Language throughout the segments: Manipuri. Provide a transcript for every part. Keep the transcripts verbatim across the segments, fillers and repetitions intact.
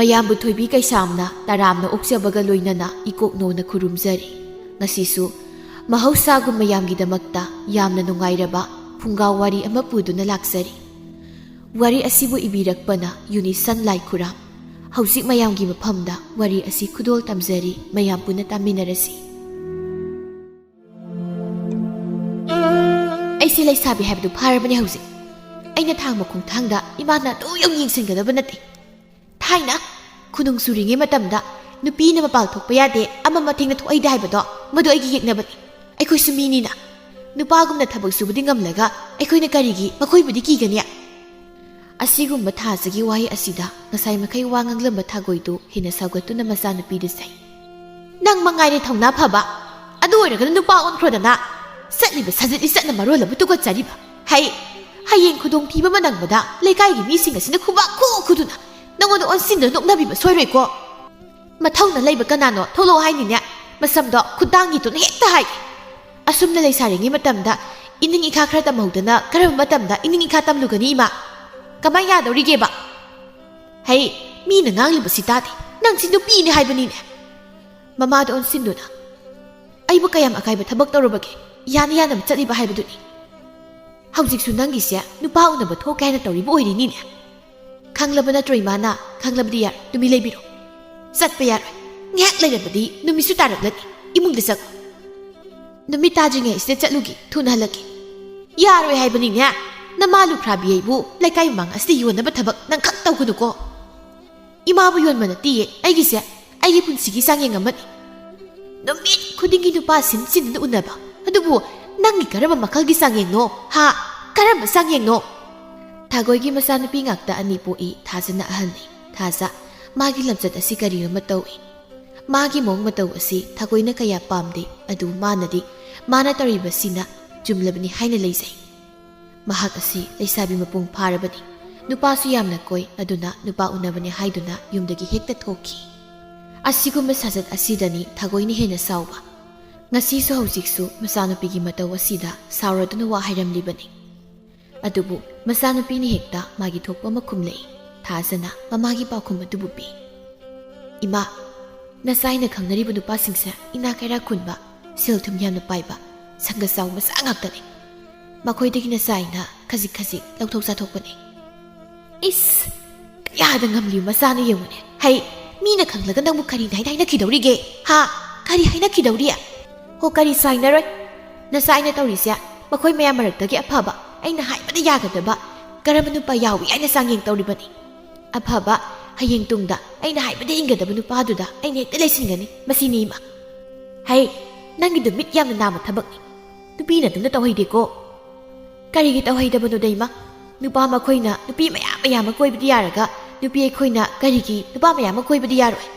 ꯃꯌꯥꯝꯕꯨ ꯊꯣꯏꯕꯤ ꯀꯩꯁꯥꯝꯅ ꯇꯔꯥꯝꯅ ꯑꯣꯛꯆꯕꯒ ꯂꯣꯏꯅꯅ ꯏꯀꯣꯛꯅꯣꯅ ꯈꯨꯔꯨꯝꯖꯔꯤ꯫ ꯉꯁꯤꯁꯨ ꯃꯍꯧꯁꯥꯒꯨꯝ ꯃꯌꯥꯝꯒꯤꯗꯃꯛꯇ ꯌꯥꯝꯅ ꯅꯨꯡꯉꯥꯏꯔꯕ ꯐꯨꯡꯒꯥ ꯋꯥꯔꯤ ꯑꯃ ꯄꯨꯗꯨꯅ ꯂꯥꯛꯆꯔꯤ꯫ ꯋꯥꯔꯤ ꯑꯁꯤꯕꯨ ꯏꯕꯤꯔꯛꯄꯅ ꯌꯨꯅꯤꯁꯟ ꯂꯥꯏꯈꯨꯔꯥꯝ꯫ ꯍꯧꯖꯤꯛ ꯃꯌꯥꯝꯒꯤ ꯃꯐꯝꯗ ꯋꯥꯔꯤ ꯑꯁꯤ ꯈꯨꯗꯣꯜ ꯇꯝꯖꯔꯤ, ꯃꯌꯥꯝ ꯄꯨꯟꯅ ꯇꯥꯃꯤꯟꯅꯔꯁꯤ꯫ ꯑꯩꯁꯦ ꯂꯩꯁꯥꯕꯤ ꯍꯥꯏꯕꯗꯨ ꯐꯥꯔꯕꯅꯦ ꯍꯧꯖꯤꯛ꯫ ꯑꯩꯅ ꯊꯥꯡꯕ ꯈꯣꯡꯊꯥꯡꯗ ꯏꯃꯥꯅ ꯑꯗꯨ ꯌꯧ ꯌꯦꯡꯁꯤꯟꯒꯗꯕ ꯅꯠꯇꯦ꯫ ꯊꯥꯏꯅ ꯈꯨꯅꯨꯡ ꯆꯨꯔꯤꯉꯩ ꯃꯇꯝꯗ ꯅꯨꯄꯤꯅ ꯃꯄꯥꯜ ꯊꯣꯛꯄ ꯌꯥꯗꯦ, ꯑꯃ ꯃꯊꯦꯡꯅ ꯊꯣꯛꯍꯩꯗꯦ ꯍꯥꯏꯕꯗꯣ, ꯃꯗꯨ ꯑꯩꯒꯤ ꯌꯦꯛꯅꯕꯅꯤ꯫ ꯑꯩꯈꯣꯏꯁꯨ ꯃꯤꯅꯤꯅ꯫ ꯅꯨꯄꯥꯒꯨꯝꯅ ꯊꯕꯛ ꯁꯨꯕꯗꯤ ꯉꯝꯂꯒ ꯑꯩꯈꯣꯏꯅ ꯀꯔꯤꯒꯤ ꯃꯈꯣꯏꯕꯨꯗꯤ ꯀꯤꯒꯅꯤ? ꯑꯁꯤꯒꯨꯝꯕ ꯊꯥꯖꯒꯤ ꯋꯥꯍꯩ ꯑꯁꯤꯗ ꯉꯁꯥꯏ ꯃꯈꯩ ꯋꯥ ꯉꯥꯡꯂꯝꯕ ꯊꯥꯒꯣꯏꯗꯨ ꯍꯦꯟꯅ ꯁꯥꯎꯒꯠꯇꯨꯅ ꯃꯆꯥꯅꯨꯄꯤꯗ ꯆꯩ꯫ "ꯅꯪ ꯃꯉꯥꯏꯔꯦ ꯊꯧꯅꯥ ꯐꯕ꯫ ꯑꯗꯨ ꯑꯣꯏꯔꯒꯅ ꯅꯨꯄꯥ ꯑꯣꯟꯈ꯭ꯔꯣꯗꯅ꯫ ꯆꯠꯂꯤꯕ ꯁꯥꯖꯠ ꯂꯤꯆꯠꯅ ꯃꯔꯣꯜ ꯑꯃ ꯇꯨꯀꯠꯆꯔꯤꯕ꯫ ꯍꯩ, ꯍꯌꯦꯡ ꯈꯨꯗꯣꯡꯊꯤꯕ ꯑꯃ ꯅꯪꯕꯗ ꯂꯩꯀꯥꯏꯒꯤ ꯃꯤꯁꯤꯡ ꯑꯁꯤꯅ ꯈꯨꯕꯥꯛ ꯈꯨ ꯈꯨꯗꯨꯅ ꯅꯪꯉꯣꯟꯗ ꯑꯣꯟꯁꯤꯟꯗꯨꯅ ꯅꯣꯛꯅꯕꯤꯕ ꯁꯣꯏꯔꯣꯏꯀꯣ꯫ ꯃꯊꯧꯅ ꯂꯩꯕ ꯀꯅꯥꯅꯣ ꯊꯣꯛꯂꯛꯑꯣ ꯍꯥꯏꯅꯤꯅꯦ꯫ ꯃꯁꯝꯗꯣ ꯈꯨꯗꯥꯡꯒꯤꯗꯨꯅ ꯍꯦꯛꯇ ꯍꯥꯏꯒꯦ꯫ ꯑꯁꯨꯝꯅ ꯂꯩꯁꯥꯔꯤꯉꯩ ꯃꯇꯝꯗ ꯏꯅꯤꯡ ꯏꯈꯥ ꯈꯔ ꯇꯝꯍꯧꯗꯅ ꯀꯔꯝꯕ ꯃꯇꯝꯗ ꯏꯅꯤꯡ ꯏꯈꯥ ꯇꯝꯂꯨꯒꯅꯤ ꯏꯃꯥ? ꯀꯃꯥꯏ ꯌꯥꯗꯧꯔꯤꯒꯦꯕ? ꯍꯩ, ꯃꯤꯅ ꯉꯥꯡꯂꯤꯕꯁꯤ ꯇꯥꯗꯦ꯫ ꯅꯪꯁꯤ ꯅꯨꯄꯤꯅꯤ ꯍꯥꯏꯕꯅꯤꯅꯦ꯫" ꯃꯃꯥꯗ ꯑꯣꯟꯁꯤꯟꯗꯨꯅ, "ꯑꯩꯕꯨ ꯀꯌꯥꯝ ꯑꯀꯥꯏꯕ ꯊꯕꯛ ꯇꯧꯔꯨꯕꯒꯦ? ꯌꯥꯅ ꯌꯥꯅꯕ ꯆꯠꯂꯤꯕ ꯍꯥꯏꯕꯗꯨꯅꯤ꯫ ꯍꯧꯖꯤꯛꯁꯨ ꯅꯪꯒꯤꯁꯦ ꯅꯨꯄꯥ ꯎꯅꯕ ꯊꯣꯛꯀꯦ ꯍꯥꯏꯅ ꯇꯧꯔꯤꯕ ꯑꯣꯏꯔꯤꯅꯤꯅꯦ꯫ ꯈꯪꯂꯕ ꯅꯠꯇ꯭ꯔꯣ ꯏꯃꯥꯅ? ꯈꯪꯂꯕꯗꯤ ꯌꯥꯔꯣꯏ, ꯅꯨꯃꯤꯠ ꯂꯩꯕꯤꯔꯣ꯫ ꯆꯠꯄ ꯌꯥꯔꯣꯏ꯫ ꯉꯥꯏꯍꯥꯛ ꯂꯩꯔꯕꯗꯤ ꯅꯨꯃꯤꯠꯁꯨ ꯇꯥꯔꯛꯂꯅꯤ꯫ ꯏꯃꯨꯡꯗ ꯆꯪꯉꯨ꯫ ꯅꯨꯃꯤꯠ ꯇꯥꯗ꯭ꯔꯤꯉꯩꯁꯤꯗ ꯆꯠꯂꯨꯒꯦ, ꯊꯨꯅ ꯍꯜꯂꯛꯀꯦ꯫" "ꯌꯥꯔꯣꯏ ꯍꯥꯏꯕꯅꯤꯅꯦ꯫ ꯅꯃꯥ ꯂꯨꯈ꯭ꯔꯥꯕꯤ ꯑꯩꯕꯨ ꯂꯩꯀꯥꯏ ꯃꯃꯥꯡ ꯑꯁꯤꯗ ꯌꯣꯟꯅꯕ ꯊꯕꯛ ꯅꯪ ꯈꯛ ꯇꯧꯒꯅꯨꯀꯣ꯫" "ꯏꯃꯥꯕꯨ ꯌꯣꯟꯕ ꯅꯠꯇꯤꯌꯦ, ꯑꯩꯒꯤꯁꯦ ꯑꯩꯒꯤ ꯄꯨꯟꯁꯤꯒꯤ ꯆꯥꯡꯌꯦꯡ ꯑꯃꯅꯤ꯫ ꯅꯨꯃꯤꯠ ꯈꯨꯗꯤꯡꯒꯤ ꯅꯨꯄꯥ ꯁꯤꯟ ꯁꯤꯟꯗꯨꯅ ꯎꯅꯕ꯫ ꯑꯗꯨꯕꯨ ꯅꯪꯒꯤ ꯀꯔꯝꯕ ꯃꯈꯜꯒꯤ ꯆꯥꯡꯌꯦꯡꯅꯣ? ꯍꯥ? ꯀꯔꯝꯕ ꯆꯥꯡꯌꯦꯡꯅꯣ?" ꯊꯥꯒꯣꯏꯒꯤ ꯃꯆꯥꯅꯨꯄꯤ ꯉꯥꯛꯇ ꯑꯅꯤ ꯄꯣꯛꯏ꯫ ꯊꯥꯖꯅ ꯑꯍꯜꯅꯤ꯫ ꯊꯥꯖ ꯃꯥꯒꯤ ꯂꯝꯆꯠ ꯑꯁꯤ ꯀꯔꯤꯅꯣꯃ ꯇꯧꯏ꯫ ꯃꯥꯒꯤ ꯃꯑꯣꯡ ꯃꯇꯧ ꯑꯁꯤ ꯊꯥꯒꯣꯏꯅ ꯀꯌꯥ ꯄꯥꯝꯗꯦ꯫ ꯑꯗꯨ ꯃꯥꯅꯗꯤ ꯃꯥꯅ ꯇꯧꯔꯤꯕꯁꯤꯅ ꯆꯨꯝꯂꯕꯅꯤ ꯍꯥꯏꯅ ꯂꯩꯖꯩ꯫ ꯃꯍꯥꯛ ꯑꯁꯤ ꯂꯩꯁꯥꯕꯤ ꯃꯄꯨꯡ ꯐꯥꯔꯕꯅꯤ꯫ ꯅꯨꯄꯥꯁꯨ ꯌꯥꯝꯅ ꯀꯣꯏ꯫ ꯑꯗꯨꯅ ꯅꯨꯄꯥ ꯎꯅꯕꯅꯤ ꯍꯥꯏꯗꯨꯅ ꯌꯨꯝꯗꯒꯤ ꯍꯦꯛꯇ ꯊꯣꯛꯈꯤ꯫ ꯑꯁꯤꯒꯨꯝꯕ ꯁꯥꯖꯠ ꯑꯁꯤꯗꯅꯤ ꯊꯥꯒꯣꯏꯅ ꯍꯦꯟꯅ ꯁꯥꯎꯕ꯫ ꯉꯁꯤꯁꯨ ꯍꯧꯖꯤꯛꯁꯨ ꯃꯆꯥꯅꯨꯄꯤꯒꯤ ꯃꯇꯧ ꯑꯁꯤꯗ ꯁꯥꯎꯔꯗꯨꯅ ꯋꯥ ꯍꯥꯏꯔꯝꯂꯤꯕꯅꯤ꯫ ꯑꯗꯨꯕꯨ ꯃꯆꯥꯅꯨꯄꯤꯅ ꯍꯦꯛꯇ ꯃꯥꯒꯤ ꯊꯣꯛꯄ ꯑꯃ ꯈꯨꯝꯂꯛꯏ꯫ ꯊꯥꯖꯅ ꯃꯃꯥꯒꯤ ꯄꯥꯎꯈꯨꯝ ꯑꯗꯨꯕꯨ ꯄꯤ꯫ "ꯏꯃꯥ, ꯅꯆꯥ ꯑꯩꯅ ꯈꯪꯅꯔꯤꯕ ꯅꯨꯄꯥꯁꯤꯡꯁꯦ ꯏꯅꯥ ꯀꯩꯔꯥꯛ ꯈꯨꯟꯕ, ꯁꯦꯜ ꯊꯨꯝ ꯌꯥꯝꯅ ꯄꯥꯏꯕ, ꯁꯪꯒ ꯆꯥꯎ ꯃꯆꯥ ꯉꯥꯛꯇꯅꯤ꯫ ꯃꯈꯣꯏꯗꯒꯤ ꯅꯆꯥ ꯑꯩꯅ ꯈꯖꯤꯛ ꯈꯖꯤꯛ ꯂꯧꯊꯣꯛ ꯆꯥꯊꯣꯛꯄꯅꯤ꯫" "ꯏꯁ, ꯀꯌꯥꯗ ꯉꯝꯂꯤꯕ ꯃꯆꯥꯅꯣ ꯌꯦꯡꯉꯨꯅꯦ꯫ ꯍꯩ, ꯃꯤꯅ ꯈꯪꯂꯒ ꯅꯪꯕꯨ ꯀꯔꯤꯅ ꯍꯥꯏꯅ ꯍꯥꯏꯅꯈꯤꯗꯧꯔꯤꯒꯦ? ꯍꯥ? ꯀꯔꯤ ꯍꯥꯏꯅꯈꯤꯗꯧꯔꯤ? ꯍꯣ, ꯀꯔꯤ ꯁꯥꯏꯅꯔꯣꯏ? ꯅꯆꯥ ꯑꯩꯅ ꯇꯧꯔꯤꯁꯦ ꯃꯈꯣꯏ ꯃꯌꯥꯝ ꯃꯔꯛꯇꯒꯤ ꯑꯐꯕ, ꯑꯩꯅ ꯍꯥꯏꯕꯗ ꯌꯥꯒꯗꯕ ꯀꯔꯝꯕ ꯅꯨꯄꯥ ꯌꯥꯎꯏ ꯍꯥꯏꯅ ꯆꯥꯡꯌꯦꯡ ꯇꯧꯔꯤꯕꯅꯤ꯫ ꯑꯐꯕ, ꯍꯌꯦꯡ ꯇꯨꯡꯗ ꯑꯩꯅ ꯍꯥꯏꯕꯗ ꯏꯟꯒꯗꯕ ꯅꯨꯄꯥꯗꯨꯗ ꯑꯩꯅ ꯍꯦꯛꯇ ꯂꯩꯁꯤꯟꯒꯅꯤ꯫ ꯃꯁꯤꯅꯤ ꯏꯃꯥ꯫ ꯍꯩ, ꯅꯪꯒꯤꯗꯨ ꯃꯤꯠ ꯌꯥꯝꯅ ꯅꯥꯕ ꯊꯕꯛꯅꯤ꯫ ꯅꯨꯄꯤꯅ ꯑꯗꯨꯝꯅ ꯇꯧꯍꯩꯗꯦꯀꯣ꯫" "ꯀꯔꯤꯒꯤ ꯇꯧꯍꯩꯗꯕꯅꯣꯗ ꯏꯃꯥ? ꯅꯨꯄꯥ ꯃꯈꯣꯏꯅ ꯅꯨꯄꯤ ꯃꯌꯥꯝ ꯃꯌꯥꯝ ꯑꯃ ꯀꯣꯏꯕꯗꯤ ꯌꯥꯔꯒ ꯅꯨꯄꯤ ꯑꯩꯈꯣꯏꯅ ꯀꯔꯤꯒꯤ ꯅꯨꯄꯥ ꯃꯌꯥꯝ ꯑꯃ ꯀꯣꯏꯕꯗꯤ ꯌꯥꯔꯣꯏ?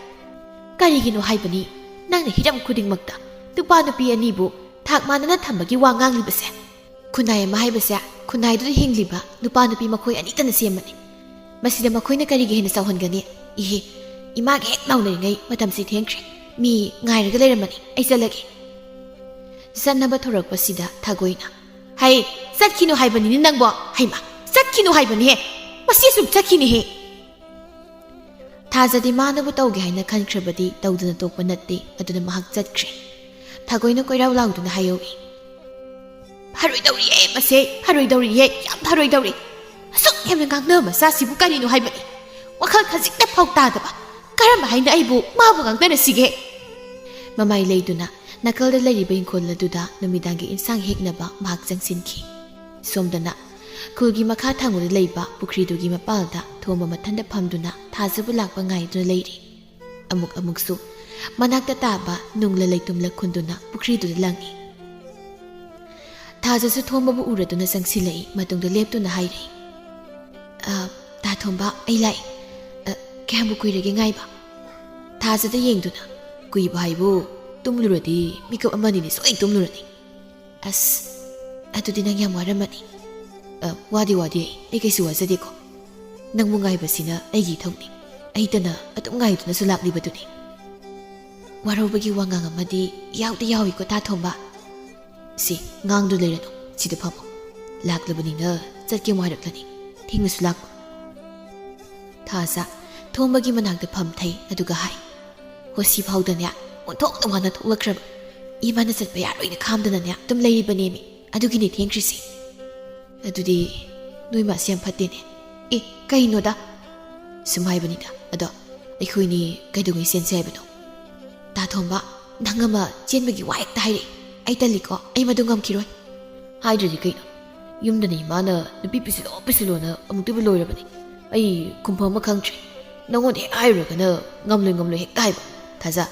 ꯀꯔꯤꯒꯤꯅꯣ ꯍꯥꯏꯕꯅꯤ? ꯅꯪꯅ ꯍꯤꯔꯝ ꯈꯨꯗꯤꯡꯃꯛꯇ ꯅꯨꯄꯥ ꯅꯨꯄꯤ ꯑꯅꯤꯕꯨ ꯊꯥꯛ ꯃꯥꯟꯅꯅ ꯊꯝꯕꯒꯤ ꯋꯥ ꯉꯥꯡꯂꯤꯕꯁꯦ?" "ꯈꯨꯟꯅꯥꯏ ꯑꯃ ꯍꯥꯏꯕꯁꯦ ꯈꯨꯟꯅꯥꯏꯗꯨꯗ ꯍꯤꯡꯂꯤꯕ ꯅꯨꯄꯥ ꯅꯨꯄꯤ ꯃꯈꯣꯏ ꯑꯅꯤꯇꯅ ꯁꯦꯝꯕꯅꯤ꯫ ꯃꯁꯤꯗ ꯃꯈꯣꯏꯅ ꯀꯔꯤꯒꯤ ꯍꯦꯟꯅ ꯆꯥꯎꯍꯟꯒꯅꯤ? ꯏꯍꯦ, ꯏꯃꯥꯒ ꯍꯦꯛ ꯂꯥꯎꯅꯔꯤꯉꯩ ꯃꯇꯝꯁꯤ ꯊꯦꯡꯈ꯭ꯔꯦ꯫ ꯃꯤ ꯉꯥꯏꯔꯒ ꯂꯩꯔꯝꯃꯅꯤ꯫ ꯑꯩ ꯆꯠꯂꯒꯦ꯫" ꯆꯠꯅꯕ ꯊꯧꯔꯛꯄꯁꯤꯗ ꯊꯥꯒꯣꯏꯅ, "ꯍꯩ, ꯆꯠꯈꯤꯅꯨ ꯍꯥꯏꯕꯅꯤꯅꯦ ꯅꯪꯕꯣ꯫ ꯍꯩꯃꯥ, ꯆꯠꯈꯤꯅꯨ ꯍꯥꯏꯕꯅꯤꯍꯦ꯫ ꯃꯁꯤ ꯑꯁꯨꯝ ꯆꯠꯈꯤꯅꯤꯍꯦ꯫" ꯊꯥꯖꯗꯤ ꯃꯥꯅꯕꯨ ꯇꯧꯒꯦ ꯍꯥꯏꯅ ꯈꯟꯈ꯭ꯔꯕꯗꯤ ꯇꯧꯗꯅ ꯇꯣꯛꯄ ꯅꯠꯇꯦ꯫ ꯑꯗꯨꯅ ꯃꯍꯥꯛ ꯆꯠꯈ꯭ꯔꯦ꯫ ꯊꯥꯒꯣꯏꯅ ꯀꯣꯏꯔꯥꯎ ꯂꯥꯎꯗꯨꯅ ꯍꯥꯏꯍꯧꯏ, "ꯐꯔꯣꯏꯗꯧꯔꯤꯌꯦ ꯃꯁꯦ, ꯐꯔꯣꯏꯗꯧꯔꯤꯌꯦ, ꯌꯥꯝ ꯐꯔꯣꯏꯗꯧꯔꯤ꯫ ꯑꯁꯨꯛ ꯌꯥꯝꯅ ꯉꯥꯡꯅꯕ ꯃꯆꯥꯁꯤꯕꯨ ꯀꯔꯤꯅꯣ ꯍꯥꯏꯕꯅꯤ? ꯋꯥꯈꯜ ꯈꯖꯤꯛꯇ ꯐꯥꯎ ꯇꯥꯗꯕ꯫ ꯀꯔꯝ ꯍꯥꯏꯅ ꯑꯩꯕꯨ ꯃꯥꯕꯨ ꯉꯥꯡꯅꯔꯁꯤꯒꯦ?" ꯃꯃꯥꯏ ꯂꯩꯗꯨꯅ ꯅꯥꯀꯜꯗ ꯂꯩꯔꯤꯕ ꯏꯪꯈꯣꯜ ꯑꯗꯨꯗ ꯅꯨꯃꯤꯗꯥꯡꯒꯤ ꯏꯟꯁꯥꯡ ꯍꯦꯛꯅꯕ ꯃꯍꯥꯛ ꯆꯪꯁꯤꯟꯈꯤ꯫ ꯁꯣꯝꯗꯅ ꯈꯨꯜꯒꯤ ꯃꯈꯥ ꯊꯪꯕꯗ ꯂꯩꯕ ꯄꯨꯈ꯭ꯔꯤꯗꯨꯒꯤ ꯃꯄꯥꯜꯗ ꯊꯣꯝꯕ ꯃꯊꯟꯇ ꯐꯝꯗꯨꯅ ꯊꯥꯖꯕ ꯂꯥꯛꯄ ꯉꯥꯏꯗꯨꯅ ꯂꯩꯔꯤ꯫ ꯑꯃꯨꯛ ꯑꯃꯨꯛꯁꯨ ꯃꯅꯥꯛꯇ ꯇꯥꯕ ꯅꯨꯡꯂ ꯂꯩꯇꯨꯝꯂ ꯈꯨꯟꯗꯨꯅ ꯄꯨꯈ꯭ꯔꯤꯗꯨꯗ ꯂꯪꯏ꯫ ꯊꯥꯖꯁꯨ ꯊꯣꯝꯕꯕꯨ ꯎꯔꯗꯨꯅ ꯆꯪꯁꯤꯜꯂꯛꯏ꯫ ꯃꯇꯨꯡꯗ ꯂꯦꯞꯇꯨꯅ ꯍꯥꯏꯔꯤ, "ꯑ, ꯇꯥ ꯊꯣꯝꯕ, ꯑꯩ ꯂꯥꯛꯏ꯫ ꯑ, ꯀꯌꯥꯝꯕꯨ ꯀꯨꯏꯔꯒꯦ ꯉꯥꯏꯕ?" ꯊꯥꯖꯗ ꯌꯦꯡꯗꯨꯅ, "ꯀꯨꯏꯕ ꯍꯥꯏꯕꯨ ꯇꯨꯝꯂꯨꯔꯗꯤ ꯃꯤꯀꯞ ꯑꯃꯅꯤꯅꯤ ꯁꯣꯏ ꯇꯨꯝꯂꯨꯔꯅꯤ꯫" "ꯑꯁ, ꯑꯗꯨꯗꯤ ꯅꯪ ꯌꯥꯝ ꯋꯥꯔꯝꯃꯅꯤ꯫" "ꯑ, ꯋꯥꯗꯦ, ꯋꯥꯗꯦ, ꯑꯩ ꯀꯩꯁꯨ ꯋꯥꯖꯗꯦꯀꯣ꯫ ꯅꯪꯕꯨ ꯉꯥꯏꯕꯁꯤꯅ ꯑꯩꯒꯤ ꯏꯊꯧꯅꯤ꯫ ꯑꯩꯇꯅ ꯑꯗꯨꯝ ꯉꯥꯏꯗꯨꯅꯁꯨ ꯂꯥꯛꯂꯤꯕꯗꯨꯅꯤ꯫" "ꯋꯥꯔꯧꯕꯒꯤ ꯋꯥꯉꯥꯡ ꯑꯃꯗꯤ ꯌꯥꯎꯗꯤ ꯌꯥꯎꯏꯀꯣ, ꯇꯥ ꯊꯣꯝꯕ꯫" "ꯁꯤ, ꯉꯥꯡꯗꯨ ꯂꯩꯔꯅꯨ, ꯁꯤꯗ ꯐꯝꯃꯣ꯫ ꯂꯥꯛꯂꯕꯅꯤꯅ ꯆꯠꯀꯦ ꯑꯃꯨꯛ ꯍꯥꯏꯔꯛꯂꯅꯤ꯫ ꯊꯦꯡꯅꯁꯨ ꯂꯥꯛꯄ꯫" ꯊꯥꯖ ꯊꯣꯝꯕꯒꯤ ꯃꯅꯥꯛꯇ ꯐꯝꯊꯩ, ꯑꯗꯨꯒ ꯍꯥꯏ, "ꯍꯣꯁꯤ ꯐꯥꯎꯗꯅꯦ ꯑꯣꯟꯊꯣꯛꯅ ꯋꯥꯅ ꯊꯣꯛꯂꯛꯈ꯭ꯔꯕ꯫ ꯏꯃꯥꯅ ꯆꯠꯄ ꯌꯥꯔꯣꯏꯅ ꯈꯥꯝꯗꯅꯅꯦ ꯑꯗꯨꯝ ꯂꯩꯔꯤꯕꯅꯦꯃꯤ꯫ ꯑꯗꯨꯒꯤꯅꯦ ꯊꯦꯡꯈ꯭ꯔꯤꯁꯦ꯫" "ꯑꯗꯨꯗꯤ ꯅꯣꯏ ꯃꯥꯁꯦ ꯌꯥꯝ ꯐꯠꯇꯦꯅꯦ꯫" "ꯑꯦ, ꯀꯩꯅꯣꯗ?" "ꯁꯨꯝ ꯍꯥꯏꯕꯅꯤꯗ꯫ ꯑꯗꯣ ꯑꯩꯈꯣꯏꯅꯤ ꯀꯩꯗꯧꯉꯩ ꯆꯦꯟꯁꯦ ꯍꯥꯏꯕꯅꯣ?" "ꯇꯥ ꯊꯣꯝꯕ, ꯅꯪ ꯑꯃ ꯆꯦꯟꯕꯒꯤ ꯋꯥ ꯍꯦꯛꯇ ꯍꯥꯏꯔꯛꯏ꯫ ꯑꯩ ꯇꯜꯂꯤꯀꯣ, ꯑꯩ ꯃꯗꯨ ꯉꯝꯈꯤꯔꯣꯏ꯫" "ꯍꯥꯏꯗ꯭ꯔꯗꯤ ꯀꯩꯅꯣ? ꯌꯨꯝꯗꯅ ꯏꯃꯥꯅ ꯅꯨꯄꯤ ꯄꯨꯁꯤꯜꯂꯣ ꯄꯨꯁꯤꯜꯂꯣꯅ ꯑꯃꯨꯛꯇꯣꯏꯕ ꯂꯣꯏꯔꯕꯅꯤ꯫ ꯑꯩ ꯈꯨꯝꯐꯝ ꯑꯃ ꯈꯪꯗ꯭ꯔꯦ꯫ ꯅꯪꯉꯣꯟꯗ ꯍꯦꯛ ꯍꯥꯏꯔꯨꯔꯒꯅ ꯉꯝꯂꯣꯏ ꯉꯝꯂꯣꯏ ꯍꯦꯛꯇ ꯍꯥꯏꯕ꯫ ꯊꯥꯖ,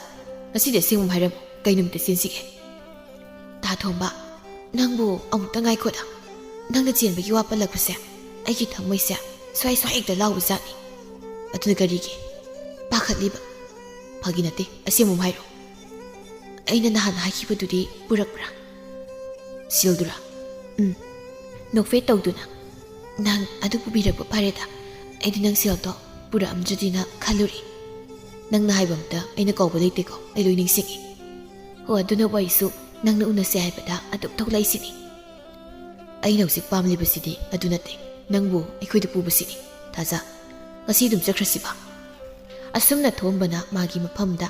ꯉꯁꯤꯗꯤ ꯑꯁꯦꯡꯕ ꯑꯃ ꯍꯥꯏꯔꯝꯃꯨ, ꯀꯩ ꯅꯨꯃꯤꯠꯇ ꯆꯦꯟꯁꯤꯒꯦ?" "ꯇꯥ ꯊꯣꯝꯕ, ꯅꯪꯕꯨ ꯑꯃꯨꯛꯇ ꯉꯥꯏꯈꯣꯗ꯫ ꯅꯪꯅ ꯆꯦꯟꯕꯒꯤ ꯋꯥ ꯄꯜꯂꯛꯄꯁꯦ ꯑꯩꯒꯤ ꯊꯃꯣꯏꯁꯦ ꯁ꯭ꯋꯥꯏ ꯁ꯭ꯋꯥꯏ ꯍꯦꯛꯇ ꯂꯥꯎꯕꯖꯥꯠꯅꯤ꯫" "ꯑꯗꯨꯅ ꯀꯔꯤꯒꯤ ꯄꯥꯈꯠꯂꯤꯕ?" "ꯐꯥꯒꯤ ꯅꯠꯇꯦ, ꯑꯁꯦꯡꯕ ꯑꯃ ꯍꯥꯏꯔꯣ꯫" "ꯑꯩꯅ ꯅꯍꯥꯟ ꯍꯥꯏꯈꯤꯕꯗꯨꯗꯤ ꯄꯨꯔꯛꯄ꯭ꯔꯥ? ꯁꯤꯜꯗꯨꯔꯥ?" "ꯎꯝ꯫" ꯅꯣꯛꯐꯦꯠ ꯇꯧꯗꯨꯅ, "ꯅꯪ ꯑꯗꯨ ꯄꯨꯕꯤꯔꯛꯄ ꯐꯔꯦꯗ꯫ ꯑꯩꯗꯤ ꯅꯪ ꯁꯤꯜꯗꯣ ꯄꯨꯔꯛꯑꯝꯗ꯭ꯔꯗꯤꯅ ꯈꯜꯂꯨꯔꯦ꯫ ꯅꯪꯅ ꯍꯥꯏꯕ ꯑꯝꯇ ꯑꯩꯅ ꯀꯥꯎꯕ ꯂꯩꯇꯦꯀꯣ, ꯑꯩ ꯂꯣꯏ ꯅꯤꯡꯁꯤꯡꯉꯤ꯫ ꯍꯣ, ꯑꯗꯨꯅꯕꯨ ꯑꯩꯁꯨ ꯅꯪꯅ ꯎꯅꯁꯦ ꯍꯥꯏꯕꯗ ꯑꯗꯨꯝ ꯊꯣꯛꯂꯛꯏꯁꯤꯅꯤ꯫" "ꯑꯩꯅ ꯍꯧꯖꯤꯛ ꯄꯥꯝꯂꯤꯕꯁꯤꯗꯤ ꯑꯗꯨ ꯅꯠꯇꯦ, ꯅꯪꯕꯨ ꯑꯩꯈꯣꯏꯗ ꯄꯨꯕꯁꯤꯅꯤ꯫ ꯊꯥꯖ, ꯉꯁꯤ ꯑꯗꯨꯝ ꯆꯠꯈ꯭ꯔꯁꯤꯕ꯫" ꯑꯁꯨꯝꯅ ꯊꯣꯝꯕꯅ ꯃꯥꯒꯤ ꯃꯐꯝꯗ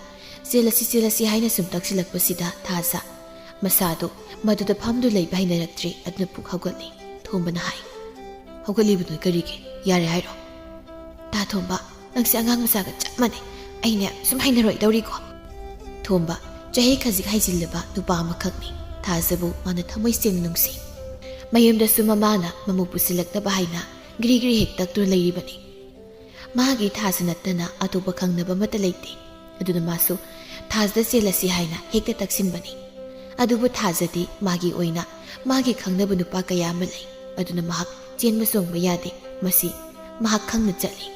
"ꯆꯦꯜꯂꯁꯤ, ꯆꯦꯜꯂꯁꯤ" ꯍꯥꯏꯅ ꯁꯨꯝ ꯇꯛꯁꯤꯜꯂꯛꯄꯁꯤꯗ ꯊꯥꯖ ꯃꯁꯥꯗꯨ ꯃꯗꯨꯗ ꯐꯝꯗꯨ ꯂꯩꯕ ꯍꯩꯅꯔꯛꯇ꯭ꯔꯦ꯫ ꯑꯗꯨꯅ ꯄꯨꯛ ꯍꯧꯒꯠꯂꯤ꯫ ꯊꯣꯝꯕꯅ ꯍꯥꯏ, "ꯍꯧꯒꯠꯂꯤꯕꯗꯨ ꯀꯔꯤꯒꯤ? ꯌꯥꯔꯦ ꯍꯥꯏꯔꯣ?" "ꯇꯥ ꯊꯣꯝꯕ, ꯅꯪꯁꯦ ꯑꯉꯥꯡ ꯃꯆꯥꯒ ꯆꯞ ꯃꯥꯟꯅꯩ꯫ ꯑꯩꯅꯦ ꯁꯨꯝ ꯍꯩꯅꯔꯣꯏꯗꯧꯔꯤꯀꯣ꯫" ꯊꯣꯝꯕ ꯆꯍꯤ ꯈꯖꯤꯛ ꯍꯩꯖꯤꯜꯂꯕ ꯅꯨꯄꯥ ꯑꯃꯈꯛꯅꯤ꯫ ꯊꯥꯖꯕꯨ ꯃꯥꯅ ꯊꯃꯣꯏ ꯁꯦꯡꯅ ꯅꯨꯡꯁꯤ꯫ ꯃꯌꯨꯝꯗꯁꯨ ꯃꯃꯥꯅ ꯃꯃꯧ ꯄꯨꯁꯤꯜꯂꯛꯇꯕ ꯍꯥꯏꯅ ꯒ꯭ꯔꯤ ꯒ꯭ꯔꯤ ꯍꯦꯛ ꯇꯛꯇꯨꯅ ꯂꯩꯔꯤꯕꯅꯤ꯫ ꯃꯥꯒꯤ ꯊꯥꯖ ꯅꯠꯇꯅ ꯑꯇꯣꯞꯄ ꯈꯪꯅꯕ ꯑꯃꯠꯇ ꯂꯩꯇꯦ꯫ ꯑꯗꯨꯅ ꯃꯥꯁꯨ ꯊꯥꯖꯗ ꯆꯦꯜꯂꯁꯤ ꯍꯥꯏꯅ ꯍꯦꯛꯇ ꯇꯛꯁꯤꯟꯕꯅꯤ꯫ ꯑꯗꯨꯕꯨ ꯊꯥꯖꯗꯤ ꯃꯥꯒꯤ ꯑꯣꯏꯅ ꯃꯥꯒꯤ ꯈꯪꯅꯕ ꯅꯨꯄꯥ ꯀꯌꯥ ꯑꯃ ꯂꯩ꯫ ꯑꯗꯨꯅ ꯃꯍꯥꯛ ꯆꯦꯟꯕ ꯆꯣꯡꯕ ꯌꯥꯗꯦ꯫ ꯃꯁꯤ ꯃꯍꯥꯛ ꯈꯪꯅ ꯆꯠꯂꯤ꯫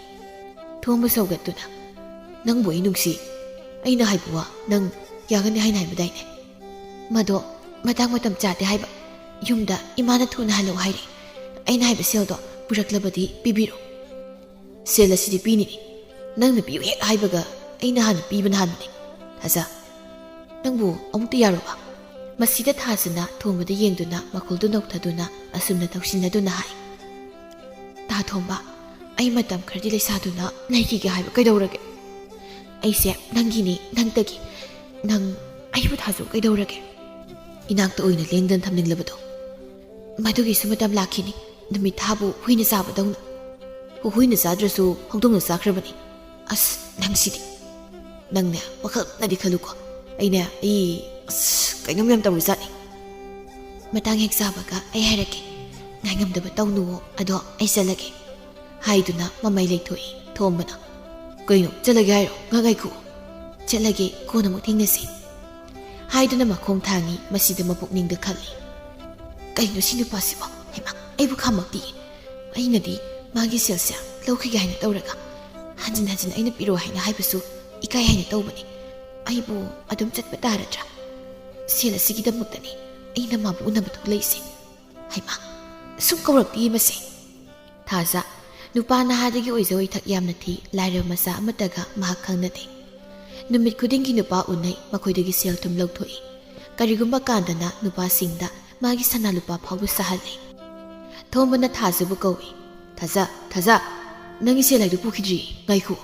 ꯊꯣꯝꯕ ꯁꯧꯒꯠꯇꯨꯅ, "ꯅꯪꯕꯨ ꯑꯩ ꯅꯨꯡꯁꯤ꯫ ꯑꯩꯅ ꯍꯥꯏꯕ ꯋꯥ ꯅꯪ ꯌꯥꯒꯅꯤ ꯍꯥꯏꯅ ꯍꯥꯏꯕꯗꯥꯏꯅꯦ?" "ꯃꯗꯣ ꯃꯇꯥꯡ ꯃꯇꯝ ꯆꯥꯗꯦ ꯍꯥꯏꯕ꯫ ꯌꯨꯝꯗ ꯏꯃꯥꯅ ꯊꯨꯅ ꯍꯜꯂꯛꯑꯣ ꯍꯥꯏꯔꯦ꯫ ꯑꯩꯅ ꯍꯥꯏꯕ ꯁꯦꯜꯗꯣ ꯄꯨꯔꯛꯂꯕꯗꯤ ꯄꯤꯕꯤꯔꯣ꯫" "ꯁꯦꯜ ꯑꯁꯤꯗꯤ ꯄꯤꯅꯤꯅꯦ꯫ ꯅꯪꯅ ꯄꯤꯌꯨ ꯍꯦꯛ ꯍꯥꯏꯕꯒ ꯑꯩꯅ ꯍꯥꯟꯅ ꯄꯤꯕꯅ ꯍꯥꯟꯕꯅꯦ꯫ ꯊꯥꯖ, ꯅꯪꯕꯨ ꯑꯃꯨꯛꯇ ꯌꯥꯔꯣꯕ?" ꯃꯁꯤꯗ ꯊꯥꯖꯅ ꯊꯣꯝꯕꯗ ꯌꯦꯡꯗꯨꯅ ꯃꯈꯨꯜꯗꯨ ꯅꯣꯛꯊꯗꯨꯅ ꯑꯁꯨꯝꯅ ꯇꯧꯁꯤꯟꯅꯗꯨꯅ ꯍꯥꯏ, "ꯇꯥ ꯊꯣꯝꯕ, ꯑꯩ ꯃꯇꯝ ꯈꯔꯗꯤ ꯂꯩꯁꯥꯗꯨꯅ ꯂꯩꯈꯤꯒꯦ ꯍꯥꯏꯕ ꯀꯩꯗꯧꯔꯒꯦ? ꯑꯩꯁꯦ ꯅꯪꯒꯤꯅꯤ, ꯅꯪꯇꯒꯤ꯫ ꯅꯪ ꯑꯩꯕꯨ ꯊꯥꯖꯧ ꯀꯩꯗꯧꯔꯒꯦ? ꯏꯅꯥꯛꯇ ꯑꯣꯏꯅ ꯂꯦꯡꯗꯅ ꯊꯝꯅꯤꯡꯂꯕꯗꯣ꯫ ꯃꯗꯨꯒꯤꯁꯨ ꯃꯇꯝ ꯂꯥꯛꯈꯤꯅꯤ, ꯅꯨꯃꯤꯠ ꯊꯥꯕꯨ ꯍꯨꯏꯅ ꯆꯥꯕꯗꯧꯅ꯫ ꯍꯨꯏꯅ ꯆꯥꯗ꯭ꯔꯁꯨ ꯍꯧꯗꯣꯡꯅ ꯆꯥꯈ꯭ꯔꯕꯅꯤ꯫ ꯑꯁ, ꯅꯪꯁꯤꯗꯤ꯫ ꯅꯪꯅꯦ, ꯋꯥꯈꯜꯅꯗꯤ ꯈꯜꯂꯨꯀꯣ꯫ ꯑꯩꯅꯦ, ꯑꯩ, ꯑꯁ, ꯀꯩꯅꯣꯝ ꯌꯥꯝ ꯇꯧꯔꯤꯖꯥꯠꯅꯤ꯫ ꯃꯇꯥꯡ ꯍꯦꯛ ꯆꯥꯕꯒ ꯑꯩ ꯍꯥꯏꯔꯛꯀꯦ꯫ ꯉꯥꯏꯉꯝꯗꯕ ꯇꯧꯅꯨꯋꯣ, ꯑꯗꯣ ꯑꯩ ꯆꯠꯂꯒꯦ꯫ ꯍꯥꯏꯗꯨꯅ ꯃꯃꯩ ꯂꯩꯊꯣꯛꯏ ꯊꯣꯝꯕꯅ꯫ "ꯀꯩꯅꯣ, ꯆꯠꯂꯒꯦ ꯍꯥꯏꯔꯣ? ꯉꯥꯏ, ꯉꯥꯏꯈꯣ꯫ ꯆꯠꯂꯒꯦ, ꯀꯣꯟꯅ ꯑꯃꯨꯛ ꯊꯦꯡꯅꯁꯤ"꯫ ꯍꯥꯏꯗꯨꯅ ꯃꯈꯣꯡ ꯊꯥꯡꯉꯤ, ꯃꯁꯤꯗ ꯃꯄꯨꯛꯅꯤꯡꯗ ꯈꯜꯂꯤ꯫ "ꯀꯩꯅꯣ ꯁꯤ ꯅꯨꯄꯥꯁꯤꯕꯣ? ꯍꯩꯃꯥ, ꯑꯩꯕꯨ ꯈꯥꯝꯃꯛꯇꯤꯌꯦ꯫ ꯑꯩꯅꯗꯤ ꯃꯥꯒꯤ ꯁꯦꯜꯁꯦ ꯂꯧꯈꯤꯒꯦ ꯍꯥꯏꯅ ꯇꯧꯔꯒ, ꯍꯟꯖꯤꯟ ꯍꯟꯖꯤꯟ ꯑꯩꯅ ꯄꯤꯔꯣ ꯍꯥꯏꯅ ꯍꯥꯏꯕꯁꯨ ꯏꯀꯥꯏ ꯍꯥꯏꯅ ꯇꯧꯕꯅꯤ꯫ ꯑꯩꯕꯨ ꯑꯗꯨꯝ ꯆꯠꯄ ꯇꯥꯔꯗ꯭ꯔꯥ? ꯁꯦꯜ ꯑꯁꯤꯒꯤꯗꯃꯛꯇꯅꯤ ꯑꯩꯅ ꯃꯥꯕꯨ ꯎꯅꯕ ꯊꯣꯛꯂꯛꯏꯁꯦ꯫ ꯍꯩꯃꯥ, ꯁꯨꯝ ꯀꯧꯔꯛꯇꯤꯌꯦ ꯃꯁꯦ"꯫ ꯊꯥꯖ, ꯅꯨꯄꯥ ꯅꯍꯥꯗꯒꯤ ꯑꯣꯏꯖ ꯑꯣꯏꯊꯛ ꯌꯥꯝꯅ ꯊꯤ, ꯂꯥꯏꯔꯕ ꯃꯆꯥ ꯑꯃꯠꯇꯒ ꯃꯍꯥꯛ ꯈꯪꯅꯗꯦ꯫ ꯅꯨꯃꯤꯠ ꯈꯨꯗꯤꯡꯒꯤ ꯅꯨꯄꯥ ꯎꯅꯩ, ꯃꯈꯣꯏꯗꯒꯤ ꯁꯦꯜ ꯊꯨꯝ ꯂꯧꯊꯣꯛꯏ꯫ ꯀꯔꯤꯒꯨꯝꯕ ꯀꯥꯟꯗꯅ ꯅꯨꯄꯥꯁꯤꯡꯗ ꯃꯥꯒꯤ ꯁꯅꯥ ꯂꯨꯄꯥ ꯐꯥꯎꯕ ꯁꯥꯍꯜꯂꯤ꯫ ꯊꯣꯝꯕꯅ ꯊꯥꯖꯕꯨ ꯀꯧꯏ꯫ "ꯊꯥꯖ, ꯊꯥꯖ, ꯅꯪꯒꯤ ꯁꯦꯜ ꯍꯥꯏꯗꯨ ꯄꯨꯈꯤꯗ꯭ꯔꯤ, ꯉꯥꯏꯈꯣ"꯫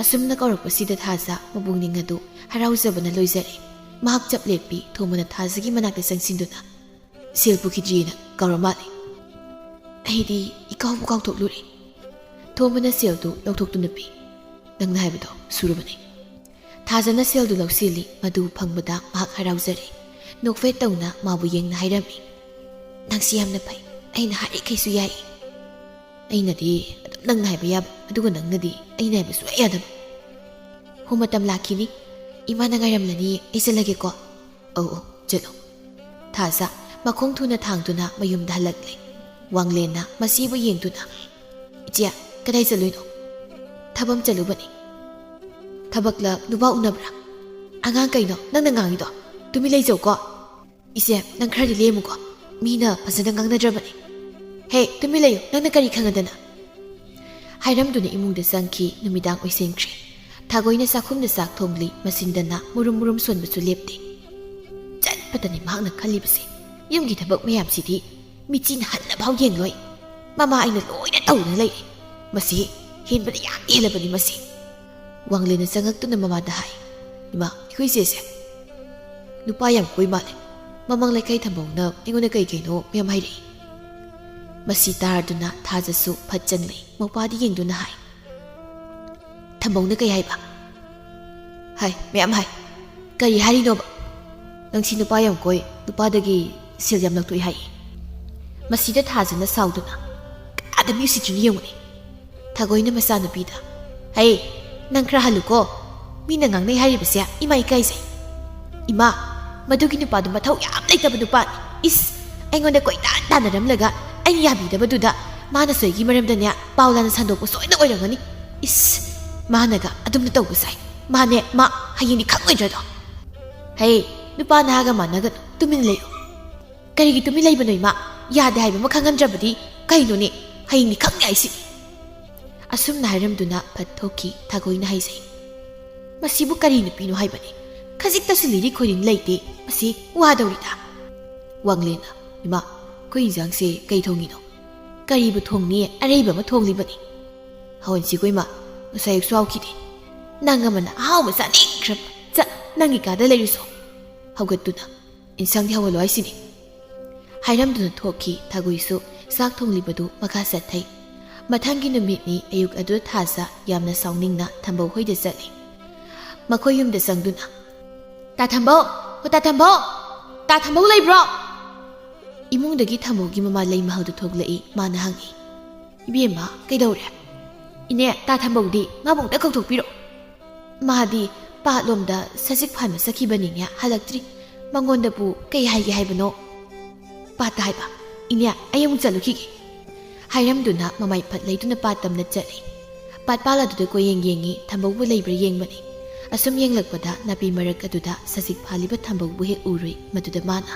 ꯑꯁꯨꯝꯅ ꯀꯧꯔꯛꯄꯁꯤꯗ ꯊꯥꯖ ꯃꯄꯨꯛꯅꯤꯡ ꯑꯗꯨ ꯍꯔꯥꯎꯖꯕꯅ ꯂꯣꯏꯖꯔꯦ꯫ ꯃꯍꯥꯛ ꯆꯞ ꯂꯦꯞꯄꯤ, ꯊꯣꯝꯕꯅ ꯊꯥꯖꯒꯤ ꯃꯅꯥꯛꯇ ꯆꯪꯁꯤꯟꯗꯨꯅ, "ꯁꯦꯜ ꯄꯨꯈꯤꯗ꯭ꯔꯤꯅ ꯀꯧꯔ ꯃꯥꯜꯂꯦ꯫ ꯑꯩꯗꯤ ꯏꯀꯥꯎꯕꯨ ꯀꯥꯎꯊꯣꯛꯂꯨꯔꯦ"꯫ ꯊꯣꯝꯕꯅ ꯁꯦꯜꯗꯨ ꯂꯧꯊꯣꯛꯇꯨꯅ ꯄꯤ꯫ "ꯅꯪꯅ ꯍꯥꯏꯕꯗꯣ ꯁꯨꯔꯕꯅꯦ"꯫ ꯊꯥꯖꯅ ꯁꯦꯜꯗꯨ ꯂꯧꯁꯤꯜꯂꯤ꯫ ꯃꯗꯨ ꯐꯪꯕꯗ ꯃꯍꯥꯛ ꯍꯔꯥꯎꯖꯔꯦ꯫ ꯅꯣꯛꯐꯦꯠ ꯇꯧꯅ ꯃꯥꯕꯨ ꯌꯦꯡꯅ ꯍꯥꯏꯔꯝꯃꯤ, "ꯅꯪꯁꯤ ꯌꯥꯝꯅ ꯐꯩ꯫ ꯑꯩꯅ ꯍꯥꯏꯔꯤꯈꯩꯁꯨ ꯌꯥꯏ꯫ ꯑꯩꯅꯗꯤ ꯑꯗꯨꯝ ꯅꯪꯅ ꯍꯥꯏꯕ ꯌꯥꯕ, ꯑꯗꯨꯒ ꯅꯪꯅꯗꯤ ꯑꯩꯅ ꯍꯥꯏꯕ ꯁꯨꯡꯌꯥ ꯌꯥꯗꯕ"꯫ "ꯍꯣ, ꯃꯇꯝ ꯂꯥꯛꯈꯤꯅꯤ꯫ ꯏꯃꯥꯅ ꯉꯥꯏꯔꯝꯂꯅꯤ꯫ ꯑꯩ ꯆꯠꯂꯒꯦꯀꯣ"꯫ "ꯑꯧ, ꯑꯧ, ꯆꯠꯂꯣ"꯫ ꯊꯥꯖ ꯃꯈꯣꯡ ꯊꯨꯅ ꯊꯥꯡꯗꯨꯅ ꯃꯌꯨꯝꯗ ꯍꯜꯂꯛꯂꯦ꯫ ꯋꯥꯡꯂꯦꯟꯅ ꯃꯁꯤꯕꯨ ꯌꯦꯡꯗꯨꯅ, "ꯏꯆꯦ, ꯀꯗꯥꯏ ꯆꯠꯂꯨꯏꯅꯣ?" "ꯊꯕꯛ ꯑꯃ ꯆꯠꯂꯨꯕꯅꯤ"꯫ "ꯊꯕꯛꯂ, ꯅꯨꯄꯥ ꯎꯅꯕ꯭ꯔꯥ?" "ꯑꯉꯥꯡ, ꯀꯩꯅꯣ ꯅꯪꯅ ꯉꯥꯡꯉꯤꯗꯣ? ꯇꯨꯃꯤꯟ ꯂꯩꯖꯧꯀꯣ"꯫ "ꯏꯆꯦ, ꯅꯪ ꯈꯔꯗꯤ ꯂꯦꯝꯃꯨꯀꯣ꯫ ꯃꯤꯅ ꯐꯖꯅ ꯉꯥꯡꯅꯗ꯭ꯔꯕꯅꯤ"꯫ "ꯍꯦ, ꯇꯨꯃꯤꯟ ꯂꯩꯌꯨ, ꯅꯪꯅ ꯀꯔꯤ ꯈꯪꯉꯗꯅ?" ꯍꯥꯏꯔꯝꯗꯨꯅ ꯏꯃꯨꯡꯗ ꯆꯪꯈꯤ꯫ ꯅꯨꯃꯤꯗꯥꯡ ꯑꯣꯏꯁꯤꯟꯈ꯭ꯔꯦ꯫ ꯊꯥꯒꯣꯏꯅ ꯆꯥꯛꯈꯨꯝꯗ ꯆꯥꯛ ꯊꯣꯡꯂꯤ꯫ ꯃꯆꯤꯟꯗꯅ ꯃꯨꯔꯨꯝ ꯃꯨꯔꯨꯝ ꯁꯣꯟꯕꯁꯨ ꯂꯦꯞꯇꯦ꯫ ꯆꯠꯄꯗꯅꯤ ꯃꯍꯥꯛꯅ ꯈꯜꯂꯤꯕꯁꯦ, "ꯌꯨꯝꯒꯤ ꯊꯕꯛ ꯃꯌꯥꯝꯁꯤꯗꯤ ꯃꯤꯆꯤꯅ ꯍꯟꯅꯐꯥꯎ ꯌꯦꯡꯂꯣꯏ꯫ ꯃꯃꯥ ꯑꯩꯅ ꯂꯣꯏꯅ ꯇꯧꯗꯨꯅ ꯂꯩꯔꯦ"꯫ "ꯃꯁꯤ ꯍꯦꯟꯕꯗꯤ ꯌꯥꯝ ꯍꯦꯜꯂꯕꯅꯤ ꯃꯁꯤ"꯫ ꯋꯥꯡꯂꯦꯟꯅ ꯆꯪꯉꯛꯇꯨꯅ ꯃꯃꯥꯗ ꯍꯥꯏ, "ꯏꯃꯥ, ꯑꯩꯈꯣꯏ ꯏꯆꯦꯁꯦ ꯅꯨꯄꯥ ꯌꯥꯝ ꯀꯣꯏ ꯃꯥꯜꯂꯦ꯫ ꯃꯃꯥꯡ ꯂꯩꯀꯥꯏ ꯊꯝꯕꯧꯅ ꯑꯩꯉꯣꯟꯗ ꯀꯩ ꯀꯩꯅꯣ ꯃꯌꯥꯝ ꯍꯥꯏꯔꯛꯏ"꯫ ꯃꯁꯤ ꯇꯥꯔꯗꯨꯅ ꯊꯥꯖꯁꯨ ꯐꯠ ꯆꯪꯂꯛꯏ꯫ ꯃꯧꯄꯥꯗ ꯌꯦꯡꯗꯨꯅ ꯍꯥꯏ, "ꯊꯝꯕꯧꯅ ꯀꯩ ꯍꯥꯏꯕ?" "ꯍꯥꯏ, ꯃꯌꯥꯝ ꯍꯥꯏ"꯫ "ꯀꯔꯤ ꯍꯥꯏꯔꯤꯅꯣꯕ?" "ꯅꯪꯁꯤ ꯅꯨꯄꯥ ꯌꯥꯝ ꯀꯣꯏ, ꯅꯨꯄꯥꯗꯒꯤ ꯁꯦꯜ ꯌꯥꯝ ꯂꯧꯊꯣꯛꯏ" ꯍꯥꯏꯌꯦ꯫ ꯃꯁꯤꯗ ꯊꯥꯖꯅ ꯁꯥꯎꯗꯨꯅ, "ꯀꯅꯥꯗ ꯃꯤ ꯎꯁꯤꯠꯇ꯭ꯔꯤꯅꯣ ꯌꯦꯡꯉꯨꯅꯦ꯫ ꯊꯥꯒꯣꯏꯅ ꯃꯆꯥꯅꯨꯄꯤꯗ, "ꯍꯩ, ꯅꯪ ꯈꯔ ꯍꯜꯂꯨꯀꯣ꯫ ꯃꯤꯅ ꯉꯥꯡꯅꯩ ꯍꯥꯏꯔꯤꯕꯁꯦ ꯏꯃꯥ ꯏꯀꯥꯏꯖꯩ꯫ ꯏꯃꯥ, ꯃꯗꯨꯒꯤ ꯅꯨꯄꯥꯗꯨ ꯃꯊꯧ ꯌꯥꯝ ꯂꯩꯇꯕ ꯅꯨꯄꯥꯅꯤ꯫ ꯏꯁ, ꯑꯩꯉꯣꯟꯗ ꯀꯣꯏꯇꯥꯟ ꯇꯥꯟꯅꯔꯝꯂꯒ ꯑꯩꯅ ꯌꯥꯕꯤꯗꯕꯗꯨꯗ ꯃꯥꯅꯁꯨ ꯑꯩꯒꯤ ꯃꯔꯝꯗꯅꯦ ꯄꯥꯎ ꯂꯥꯟꯅ ꯁꯟꯗꯣꯛꯄ ꯁꯣꯏꯅ ꯑꯣꯏꯔꯝꯒꯅꯤ꯫ ꯏꯁ, ꯃꯥꯅꯒ ꯑꯗꯨꯝꯅ ꯇꯧꯕ ꯁꯥꯏ꯫ ꯃꯥꯅꯦ, ꯃꯥ ꯍꯌꯦꯡꯗꯤ ꯈꯪꯉꯣꯏꯗ꯭ꯔꯗꯣ꯫ ꯍꯩ, ꯅꯨꯄꯥ ꯅꯍꯥꯒ ꯃꯥꯟꯅꯒꯅꯨ, ꯇꯨꯃꯤꯟ ꯂꯩꯌꯨ"꯫ "ꯀꯔꯤꯒꯤ ꯇꯨꯃꯤꯟ ꯂꯩꯕꯅꯣ ꯏꯃꯥ? ꯌꯥꯗꯦ ꯍꯥꯏꯕ ꯑꯃ ꯈꯪꯍꯟꯗ꯭ꯔꯕꯗꯤ ꯀꯩꯅꯣꯅꯦ? ꯍꯌꯦꯡꯗꯤ ꯈꯪꯅꯤ ꯍꯥꯏꯁꯤ"꯫ ꯑꯁꯨꯝꯅ ꯍꯥꯏꯔꯝꯗꯨꯅ ꯐꯠ ꯊꯣꯛꯈꯤ꯫ ꯊꯥꯒꯣꯏꯅ ꯍꯥꯏꯖꯩ, "ꯃꯁꯤꯕꯨ ꯀꯔꯤ ꯅꯨꯄꯤꯅꯣ ꯍꯥꯏꯕꯅꯤ? ꯈꯖꯤꯛꯇꯁꯨ ꯂꯤꯔꯤ ꯈꯣꯏꯔꯤ ꯂꯩꯇꯦ꯫ ꯃꯁꯤ ꯋꯥꯗꯧꯔꯤꯗ"꯫ ꯋꯥꯡꯂꯦꯟꯅ, "ꯏꯃꯥ, ꯑꯩꯈꯣꯏ ꯏꯟꯖꯥꯡꯁꯦ ꯀꯩ ꯊꯣꯡꯉꯤꯅꯣ?" "ꯀꯔꯤꯕꯨ ꯊꯣꯡꯅꯤ? ꯑꯔꯩꯕ ꯑꯃ ꯊꯣꯡꯂꯤꯕꯅꯤ"꯫ "ꯍꯋꯥꯏꯁꯤꯀꯣ ꯏꯃꯥ, ꯉꯁꯥꯏ ꯑꯌꯨꯛꯁꯨ ꯍꯥꯎꯈꯤꯗꯦ꯫ ꯅꯪ ꯑꯃꯅ ꯑꯍꯥꯎꯕ ꯆꯥꯅꯤꯡꯈ꯭ꯔꯕ꯫ ꯆꯠ, ꯅꯪꯒꯤ ꯀꯥꯗ ꯂꯩꯔꯨꯁꯣ"꯫ ꯍꯧꯒꯠꯇꯨꯅ, "ꯏꯟꯁꯥꯡꯗꯤ ꯍꯧꯍꯜꯂꯣ ꯍꯥꯏꯁꯤꯅꯤ"꯫ ꯍꯥꯏꯔꯝꯗꯨꯅ ꯊꯣꯛꯈꯤ꯫ ꯊꯥꯒꯣꯏꯁꯨ ꯆꯥꯛ ꯊꯣꯡꯂꯤꯕꯗꯨ ꯃꯈꯥ ꯆꯠꯊꯩ꯫ ꯃꯊꯪꯒꯤ ꯅꯨꯃꯤꯠꯅꯤ꯫ ꯑꯌꯨꯛ ꯑꯗꯨꯗ ꯊꯥꯖ ꯌꯥꯝꯅ ꯁꯥꯎꯅꯤꯡꯅ ꯊꯝꯕꯧ ꯍꯣꯏꯗ ꯆꯠꯂꯤ꯫ ꯃꯈꯣꯏ ꯌꯨꯝꯗ ꯆꯪꯗꯨꯅ, "ꯇꯥ ꯊꯝꯕꯧ! ꯑꯣ, ꯇꯥ ꯊꯝꯕꯧ! ꯇꯥ ꯊꯝꯕꯧ ꯂꯩꯕ꯭ꯔꯣ?" ꯏꯃꯨꯡꯗꯒꯤ ꯊꯝꯕꯧꯒꯤ ꯃꯃꯥ ꯂꯩꯃꯍꯜꯗꯨ ꯊꯣꯛꯂꯛꯏ꯫ ꯃꯥꯅ ꯍꯪꯉꯤ, "ꯏꯕꯦꯝꯃ, ꯀꯩꯗꯧꯔꯦ?" "ꯏꯅꯦ, ꯇꯥ ꯊꯝꯕꯧꯗꯤ? ꯃꯥꯕꯨ ꯑꯝꯇ ꯀꯧꯊꯣꯛꯄꯤꯔꯣ꯫ ꯃꯥꯗꯤ ꯄꯥꯠꯂꯣꯝꯗ ꯁꯖꯤꯛ ꯐꯥꯟꯕ ꯆꯠꯈꯤꯕꯅꯤꯅꯦ, ꯍꯜꯂꯛꯇ꯭ꯔꯤ꯫ ꯃꯉꯣꯟꯗꯕꯨ ꯀꯩ ꯍꯥꯏꯒꯦ ꯍꯥꯏꯕꯅꯣ?" ꯄꯥꯠꯇ ꯍꯥꯏꯕ꯫ "ꯏꯅꯦ, ꯑꯩ ꯑꯃꯨꯛ ꯆꯠꯂꯨꯈꯤꯒꯦ"꯫ ꯍꯥꯏꯔꯝꯗꯨꯅ ꯃꯃꯥꯏ ꯐꯠ ꯂꯩꯗꯨꯅ ꯄꯥꯠ ꯇꯝꯅ ꯆꯠꯂꯤ꯫ ꯄꯥꯠꯄꯥꯜ ꯑꯗꯨꯗ ꯀꯣꯏꯌꯦꯡ ꯌꯦꯡꯉꯤ, ꯊꯝꯕꯧꯕꯨ ꯂꯩꯕ꯭ꯔꯥ ꯌꯦꯡꯕꯅꯤ꯫ ꯑꯁꯨꯝ ꯌꯦꯡꯂꯛꯄꯗ ꯅꯥꯄꯤ ꯃꯔꯛ ꯑꯗꯨꯗ ꯁꯖꯤꯛ ꯐꯥꯜꯂꯤꯕ ꯊꯝꯕꯧꯕꯨ ꯍꯦꯛ ꯎꯔꯨꯏ꯫ ꯃꯗꯨꯗ ꯃꯥꯅ,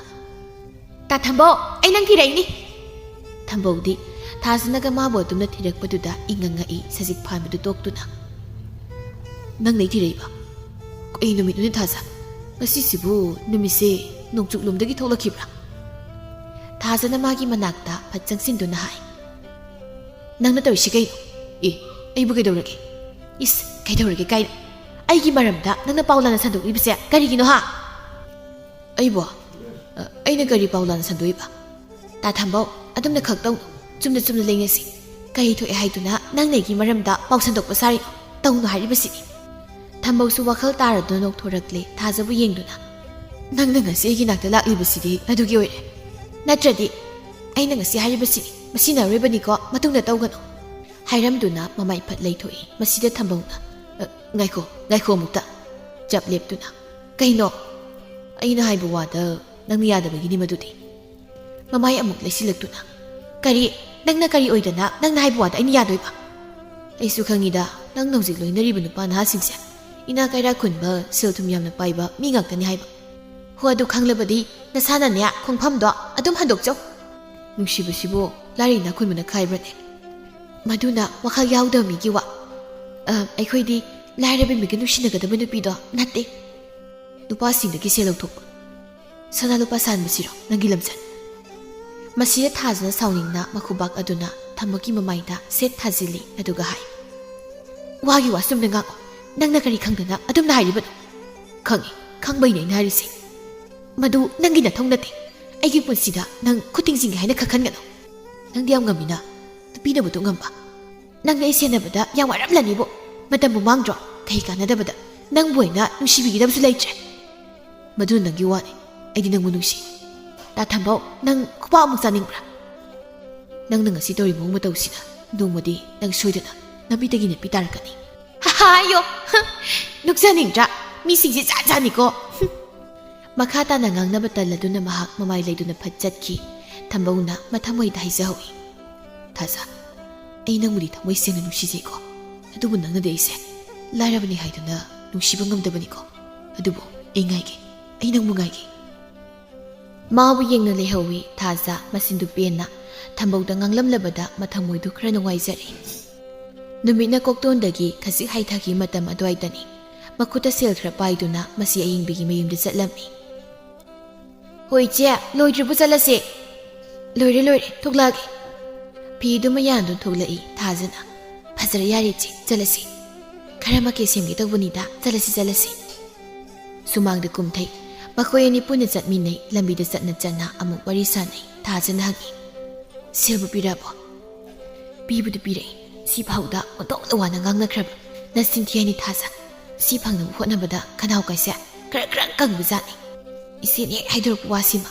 "ꯇꯥ ꯊꯝꯕꯧ, ꯑꯩ ꯅꯪ ꯊꯤꯔꯛꯏꯅꯤ!" ꯊꯝꯕꯧꯗꯤ ꯊꯥꯖꯅꯒ ꯃꯥꯕꯨ ꯑꯗꯨꯝꯅ ꯊꯤꯔꯛꯄꯗꯨꯗ ꯏꯉꯛ ꯉꯛꯏ꯫ ꯁꯖꯤꯛ ꯐꯥꯟꯕꯗꯨ ꯇꯣꯛꯇꯨꯅ, "ꯅꯪꯅ ꯑꯩ ꯊꯤꯔꯛꯏꯕ? ꯀꯩ ꯅꯨꯃꯤꯠꯅꯣꯅꯦ ꯊꯥꯖ? ꯉꯁꯤꯁꯤꯕꯨ ꯅꯨꯃꯤꯠꯁꯦ ꯅꯣꯡꯆꯨꯞꯂꯣꯝꯗꯒꯤ ꯊꯣꯛꯂꯛꯈꯤꯕ꯭ꯔꯥ?" ꯊꯥꯖꯅ ꯃꯥꯒꯤ ꯃꯅꯥꯛꯇ ꯐꯠ ꯆꯪꯁꯤꯟꯗꯨꯅ ꯍꯥꯏ, "ꯅꯪꯅ ꯇꯧꯔꯤꯁꯤ ꯀꯩꯅꯣ? ꯑꯦ, ꯑꯩꯕꯨ ꯀꯩꯗꯧꯔꯒꯦ? ꯏꯁ, ꯀꯩꯗꯧꯔꯒꯦ ꯀꯥꯏꯅ? ꯑꯩꯒꯤ ꯃꯔꯝꯗ ꯅꯪꯅ ꯄꯥꯎ ꯂꯥꯟꯅ ꯁꯟꯗꯣꯛꯂꯤꯕꯁꯦ ꯀꯔꯤꯒꯤꯅꯣ ꯍꯥ? ꯑꯩꯕꯣ? ꯑ, ꯑꯩꯅ ꯀꯔꯤ ꯄꯥꯎ ꯂꯥꯟꯅ ꯁꯟꯗꯣꯛꯏꯕ? ꯇꯥ ꯊꯝꯕꯧ, ꯑꯗꯨꯝꯅ ꯈꯛ ꯇꯧꯅꯨ꯫ ꯆꯨꯝꯅ ꯆꯨꯝꯅ ꯂꯩꯅꯁꯤ꯫ ꯀꯔꯤ ꯊꯣꯛꯑꯦ ꯍꯥꯏꯗꯨꯅ ꯅꯪꯅ ꯑꯩꯒꯤ ꯃꯔꯝꯗ ꯄꯥꯎ ꯁꯟꯗꯣꯛꯄ ꯁꯥꯔꯤꯅꯣ? ꯇꯧꯅꯨ ꯍꯥꯏꯔꯤꯕꯁꯤꯅꯤ꯫ ꯊꯝꯕꯧꯁꯨ ꯋꯥꯈꯜ ꯇꯥꯔꯗꯨꯅ ꯅꯣꯛꯊꯣꯔꯛꯂꯦ ꯊꯥꯖꯕꯨ ꯌꯦꯡꯗꯨꯅ꯫ ꯅꯪꯅ ꯉꯁꯤ ꯑꯩꯒꯤ ꯅꯥꯛꯇ ꯂꯥꯛꯂꯤꯕꯁꯤꯗꯤ ꯑꯗꯨꯒꯤ ꯑꯣꯏꯔꯦ꯫ ꯅꯠꯇ꯭ꯔꯗꯤ ꯑꯩꯅ ꯉꯁꯤ ꯍꯥꯏꯔꯤꯕꯁꯤꯅꯤ, ꯃꯁꯤꯅ ꯑꯔꯣꯏꯕꯅꯤꯀꯣ, ꯃꯇꯨꯡꯗ ꯇꯧꯒꯅꯨ꯫ ꯍꯥꯏꯔꯝꯗꯨꯅ ꯃꯃꯥꯏ ꯐꯠ ꯂꯩꯊꯣꯛꯏ꯫ ꯃꯁꯤꯗ ꯊꯝꯕꯧꯅ, "ꯑ, ꯉꯥꯏꯈꯣ, ꯉꯥꯏꯈꯣ ꯑꯃꯨꯛꯇ"꯫ ꯆꯞ ꯂꯦꯞꯇꯨꯅ, "ꯀꯩꯅꯣ? ꯑꯩꯅ ꯍꯥꯏꯕ ꯋꯥꯗ ꯅꯪꯅ ꯌꯥꯗꯕꯒꯤꯅꯤ ꯃꯗꯨꯗꯤ"꯫ ꯃꯃꯥꯏ ꯑꯃꯨꯛ ꯂꯩꯁꯤꯜꯂꯛꯇꯨꯅ, "ꯀꯔꯤ? ꯅꯪꯅ ꯀꯔꯤ ꯑꯣꯏꯗꯅ ꯅꯪꯅ ꯍꯥꯏꯕ ꯋꯥꯗ ꯑꯩꯅ ꯌꯥꯗꯣꯏꯕ? ꯑꯩꯁꯨ ꯈꯪꯉꯤꯗ, ꯅꯪꯅ ꯍꯧꯖꯤꯛ ꯂꯣꯏꯅꯔꯤꯕ ꯅꯨꯄꯥ ꯅꯍꯥꯁꯤꯡꯁꯦ ꯏꯅꯥ ꯀꯩꯔꯥ ꯈꯨꯟꯕ, ꯁꯦꯜ ꯊꯨꯝ ꯌꯥꯝꯅ ꯄꯥꯏꯕ ꯃꯤ ꯉꯥꯛꯇꯅꯤ ꯍꯥꯏꯕ꯫ ꯍꯣ, ꯑꯗꯨ ꯈꯪꯂꯕꯗꯤ ꯅꯁꯥꯅꯅꯦ ꯈꯣꯡꯐꯝꯗꯣ ꯑꯗꯨꯝ ꯍꯟꯗꯣꯛꯆꯧ꯫ ꯅꯨꯡꯁꯤꯕꯁꯤꯕꯨ ꯂꯥꯏꯔ ꯏꯅꯥ ꯈꯨꯟꯕꯅ ꯈꯥꯏꯕ꯭ꯔꯅꯦ? ꯃꯗꯨꯅ ꯋꯥꯈꯜ ꯌꯥꯎꯗꯕ ꯃꯤꯒꯤ ꯋꯥ꯫ ꯑ, ꯑꯩꯈꯣꯏꯗꯤ ꯂꯥꯏꯔꯕ ꯃꯤꯒ ꯅꯨꯡꯁꯤꯅꯒꯗꯕ ꯅꯨꯄꯤꯗꯣ ꯅꯠꯇꯦ꯫ ꯅꯨꯄꯥꯁꯤꯡꯗꯒꯤ ꯁꯦꯜ ꯂꯧꯊꯣꯛꯄ, ꯁꯅꯥ ꯂꯨꯄꯥ ꯁꯥꯟꯕꯁꯤꯔꯣ ꯅꯪꯒꯤ ꯂꯝꯆꯠ?" ꯃꯁꯤꯗ ꯊꯥꯖꯅ ꯁꯥꯎꯅꯤꯡꯅ ꯃꯈꯨꯕꯥꯛ ꯑꯗꯨꯅ ꯊꯝꯕꯧꯒꯤ ꯃꯃꯥꯏꯗ ꯁꯦꯠ ꯊꯥꯖꯤꯜꯂꯤ, ꯑꯗꯨꯒ ꯍꯥꯏ, "ꯋꯥꯒꯤ ꯋꯥ ꯆꯨꯝꯅ ꯉꯥꯡꯉꯣ꯫ ꯅꯪꯅ ꯀꯔꯤ ꯈꯪꯗꯅ ꯑꯗꯨꯝꯅ ꯍꯥꯏꯔꯤꯕꯅꯣ? ꯈꯪꯉꯤ, ꯈꯪꯕꯩꯅꯦ ꯑꯩꯅ ꯍꯥꯏꯔꯤꯁꯦ꯫ ꯃꯗꯨ ꯅꯪꯒꯤ ꯅꯊꯧ ꯅꯠꯇꯦ꯫ ꯑꯩꯒꯤ ꯄꯨꯟꯁꯤꯗ ꯅꯪ ꯈꯨꯠ ꯊꯤꯡꯖꯤꯟꯒꯦ ꯍꯥꯏꯅ ꯈꯟꯒꯅꯨ꯫ ꯅꯪꯗꯤ ꯌꯥꯝ ꯉꯝꯃꯤꯅ, ꯅꯨꯄꯤꯅꯕꯨ ꯑꯗꯨꯛ ꯉꯝꯕ꯫ ꯅꯪꯅ ꯑꯩ ꯁꯦꯟꯅꯕꯗ ꯌꯥꯝ ꯋꯥꯔꯝꯂꯅꯤꯕꯣ꯫ ꯃꯇꯝꯕꯨ ꯃꯥꯡꯗ꯭ꯔꯣ? ꯀꯩ ꯀꯥꯟꯅꯗꯕꯗ ꯅꯪꯕꯨ ꯑꯣꯏꯅ ꯅꯨꯡꯁꯤꯕꯤꯒꯗꯕꯁꯨ ꯂꯩꯇ꯭ꯔꯦ꯫ ꯃꯗꯨꯅ ꯅꯪꯒꯤ ꯋꯥꯅꯤ꯫ ꯑꯩꯗꯤ ꯅꯪꯕꯨ ꯅꯨꯡꯁꯤ꯫ ꯇꯥ ꯊꯝꯕꯧ, ꯅꯪ ꯈꯨꯄꯥꯛ ꯑꯃꯨꯛ ꯆꯥꯅꯤꯡꯕ꯭ꯔꯥ? ꯅꯪꯅ ꯉꯁꯤ ꯇꯧꯔꯤꯕ ꯃꯑꯣꯡ ꯃꯇꯧꯁꯤꯅ ꯅꯣꯡꯃꯗꯤ ꯅꯪ ꯁꯣꯏꯗꯅ ꯅꯥꯄꯤꯗꯒꯤ ꯅꯥꯄꯤ ꯇꯥꯔꯛꯀꯅꯤ꯫ ꯍꯥ, ꯍꯥ, ꯑꯌꯣ! ꯍ, ꯅꯣꯛꯆꯅꯤꯡꯗ꯭ꯔꯥ? ꯃꯤꯁꯤꯡꯁꯦ ꯖꯥꯠ ꯖꯥꯠꯅꯤꯀꯣ꯫ ꯍꯨꯝ꯫ ꯃꯈꯥ ꯇꯥꯅ ꯉꯥꯡꯅꯕ ꯇꯜꯂꯗꯨꯅ ꯃꯍꯥꯛ ꯃꯃꯥꯏ ꯂꯩꯗꯨꯅ ꯐꯠ ꯆꯠꯈꯤ꯫ ꯊꯝꯕꯧꯅ ꯃꯊꯃꯣꯏꯗ ꯍꯥꯏꯖꯍꯧꯏ, "ꯊꯥꯖ, ꯑꯩ ꯅꯪꯕꯨꯗꯤ ꯊꯃꯣꯏ ꯁꯦꯡꯅ ꯅꯨꯡꯁꯤꯖꯩꯀꯣ꯫ ꯑꯗꯨꯕꯨ ꯅꯪꯅꯗꯤ ꯑꯩꯁꯦ ꯂꯥꯏꯔꯕꯅꯤ ꯍꯥꯏꯗꯨꯅ ꯅꯨꯡꯁꯤꯕ ꯉꯝꯗꯕꯅꯤꯀꯣ꯫ ꯑꯗꯨꯕꯨ ꯑꯩ ꯉꯥꯏꯒꯦ, ꯑꯩ ꯅꯪꯕꯨ ꯉꯥꯏꯒꯦ"꯫ ꯃꯥꯕꯨ ꯌꯦꯡꯅ ꯂꯩꯍꯧꯏ ꯊꯥꯖ, ꯃꯆꯤꯟꯗꯨ ꯄꯦꯟꯅ ꯊꯝꯕꯧꯗ ꯉꯥꯡꯂꯝꯂꯕꯗ ꯃꯊꯃꯣꯏꯗꯨ ꯈꯔ ꯅꯨꯡꯉꯥꯏꯖꯔꯦ꯫ ꯅꯨꯃꯤꯠꯅ ꯀꯣꯛꯇꯣꯟꯗꯒꯤ ꯈꯖꯤꯛ ꯍꯥꯏꯊꯈꯤꯕ ꯃꯇꯝ ꯑꯗꯨꯋꯥꯏꯗꯅꯤ꯫ ꯃꯈꯨꯠꯇ ꯁꯦꯜ ꯈꯔ ꯄꯥꯏꯗꯨꯅ ꯃꯁꯤ ꯑꯌꯤꯡꯕꯤꯒꯤ ꯃꯌꯨꯝꯗ ꯆꯠꯂꯝꯃꯤ꯫ "ꯍꯣꯏ ꯏꯆꯦ, ꯂꯣꯏꯗ꯭ꯔꯤꯕꯨ ꯆꯠꯂꯁꯦ?" "ꯂꯣꯏꯔꯦ, ꯂꯣꯏꯔꯦ, ꯊꯣꯛꯂꯛꯑꯒꯦ"꯫ ꯐꯤꯗꯨ ꯃꯌꯥꯟꯗꯨꯅ ꯊꯣꯛꯂꯛꯏ ꯊꯥꯖꯅ꯫ ꯐꯖꯔꯦ, ꯌꯥꯔꯦ ꯏꯆꯦ, ꯆꯠꯂꯁꯤ꯫ ꯈꯔ ꯃꯀꯦ ꯁꯦꯝꯒꯦ ꯇꯧꯕꯅꯤꯗ, ꯆꯠꯂꯁꯤ, ꯆꯠꯂꯁꯤ꯫ ꯁꯨꯃꯥꯡꯗ ꯀꯨꯝꯊꯩ꯫ ꯃꯈꯣꯏ ꯑꯅꯤ ꯄꯨꯟꯅ ꯆꯠꯃꯤꯟꯅꯩ꯫ ꯂꯝꯕꯤꯗ ꯆꯠꯅ ꯆꯠꯅ ꯑꯃꯨꯛ ꯋꯥꯔꯤ ꯁꯥꯟꯅꯩ꯫ ꯊꯥꯖꯅ ꯍꯪꯉꯤ, "ꯁꯦꯜꯕꯨ ꯄꯤꯔꯛꯑꯕꯣ?" "ꯄꯤꯕꯨꯗꯤ ꯄꯤꯔꯛꯏ꯫ ꯁꯤ ꯐꯥꯎꯗ ꯑꯣꯟꯊꯣꯛꯅ ꯋꯥꯅ ꯉꯥꯡꯅꯈ꯭ꯔꯕ꯫ ꯅꯆꯤꯟ ꯊꯤ ꯍꯥꯏꯅꯤ ꯊꯥꯖ꯫ ꯁꯤ ꯐꯪꯅꯕ ꯍꯣꯠꯅꯕꯗ ꯈꯅꯥꯎ ꯀꯥꯏꯁꯦ ꯈꯔ ꯈꯔ ꯀꯪꯕꯖꯥꯠꯅꯤ꯫ ꯏꯆꯦꯅ ꯍꯦꯛ ꯍꯥꯏꯗꯣꯔꯛꯄ ꯋꯥꯁꯤꯃ꯫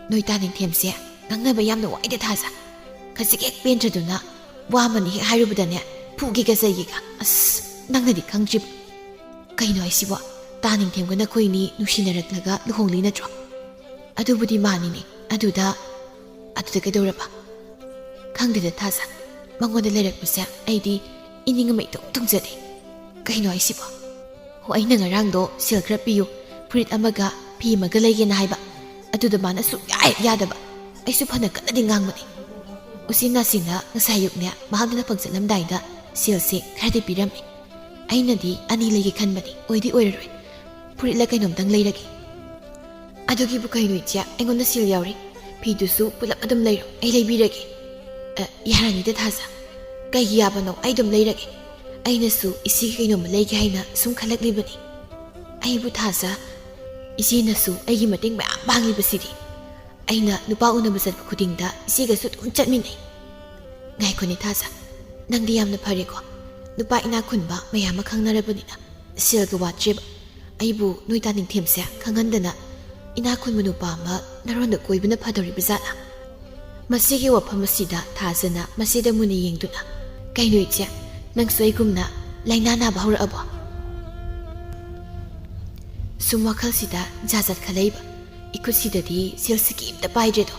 ꯅꯣꯏ ꯇꯥ ꯅꯤꯡꯊꯦꯝꯁꯦ ꯉꯥꯡꯅꯕ ꯌꯥꯝꯅ ꯋꯥꯏꯗ ꯊꯥꯖ꯫ ꯈꯖꯤꯛ ꯍꯦꯛ ꯄꯦꯟꯗ꯭ꯔꯗꯨꯅ ꯋꯥ ꯑꯃꯅꯤ ꯍꯦꯛ ꯍꯥꯏꯔꯨꯕꯗꯅꯦ ꯐꯨꯒꯦꯒ ꯆꯩꯒꯦꯒ꯫ ꯑꯁ, ꯅꯪꯅꯗꯤ ꯈꯪꯗ꯭ꯔꯤꯕ꯫ ꯀꯩꯅꯣ ꯍꯥꯏꯁꯤꯕꯣ? ꯇꯥ ꯅꯤꯡꯊꯦꯝꯒ ꯅꯈꯣꯏꯅꯤ ꯅꯨꯡꯁꯤꯅꯔꯛꯂꯒ ꯂꯨꯍꯣꯡꯂꯤ ꯅꯠꯇ꯭ꯔꯣ? ꯑꯗꯨꯕꯨꯗꯤ ꯃꯥꯅꯤꯅꯦ꯫ ꯑꯗꯨꯗ, ꯑꯗꯨꯗ ꯀꯩꯗꯧꯔꯕ? ꯈꯪꯗꯦꯗ ꯊꯥꯖ꯫ ꯃꯉꯣꯟꯗ ꯂꯩꯔꯛꯄꯁꯦ ꯑꯩꯗꯤ ꯏꯅꯤꯡ ꯑꯃ ꯏꯇꯨꯡ ꯇꯨꯡꯖꯗꯦ꯫ ꯀꯩꯅꯣ ꯍꯥꯏꯁꯤꯕꯣ? ꯍꯣ, ꯑꯩꯅ ꯉꯔꯥꯡꯗꯣ ꯁꯦꯜ ꯈꯔ ꯄꯤꯌꯨ, ꯐꯨꯔꯤꯠ ꯑꯃꯒ ꯐꯤ ꯑꯃꯒ ꯂꯩꯒꯦꯅ ꯍꯥꯏꯕ꯫ ꯑꯗꯨꯗ ꯃꯥꯅ ꯁꯨꯛꯌꯥ ꯍꯦꯛ ꯌꯥꯗꯕ꯫ ꯑꯩꯁꯨ ꯐꯅ ꯀꯟꯅꯗꯤ ꯉꯥꯡꯕꯅꯤ꯫ ꯎꯆꯤꯟ ꯅꯥꯆꯤꯟꯅ ꯉꯁꯥꯏ ꯑꯌꯨꯛꯅꯦ ꯃꯍꯥꯛꯅ ꯊꯕꯛ ꯆꯠꯂꯝꯗꯥꯏꯗ ꯁꯦꯜꯁꯦ ꯈꯔꯗꯤ ꯄꯤꯔꯝꯃꯤ꯫ ꯑꯩꯅꯗꯤ ꯑꯅꯤ ꯂꯩꯒꯦ ꯈꯟꯕꯅꯤ, ꯑꯣꯏꯗꯤ ꯑꯣꯏꯔꯔꯣꯏ꯫ ꯐꯨꯔꯤꯠꯂ ꯀꯩꯅꯣꯝꯇꯪ ꯂꯩꯔꯒꯦ꯫ ꯑꯗꯨꯒꯤꯕꯨ ꯀꯩꯅꯣ ꯏꯆꯦ, ꯑꯩꯉꯣꯟꯗ ꯁꯦꯜ ꯌꯥꯎꯔꯤ꯫ ꯐꯤꯗꯨꯁꯨ ꯄꯨꯂꯞ ꯑꯗꯨꯝ ꯂꯩꯔꯣ, ꯑꯩ ꯂꯩꯕꯤꯔꯒꯦ꯫ ꯑ, ꯌꯥꯔꯅꯤꯗ ꯊꯥꯖ꯫ ꯀꯩꯒꯤ ꯌꯥꯕꯅꯣ? ꯑꯩ ꯑꯗꯨꯝ ꯂꯩꯔꯒꯦ꯫ ꯑꯩꯅꯁꯨ ꯏꯆꯦꯒꯤ ꯀꯩꯅꯣꯝꯃ ꯂꯩꯒꯦ ꯍꯥꯏꯅ ꯁꯨꯝ ꯈꯜꯂꯛꯂꯤꯕꯅꯤ꯫ ꯑꯩꯕꯨ ꯊꯥꯖ, ꯏꯆꯦꯅꯁꯨ ꯑꯩꯒꯤ ꯃꯇꯦꯡ ꯃꯌꯥꯝ ꯄꯥꯡꯂꯤꯕꯁꯤꯗꯤ꯫ ꯑꯩꯅ ꯅꯨꯄꯥ ꯎꯅꯕ ꯆꯠꯄ ꯈꯨꯗꯤꯡꯗ ꯏꯆꯦꯒꯁꯨ ꯑꯗꯨꯝ ꯆꯠꯃꯤꯟꯅꯩ꯫ ꯉꯥꯏꯈꯣꯅꯦ ꯊꯥꯖ, ꯅꯪꯗꯤ ꯌꯥꯝꯅ ꯐꯔꯦꯀꯣ꯫ ꯅꯨꯄꯥ ꯏꯅꯥꯛ ꯈꯨꯟꯕ ꯃꯌꯥꯝ ꯑꯃ ꯈꯪꯅꯔꯕꯅꯤꯅ ꯁꯦꯜꯒ ꯋꯥꯠꯇ꯭ꯔꯦꯕ꯫ ꯑꯩꯕꯨ ꯅꯣꯏ ꯇꯥ ꯅꯤꯡꯊꯦꯝꯁꯦ ꯈꯪꯍꯟꯗꯅ ꯏꯅꯥꯛ ꯈꯨꯟꯕ ꯅꯨꯄꯥ ꯑꯃ ꯅꯔꯣꯟꯗ ꯀꯣꯏꯕꯅ ꯐꯗꯧꯔꯤꯕ ꯖꯥꯠꯂꯥ? ꯃꯁꯤꯒꯤ ꯋꯥꯐꯝ ꯑꯁꯤꯗ ꯊꯥꯖꯅ ꯃꯁꯤꯗ ꯃꯨꯟꯅ ꯌꯦꯡꯗꯨꯅ, "ꯀꯩꯅꯣ ꯏꯆꯦ, ꯅꯪꯁꯨ ꯑꯩꯒꯨꯝꯅ ꯂꯥꯏꯅꯥ ꯅꯥꯕ ꯍꯧꯔꯛꯑꯕꯣ?" ꯁꯨꯝ ꯋꯥꯈꯜꯁꯤꯗ ꯖꯥꯠ ꯖꯥꯠ ꯈꯜꯂꯛꯏꯕ꯫ ꯏꯈꯨꯠꯁꯤꯗꯗꯤ ꯁꯦꯜꯁꯤ ꯀꯩꯝꯇ ꯄꯥꯏꯗ꯭ꯔꯦꯗꯣ꯫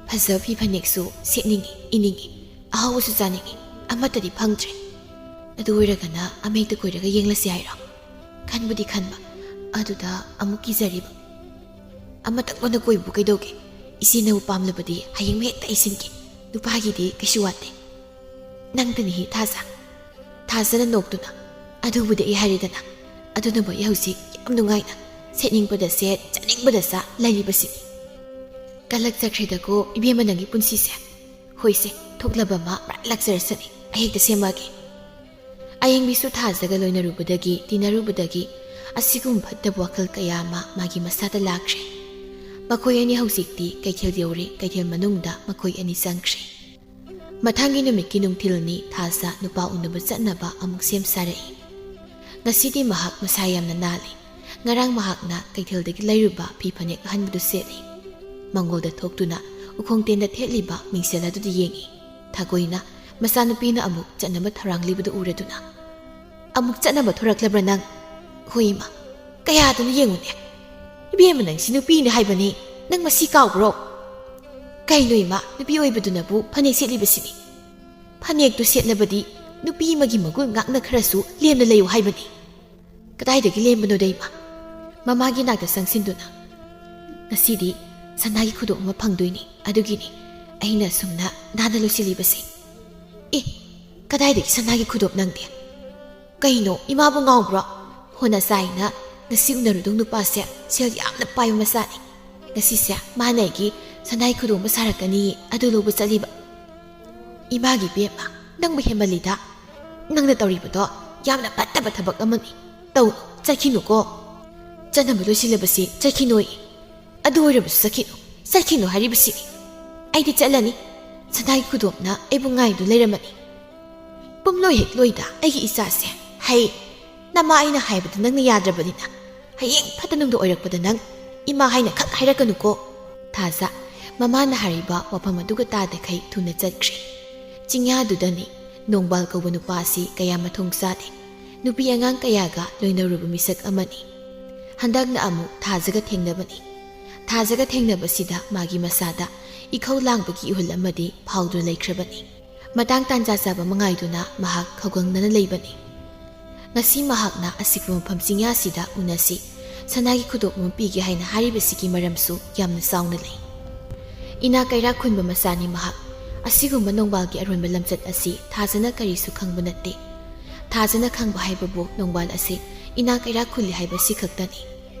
ꯐꯖꯕ ꯐꯤ ꯐꯅꯦꯛꯁꯨ ꯁꯦꯠꯅꯤꯡꯉꯤ, ꯏꯅꯤꯡꯉꯤ, ꯑꯍꯥꯎꯕꯁꯨ ꯆꯥꯅꯤꯡꯉꯤ, ꯑꯃꯠꯇꯗꯤ ꯐꯪꯗ꯭ꯔꯦ꯫ ꯑꯗꯨ ꯑꯣꯏꯔꯒꯅ ꯑꯃ ꯍꯦꯛꯇ ꯀꯣꯏꯔꯒ ꯌꯦꯡꯂꯁꯤ ꯍꯥꯏꯔꯣ? ꯈꯟꯕꯨꯗꯤ ꯈꯟꯕ, ꯑꯗꯨꯗ ꯑꯃꯨꯛ ꯀꯤꯖꯔꯤꯕ꯫ "ꯑꯃꯇꯪ ꯑꯣꯏꯅ ꯀꯣꯏꯕꯨ ꯀꯩꯗꯧꯒꯦ? ꯏꯆꯦꯅꯕꯨ ꯄꯥꯝꯂꯕꯗꯤ ꯍꯌꯦꯡꯃꯛ ꯍꯦꯛꯇ ꯑꯩ ꯁꯤꯟꯒꯦ꯫ ꯅꯨꯄꯥꯒꯤꯗꯤ ꯀꯩꯁꯨ ꯋꯥꯠꯇꯦ꯫ ꯅꯪꯗꯅꯤꯍꯦ ꯊꯥꯖ꯫" ꯊꯥꯖꯅ ꯅꯣꯛꯇꯨꯅ, "ꯑꯗꯨꯕꯨꯗꯤ ꯑꯩ ꯍꯥꯏꯔꯦꯗꯅ꯫ ꯑꯗꯨꯅꯕꯨ ꯑꯩ ꯍꯧꯖꯤꯛ ꯌꯥꯝ ꯅꯨꯡꯉꯥꯏꯅ ꯁꯦꯠꯅꯤꯡꯕꯗ ꯁꯦꯠ, ꯆꯥꯅꯤꯡꯕꯗ ꯆꯥ ꯂꯩꯔꯤꯕꯁꯤꯅꯤ꯫" "ꯀꯜꯂꯛꯆꯈ꯭ꯔꯦꯗꯀꯣ ꯏꯕꯦꯝꯃ ꯅꯪꯒꯤ ꯄꯨꯟꯁꯤꯁꯦ꯫ ꯍꯣꯏꯁꯦ, ꯊꯣꯛꯂꯕ ꯑꯃ ꯄꯨꯔꯥ ꯂꯥꯛꯆꯔꯁꯅꯤ꯫ ꯑꯩ ꯍꯦꯛꯇ ꯁꯦꯝꯃꯛꯑꯒꯦ꯫ ꯑꯌꯦꯡꯕꯤꯁꯨ ꯊꯥꯖꯒ ꯂꯣꯏꯅꯔꯨꯕꯗꯒꯤ, ꯇꯤꯟꯅꯔꯨꯕꯗꯒꯤ ꯑꯁꯤꯒꯨꯝꯕ ꯐꯠꯇꯕ ꯋꯥꯈꯜ ꯀꯌꯥ ꯑꯃ ꯃꯥꯒꯤ ꯃꯁꯥꯗ ꯂꯥꯛꯈ꯭ꯔꯦ꯫ ꯃꯈꯣꯏ ꯑꯅꯤ ꯍꯧꯖꯤꯛꯇꯤ ꯀꯩꯊꯦꯜ ꯌꯧꯔꯦ, ꯀꯩꯊꯦꯜ ꯃꯅꯨꯡꯗ ꯃꯈꯣꯏ ꯑꯅꯤ ꯆꯪꯈ꯭ꯔꯦ꯫ ꯃꯊꯪꯒꯤ ꯅꯨꯃꯤꯠꯀꯤ ꯅꯨꯡꯊꯤꯜꯅꯤ, ꯊꯥꯖ ꯅꯨꯄꯥ ꯎꯅꯕ ꯆꯠꯅꯕ ꯑꯃꯨꯛ ꯁꯦꯝ ꯁꯥꯔꯛꯏ꯫ ꯉꯁꯤꯗꯤ ꯃꯍꯥꯛ ꯃꯁꯥ ꯌꯥꯝꯅ ꯅꯥꯜꯂꯤ꯫ ꯉꯔꯥꯡ ꯃꯍꯥꯛꯅ ꯀꯩꯊꯦꯜꯗꯒꯤ ꯂꯩꯔꯨꯕ ꯐꯤ ꯐꯅꯦꯛ ꯑꯍꯟꯕꯗꯨ ꯁꯦꯠꯂꯤ꯫ ꯃꯪꯒꯣꯜꯗ ꯊꯣꯛꯇꯨꯅ ꯎꯈꯣꯡ ꯇꯦꯟꯗ ꯊꯦꯠꯂꯤꯕ ꯃꯤꯡꯁꯦꯜ ꯑꯗꯨꯗ ꯌꯦꯡꯏ꯫ ꯊꯥꯒꯣꯏꯅ ꯃꯆꯥꯅꯨꯄꯤꯅ ꯑꯃꯨꯛ ꯆꯠꯅꯕ ꯊꯧꯔꯥꯡꯂꯤꯕꯗꯨ ꯎꯔꯗꯨꯅ, "ꯑꯃꯨꯛ ꯆꯠꯅꯕ ꯊꯣꯔꯛꯂꯕ꯭ꯔꯥ ꯅꯪ? ꯍꯣꯏ ꯏꯃꯥ, ꯀꯌꯥꯗꯅ ꯌꯦꯡꯉꯨꯅꯦ꯫ ꯏꯕꯦꯝꯃ, ꯅꯪꯁꯤ ꯅꯨꯄꯤꯅꯤ ꯍꯥꯏꯕꯅꯤ, ꯅꯪ ꯃꯁꯤ ꯀꯥꯎꯕ꯭ꯔꯣ?" "ꯀꯩꯅꯣ ꯏꯃꯥ, ꯅꯨꯄꯤ ꯑꯣꯏꯕꯗꯨꯅꯕꯨ ꯐꯅꯦꯛ ꯁꯦꯠꯂꯤꯕꯁꯤꯅꯤ꯫ ꯐꯅꯦꯛꯇꯨ ꯁꯦꯠꯂꯕꯗꯤ ꯅꯨꯄꯤ ꯑꯃꯒꯤ ꯃꯒꯨꯟ ꯉꯥꯛꯅ ꯈꯔꯁꯨ ꯂꯦꯝꯅ ꯂꯩꯌꯨ ꯍꯥꯏꯕꯅꯤ꯫ ꯀꯗꯥꯏꯗꯒꯤ ꯂꯦꯝꯕꯅꯣꯗ ꯏꯃꯥ?" ꯃꯃꯥꯒꯤ ꯅꯥꯛꯇ ꯆꯪꯁꯤꯟꯗꯨꯅ, "ꯉꯁꯤꯗꯤ ꯁꯅꯥꯒꯤ ꯈꯨꯗꯣꯞ ꯑꯃ ꯐꯪꯗꯣꯏꯅꯤ, ꯑꯗꯨꯒꯤꯅꯤ ꯑꯩꯅ ꯑꯁꯨꯝꯅ ꯅꯥꯟꯅ ꯂꯣꯏꯁꯤꯜꯂꯤꯕꯁꯦ꯫" "ꯑꯦ, ꯀꯗꯥꯏꯗꯒꯤ ꯁꯅꯥꯒꯤ ꯈꯨꯗꯣꯞ ꯅꯪꯗꯤ? ꯀꯩꯅꯣ, ꯏꯃꯥꯕꯨ ꯉꯥꯎꯕ꯭ꯔꯣ? ꯍꯣꯅ ꯆꯥꯏꯅ ꯉꯁꯤ ꯎꯅꯔꯨꯗꯧ ꯅꯨꯄꯥꯁꯦ ꯁꯦꯜ ꯌꯥꯝꯅ ꯄꯥꯏꯕ ꯃꯆꯥꯅꯤ꯫ ꯉꯁꯤꯁꯦ ꯃꯥꯅ ꯑꯩꯒꯤ ꯁꯅꯥꯒꯤ ꯈꯨꯗꯣꯞ ꯑꯃ ꯁꯥꯔꯛꯀꯅꯤ, ꯑꯗꯨ ꯂꯧꯕ ꯆꯠꯂꯤꯕ꯫" "ꯏꯃꯥꯒꯤ ꯏꯕꯦꯝꯃ, ꯅꯪꯕꯨ ꯍꯦꯟꯃꯜꯂꯤꯗ꯫ ꯅꯪꯅ ꯇꯧꯔꯤꯕꯗꯣ ꯌꯥꯝꯅ ꯐꯠꯇꯕ ꯊꯕꯛ ꯑꯃꯅꯤ꯫ ꯇꯧ, ꯆꯠꯈꯤꯅꯨꯀꯣ꯫ ꯆꯠꯅꯕ ꯂꯣꯏꯁꯤꯜꯂꯕꯁꯤ ꯆꯠꯈꯤꯅꯣꯏ꯫ ꯑꯗꯨ ꯑꯣꯏꯔꯕꯁꯨ ꯆꯠꯈꯤꯅꯨ, ꯆꯠꯈꯤꯅꯨ ꯍꯥꯏꯔꯤꯕꯁꯤꯅꯤ꯫ ꯑꯩꯗꯤ ꯆꯠꯂꯅꯤ꯫ ꯁꯅꯥꯒꯤ ꯈꯨꯗꯣꯞꯅ ꯑꯩꯕꯨ ꯉꯥꯏꯗꯨ ꯂꯩꯔꯝꯃꯅꯤ꯫ ꯄꯨꯝꯂꯣꯏ ꯍꯦꯛ ꯂꯣꯏꯗ ꯑꯩꯒꯤ ꯏꯆꯥꯁꯦ꯫ ꯍꯩ, ꯅꯃꯥ ꯑꯩꯅ ꯍꯥꯏꯕꯗ ꯅꯪꯅ ꯌꯥꯗ꯭ꯔꯕꯅꯤꯅ, ꯍꯌꯦꯡ ꯐꯠꯇ ꯅꯨꯡꯗ ꯑꯣꯏꯔꯛꯄꯗ ꯅꯪ ꯏꯃꯥ ꯍꯥꯏꯅ ꯈꯛ ꯍꯥꯏꯔꯛꯀꯅꯨꯀꯣ꯫" ꯊꯥꯖ ꯃꯃꯥꯅ ꯍꯥꯏꯔꯤꯕ ꯋꯥꯐꯝ ꯑꯗꯨꯒ ꯇꯥꯗꯈꯩ ꯊꯨꯅ ꯆꯠꯈ꯭ꯔꯦ꯫ ꯆꯤꯡꯌꯥꯗꯨꯗꯅꯤ ꯅꯣꯡꯕꯥꯜ ꯀꯧꯕ ꯅꯨꯄꯥ ꯑꯁꯤ ꯀꯌꯥ ꯃꯊꯣꯡ ꯆꯥꯗꯦ꯫ ꯅꯨꯄꯤ ꯑꯉꯥꯡ ꯀꯌꯥꯒ ꯂꯣꯏꯅꯔꯨꯕ ꯃꯤꯁꯛ ꯑꯃꯅꯤ꯫ ꯍꯟꯗꯛꯅ ꯑꯃꯨꯛ ꯊꯥꯖꯒ ꯊꯦꯡꯅꯕꯅꯤ꯫ ꯊꯥꯖꯒ ꯊꯦꯡꯅꯕꯁꯤꯗ ꯃꯥꯒꯤ ꯃꯁꯥꯗ ꯏꯈꯧ ꯂꯥꯡꯕꯒꯤ ꯏꯍꯨꯜ ꯑꯃꯗꯤ ꯐꯥꯎꯗꯨꯅ ꯂꯩꯈ꯭ꯔꯕꯅꯤ꯫ ꯃꯇꯥꯡ ꯇꯥꯟꯖꯥ ꯆꯥꯕ ꯑꯃ ꯉꯥꯏꯗꯨꯅ ꯃꯍꯥꯛ ꯈꯧꯒꯪꯅꯅ ꯂꯩꯕꯅꯤ꯫ ꯉꯁꯤ ꯃꯍꯥꯛꯅ ꯑꯁꯤꯒꯨꯝꯕ ꯃꯐꯝ ꯆꯤꯡꯌꯥꯁꯤꯗ ꯎꯅꯁꯤ, ꯁꯅꯥꯒꯤ ꯈꯨꯗꯣꯞ ꯑꯃ ꯄꯤꯒꯦ ꯍꯥꯏꯅ ꯍꯥꯏꯔꯤꯕꯁꯤꯒꯤ ꯃꯔꯝꯁꯨ ꯌꯥꯝꯅ ꯆꯥꯎꯅ ꯂꯩ꯫ ꯏꯅꯥ ꯀꯩꯔꯥꯛ ꯈꯨꯟꯕ ꯃꯆꯥꯅꯤ ꯃꯍꯥꯛ꯫ ꯑꯁꯤꯒꯨꯝꯕ ꯅꯣꯡꯕꯥꯜꯒꯤ ꯑꯔꯣꯟꯕ ꯂꯝꯆꯠ ꯑꯁꯤ ꯊꯥꯖꯅ ꯀꯔꯤꯁꯨ ꯈꯪꯕ ꯅꯠꯇꯦ꯫ ꯊꯥꯖꯅ ꯈꯪꯕ ꯍꯥꯏꯕꯕꯨ ꯅꯣꯡꯕꯥꯜ ꯑꯁꯤ ꯏꯅꯥ ꯀꯩꯔꯥꯛ ꯈꯨꯜꯂꯤ ꯍꯥꯏꯕ ꯑꯁꯤ ꯈꯛꯇꯅꯤ꯫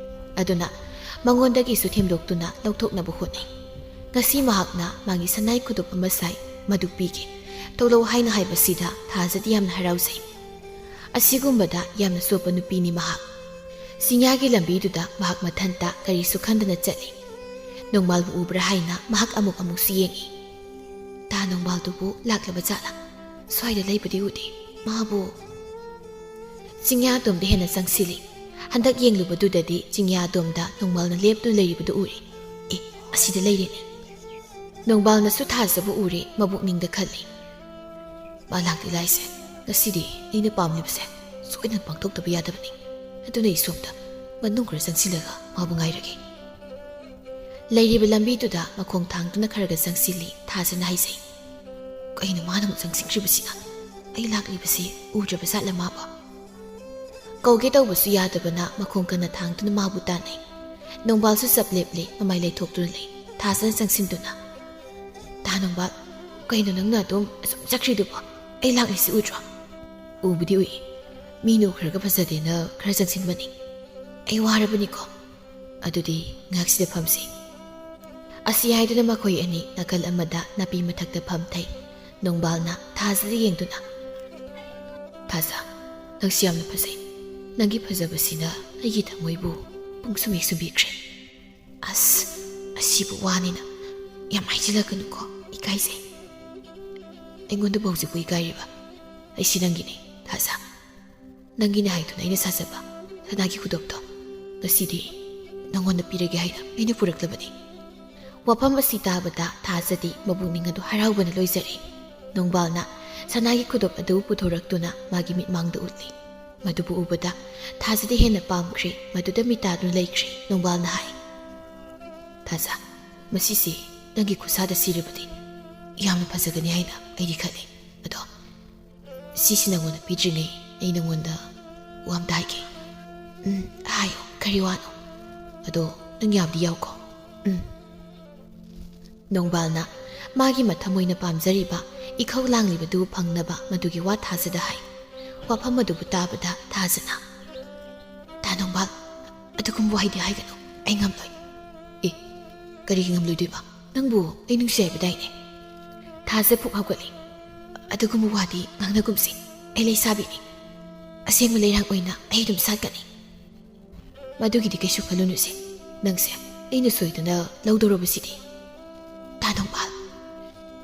ꯑꯗꯨꯅ ꯃꯉꯣꯟꯗꯒꯤꯁꯨ ꯊꯦꯝꯗꯣꯛꯇꯨꯅ ꯂꯧꯊꯣꯛꯅꯕ ꯍꯣꯠꯅꯩ꯫ ꯉꯁꯤ ꯃꯍꯥꯛꯅ ꯃꯥꯒꯤ ꯁꯅꯥꯏ ꯈꯨꯗꯣꯞ ꯑꯃ ꯁꯥꯏ, ꯃꯗꯨ ꯄꯤꯒꯦ꯫ ꯊꯣꯛꯂꯛꯎ ꯍꯥꯏꯅ ꯍꯥꯏꯕꯁꯤꯗ ꯊꯥꯖꯗꯤ ꯌꯥꯝꯅ ꯍꯔꯥꯎꯖꯩ꯫ ꯑꯁꯤꯒꯨꯝꯕꯗ ꯌꯥꯝꯅ ꯆꯣꯞꯄ ꯅꯨꯄꯤꯅꯤ ꯃꯍꯥꯛ꯫ ꯆꯤꯡꯌꯥꯒꯤ ꯂꯝꯕꯤꯗꯨꯗ ꯃꯍꯥꯛ ꯃꯊꯟꯇ ꯀꯔꯤꯁꯨ ꯈꯟꯗꯅ ꯆꯠꯂꯤ꯫ ꯅꯣꯡꯃꯥꯜꯕꯨ ꯎꯕ꯭ꯔꯥ ꯍꯥꯏꯅ ꯃꯍꯥꯛ ꯑꯃꯨꯛ ꯑꯃꯨꯛꯁꯨ ꯌꯦꯡꯏ꯫ ꯇꯥ ꯅꯣꯡꯃꯥꯜꯗꯨꯕꯨ ꯂꯥꯛꯂꯕ ꯖꯥꯠꯂꯥ? ꯁ꯭ꯋꯥꯏꯗ ꯂꯩꯕꯗꯤ ꯎꯗꯦ꯫ ꯃꯥꯕꯨ ꯆꯤꯡꯌꯥ ꯑꯗꯣꯝꯗ ꯍꯦꯟꯅ ꯆꯪꯁꯤꯜꯂꯤ꯫ ꯍꯟꯗꯛ ꯌꯦꯡꯂꯨꯕꯗꯨꯗꯗꯤ ꯆꯤꯡꯌꯥ ꯑꯗꯣꯝꯗ ꯅꯣꯡꯃꯥꯜꯅ ꯂꯦꯞꯇꯨꯅ ꯂꯩꯔꯤꯕꯗꯨ ꯎꯔꯦ꯫ ꯑꯦ, ꯑꯁꯤꯗ ꯂꯩꯔꯦꯅꯦ꯫ ꯅꯣꯡꯕꯥꯜꯅꯁꯨ ꯊꯥꯖꯕ ꯎꯔꯦ, ꯃꯕꯨꯛꯅꯤꯡꯗ ꯈꯜꯂꯤ, "ꯃꯥ ꯂꯥꯛꯇꯤ ꯂꯥꯏꯁꯦ, ꯉꯁꯤꯗꯤ ꯑꯩꯅ ꯄꯥꯝꯂꯤꯕꯁꯦ ꯁꯣꯏꯗꯅ ꯄꯥꯡꯊꯣꯛꯇꯕ ꯌꯥꯗꯕꯅꯤ꯫ ꯑꯗꯨꯅ ꯑꯩ ꯁꯣꯝꯗ ꯃꯅꯨꯡ ꯈꯔ ꯆꯪꯁꯤꯜꯂꯒ ꯃꯥꯕꯨ ꯉꯥꯏꯔꯒꯦ"꯫ ꯂꯩꯔꯤꯕ ꯂꯝꯕꯤꯗꯨꯗ ꯃꯈꯣꯡ ꯊꯥꯡꯗꯨꯅ ꯈꯔꯒ ꯆꯪꯁꯤꯜꯂꯤ꯫ ꯊꯥꯖꯅ ꯍꯥꯏꯖꯩ, "ꯀꯩꯅꯣ ꯃꯥꯅ ꯑꯃꯨꯛ ꯆꯪꯁꯤꯟꯈ꯭ꯔꯤꯕꯁꯤꯅ? ꯑꯩ ꯂꯥꯛꯂꯤꯕꯁꯤ ꯎꯗ꯭ꯔꯕ ꯖꯥꯠꯂ ꯃꯥꯕꯨ?" ꯀꯧꯒꯦ ꯇꯧꯕꯁꯨ ꯌꯥꯗꯕꯅ ꯃꯈꯣꯡ ꯀꯟꯅ ꯊꯥꯡꯗꯨꯅ ꯃꯥꯕꯨ ꯇꯥꯟꯅꯩ꯫ ꯅꯣꯡꯕꯥꯜꯁꯨ ꯆꯞ ꯂꯦꯞꯂꯦ, ꯃꯃꯥꯏ ꯂꯩꯊꯣꯛꯇꯨꯅ ꯂꯩ꯫ ꯊꯥꯖꯅ ꯆꯪꯁꯤꯟꯗꯨꯅ, "ꯇꯥ ꯅꯣꯡꯕꯥꯜ, ꯀꯩꯅꯣ ꯅꯪꯅ ꯑꯗꯨꯝ ꯑꯁꯨꯝ ꯆꯠꯈ꯭ꯔꯤꯗꯨꯕꯣ? ꯑꯩ ꯂꯥꯛꯂꯤꯁꯤ ꯎꯗ꯭ꯔꯣ?" "ꯎꯕꯨꯗꯤ ꯎꯏ꯫ ꯃꯤꯅ ꯎꯈ꯭ꯔꯒ ꯐꯖꯗꯦꯅ ꯈꯔ ꯆꯪꯁꯤꯟꯕꯅꯤ꯫ ꯑꯩ ꯋꯥꯔꯕꯅꯤꯀꯣ꯫ ꯑꯗꯨꯗꯤ ꯉꯥꯏꯍꯥꯛꯁꯤꯗ ꯐꯝꯁꯤ"꯫ ꯑꯁꯤ ꯍꯥꯏꯗꯨꯅ ꯃꯈꯣꯏ ꯑꯅꯤ ꯅꯥꯀꯜ ꯑꯃꯗ ꯅꯥꯄꯤ ꯃꯊꯛꯇ ꯐꯝꯊꯩ꯫ ꯅꯣꯡꯕꯥꯜꯅ ꯊꯥꯖꯗ ꯌꯦꯡꯗꯨꯅ, "ꯊꯥꯖ, ꯅꯪꯁꯤ ꯌꯥꯝꯅ ꯐꯖꯩ꯫ ꯅꯪꯒꯤ ꯐꯖꯕꯁꯤꯅ ꯑꯩꯒꯤ ꯊꯃꯣꯏꯕꯨ ꯄꯨꯡꯁꯨꯝ ꯍꯦꯛ ꯁꯨꯝꯕꯤꯈ꯭ꯔꯦ"꯫ "ꯑꯁ, ꯑꯁꯤꯕꯨ ꯋꯥꯅꯤꯅ ꯌꯥꯝ ꯍꯥꯏꯖꯤꯜꯂꯛꯀꯅꯨꯀꯣ, ꯏꯀꯥꯏꯖꯩ"꯫ "ꯑꯩꯉꯣꯟꯗꯕꯨ ꯍꯧꯖꯤꯛꯄꯨ ꯏꯀꯥꯏꯔꯤꯕ? ꯑꯩꯁꯤ ꯅꯪꯒꯤꯅꯤ, ꯊꯥꯖ꯫ ꯅꯪꯒꯤꯅꯤ ꯍꯥꯏꯗꯨꯅ ꯑꯩꯅ ꯁꯥꯖꯕ ꯁꯅꯥꯒꯤ ꯈꯨꯗꯣꯞꯇꯣ ꯉꯁꯤꯗꯤ ꯅꯪꯉꯣꯟꯗ ꯄꯤꯔꯒꯦ ꯍꯥꯏꯅ ꯑꯩꯅ ꯄꯨꯔꯛꯂꯕꯅꯤ"꯫ ꯋꯥꯐꯝ ꯑꯁꯤ ꯇꯥꯕꯗ ꯊꯥꯖꯗꯤ ꯃꯕꯨꯛꯅꯤꯡ ꯑꯗꯨ ꯍꯔꯥꯎꯕꯅ ꯂꯣꯏꯖꯔꯦ꯫ ꯅꯣꯡꯕꯥꯜꯅ ꯁꯅꯥꯒꯤ ꯈꯨꯗꯣꯞ ꯑꯗꯨ ꯄꯨꯊꯣꯔꯛꯇꯨꯅ ꯃꯥꯒꯤ ꯃꯤꯠꯃꯥꯡꯗ ꯎꯠꯂꯤ꯫ ꯃꯗꯨꯕꯨ ꯎꯕꯗ ꯊꯥꯖꯗꯤ ꯍꯦꯟꯅ ꯄꯥꯝꯈ꯭ꯔꯦ꯫ ꯃꯗꯨꯗ ꯃꯤꯠ ꯇꯥꯗꯨꯅ ꯂꯩꯈ꯭ꯔꯦ꯫ ꯅꯣꯡꯕꯥꯜꯅ ꯍꯥꯏ, "ꯊꯥꯖ, ꯃꯁꯤꯁꯤ ꯅꯪꯒꯤ ꯈꯨꯠꯁꯥꯗ ꯁꯤꯔꯕꯗꯤ ꯌꯥꯝꯅ ꯐꯖꯒꯅꯤ ꯍꯥꯏꯅ ꯑꯩꯗꯤ ꯈꯜꯂꯤ꯫ ꯑꯗꯣ ꯁꯤꯁꯤ ꯅꯪꯉꯣꯟꯗ ꯄꯤꯗ꯭ꯔꯤꯉꯩ ꯑꯩ ꯅꯪꯉꯣꯟꯗ ꯋꯥ ꯑꯝꯇ ꯍꯥꯏꯒꯦ"꯫ "ꯎꯝ, ꯍꯥꯏꯌꯣ, ꯀꯔꯤ ꯋꯥꯅꯣ? ꯑꯗꯣ ꯅꯪ ꯌꯥꯕꯗꯤ ꯌꯥꯎꯀꯣ"꯫ "ꯎꯝ"꯫ ꯅꯣꯡꯕꯥꯜꯅ ꯃꯥꯒꯤ ꯃꯊꯃꯣꯏꯅ ꯄꯥꯝꯖꯔꯤꯕ ꯏꯈꯧ ꯂꯥꯡꯂꯤꯕꯗꯨ ꯐꯪꯅꯕ ꯃꯗꯨꯒꯤ ꯋꯥ ꯊꯥꯖꯗ ꯍꯥꯏ꯫ ꯋꯥꯐꯝ ꯑꯗꯨꯕꯨ ꯇꯥꯕꯗ ꯊꯥꯖꯅ, "ꯇꯥ ꯅꯣꯡꯕꯥꯜ, ꯑꯗꯨꯒꯨꯝꯕ ꯋꯥꯍꯩꯗꯤ ꯍꯥꯏꯒꯅꯨ, ꯑꯩ ꯉꯝꯂꯣꯏ"꯫ "ꯑꯦ, ꯀꯔꯤꯒꯤ ꯉꯝꯂꯣꯏꯗꯣꯏꯕ? ꯅꯪꯕꯨ ꯑꯩ ꯅꯨꯡꯁꯤ ꯍꯥꯏꯕꯗꯥꯏꯅꯦ"꯫ ꯊꯥꯖ ꯐꯨꯛ ꯍꯧꯒꯠꯂꯤ꯫ ꯑꯗꯨꯒꯨꯝꯕ ꯋꯥꯗꯤ ꯉꯥꯡꯅꯒꯨꯝꯁꯤ꯫ ꯑꯩ ꯂꯩꯁꯥꯕꯤꯅꯤ꯫ ꯑꯁꯦꯡꯕ ꯂꯩꯔꯥꯡ ꯑꯣꯏꯅ ꯑꯩ ꯑꯗꯨꯝ ꯁꯥꯠꯀꯅꯤ꯫ ꯃꯗꯨꯒꯤꯗꯤ ꯀꯩꯁꯨ ꯈꯜꯂꯨꯅꯨꯁꯦ꯫ ꯅꯪꯁꯦ ꯑꯩꯅ ꯁꯣꯏꯗꯅ ꯂꯧꯗꯧꯔꯕꯁꯤꯗꯤ꯫ ꯇꯥ ꯅꯣꯡꯕꯥꯜ꯫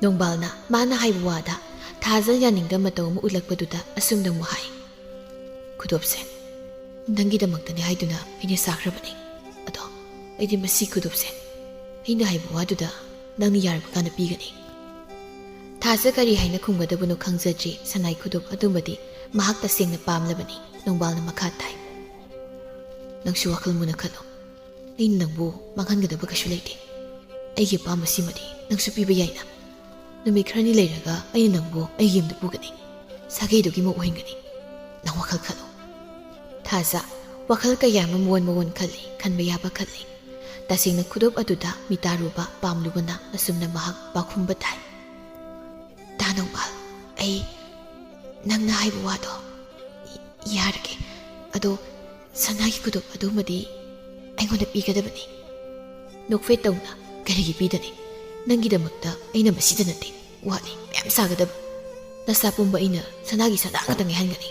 ꯅꯣꯡꯕꯥꯜꯅ ꯃꯥꯅ ꯍꯥꯏꯕ ꯋꯥꯗ ꯊꯥꯖ ꯌꯥꯅꯤꯡꯗꯕ ꯃꯇꯧ ꯑꯃ ꯎꯠꯂꯛꯄꯗꯨꯗ ꯑꯁꯨꯝꯅ ꯑꯃꯨꯛ ꯍꯥꯏ꯫ ꯈꯨꯗꯣꯞꯁꯦ ꯅꯪꯒꯤꯗꯃꯛꯇꯅꯤ ꯍꯥꯏꯗꯨꯅ ꯑꯩꯅ ꯁꯥꯈ꯭ꯔꯕꯅꯤ꯫ ꯑꯗꯣ ꯑꯩꯗꯤ ꯃꯁꯤ ꯈꯨꯗꯣꯞꯁꯦ ꯑꯩꯅ ꯍꯥꯏꯕ ꯋꯥꯗꯨꯗ ꯅꯪꯅ ꯌꯥꯔꯕ ꯀꯥꯟꯗ ꯄꯤꯒꯅꯤ꯫ ꯊꯥꯖ ꯀꯔꯤ ꯍꯥꯏꯅ ꯈꯨꯝꯒꯗꯕꯅꯣ ꯈꯪꯖꯗ꯭ꯔꯤ꯫ ꯁꯅꯥꯏ ꯈꯨꯗꯣꯞ ꯑꯗꯨꯃꯗꯤ ꯃꯍꯥꯛ ꯇꯁꯦꯡꯅ ꯄꯥꯝꯂꯕꯅꯤ꯫ ꯅꯣꯡꯕꯥꯜꯅ ꯃꯈꯥ ꯇꯥꯏ꯫ ꯅꯪꯁꯨ ꯋꯥꯈꯜ ꯃꯨꯟꯅ ꯈꯜꯂꯨ꯫ ꯑꯩꯅ ꯅꯪꯕꯨ ꯃꯥꯡꯍꯟꯒꯗꯕ ꯀꯩꯁꯨ ꯂꯩꯇꯦ꯫ ꯑꯩꯒꯤ ꯑꯄꯥꯝꯕꯁꯤꯃꯗꯤ ꯅꯪꯁꯨ ꯄꯤꯕ ꯌꯥꯏꯅ꯫ ꯅꯨꯃꯤꯠ ꯈꯔꯅꯤ ꯂꯩꯔꯒ ꯑꯩꯅ ꯅꯪꯕꯨ ꯑꯩꯒꯤ ꯌꯨꯝꯗ ꯄꯨꯒꯅꯤ꯫ ꯁꯥꯒꯩꯗꯨꯒꯤ ꯃꯧ ꯑꯣꯏꯍꯟꯒꯅꯤ꯫ ꯅꯪ ꯋꯥꯈꯜ ꯈꯜꯂꯨ꯫ ꯊꯥꯖ ꯋꯥꯈꯜ ꯀꯌꯥ ꯑꯃ ꯃꯑꯣꯟ ꯃꯑꯣꯟ ꯈꯜꯂꯤ, ꯈꯟꯕ ꯌꯥꯕ ꯈꯜꯂꯤ꯫ ꯇꯁꯦꯡꯅ ꯈꯨꯗꯣꯞ ꯑꯗꯨꯗ ꯃꯤꯇꯥꯔꯨꯕ ꯄꯥꯝꯂꯨꯕꯅ ꯑꯁꯨꯝꯅ ꯃꯍꯥꯛ ꯄꯥꯎꯈꯨꯝꯕ ꯊꯥꯏ꯫ ꯇꯥ ꯅꯣꯡꯃꯥꯜ, ꯑꯩ ꯅꯪꯅ ꯍꯥꯏꯕ ꯋꯥꯗꯣ ꯌꯥꯔꯒꯦ꯫ ꯑꯗꯣ ꯁꯅꯥꯒꯤ ꯈꯨꯗꯣꯞ ꯑꯗꯨꯃꯗꯤ ꯑꯩꯉꯣꯟꯗ ꯄꯤꯒꯗꯕꯅꯤ꯫ ꯅꯣꯛꯐꯦꯠ ꯇꯧꯅ, ꯀꯔꯤꯒꯤ ꯄꯤꯗꯅꯤ? ꯅꯪꯒꯤꯗꯃꯛꯇ ꯑꯩꯅ ꯃꯁꯤꯗ ꯅꯠꯇꯦ, ꯋꯥꯠꯂꯤ ꯃꯌꯥꯝ ꯁꯥꯒꯗꯕ꯫ ꯅꯁꯥ ꯄꯨꯝꯕ ꯑꯩꯅ ꯁꯅꯥꯒꯤ ꯁꯅꯥ ꯉꯥꯛꯇ ꯉꯥꯏꯍꯟꯒꯅꯤ꯫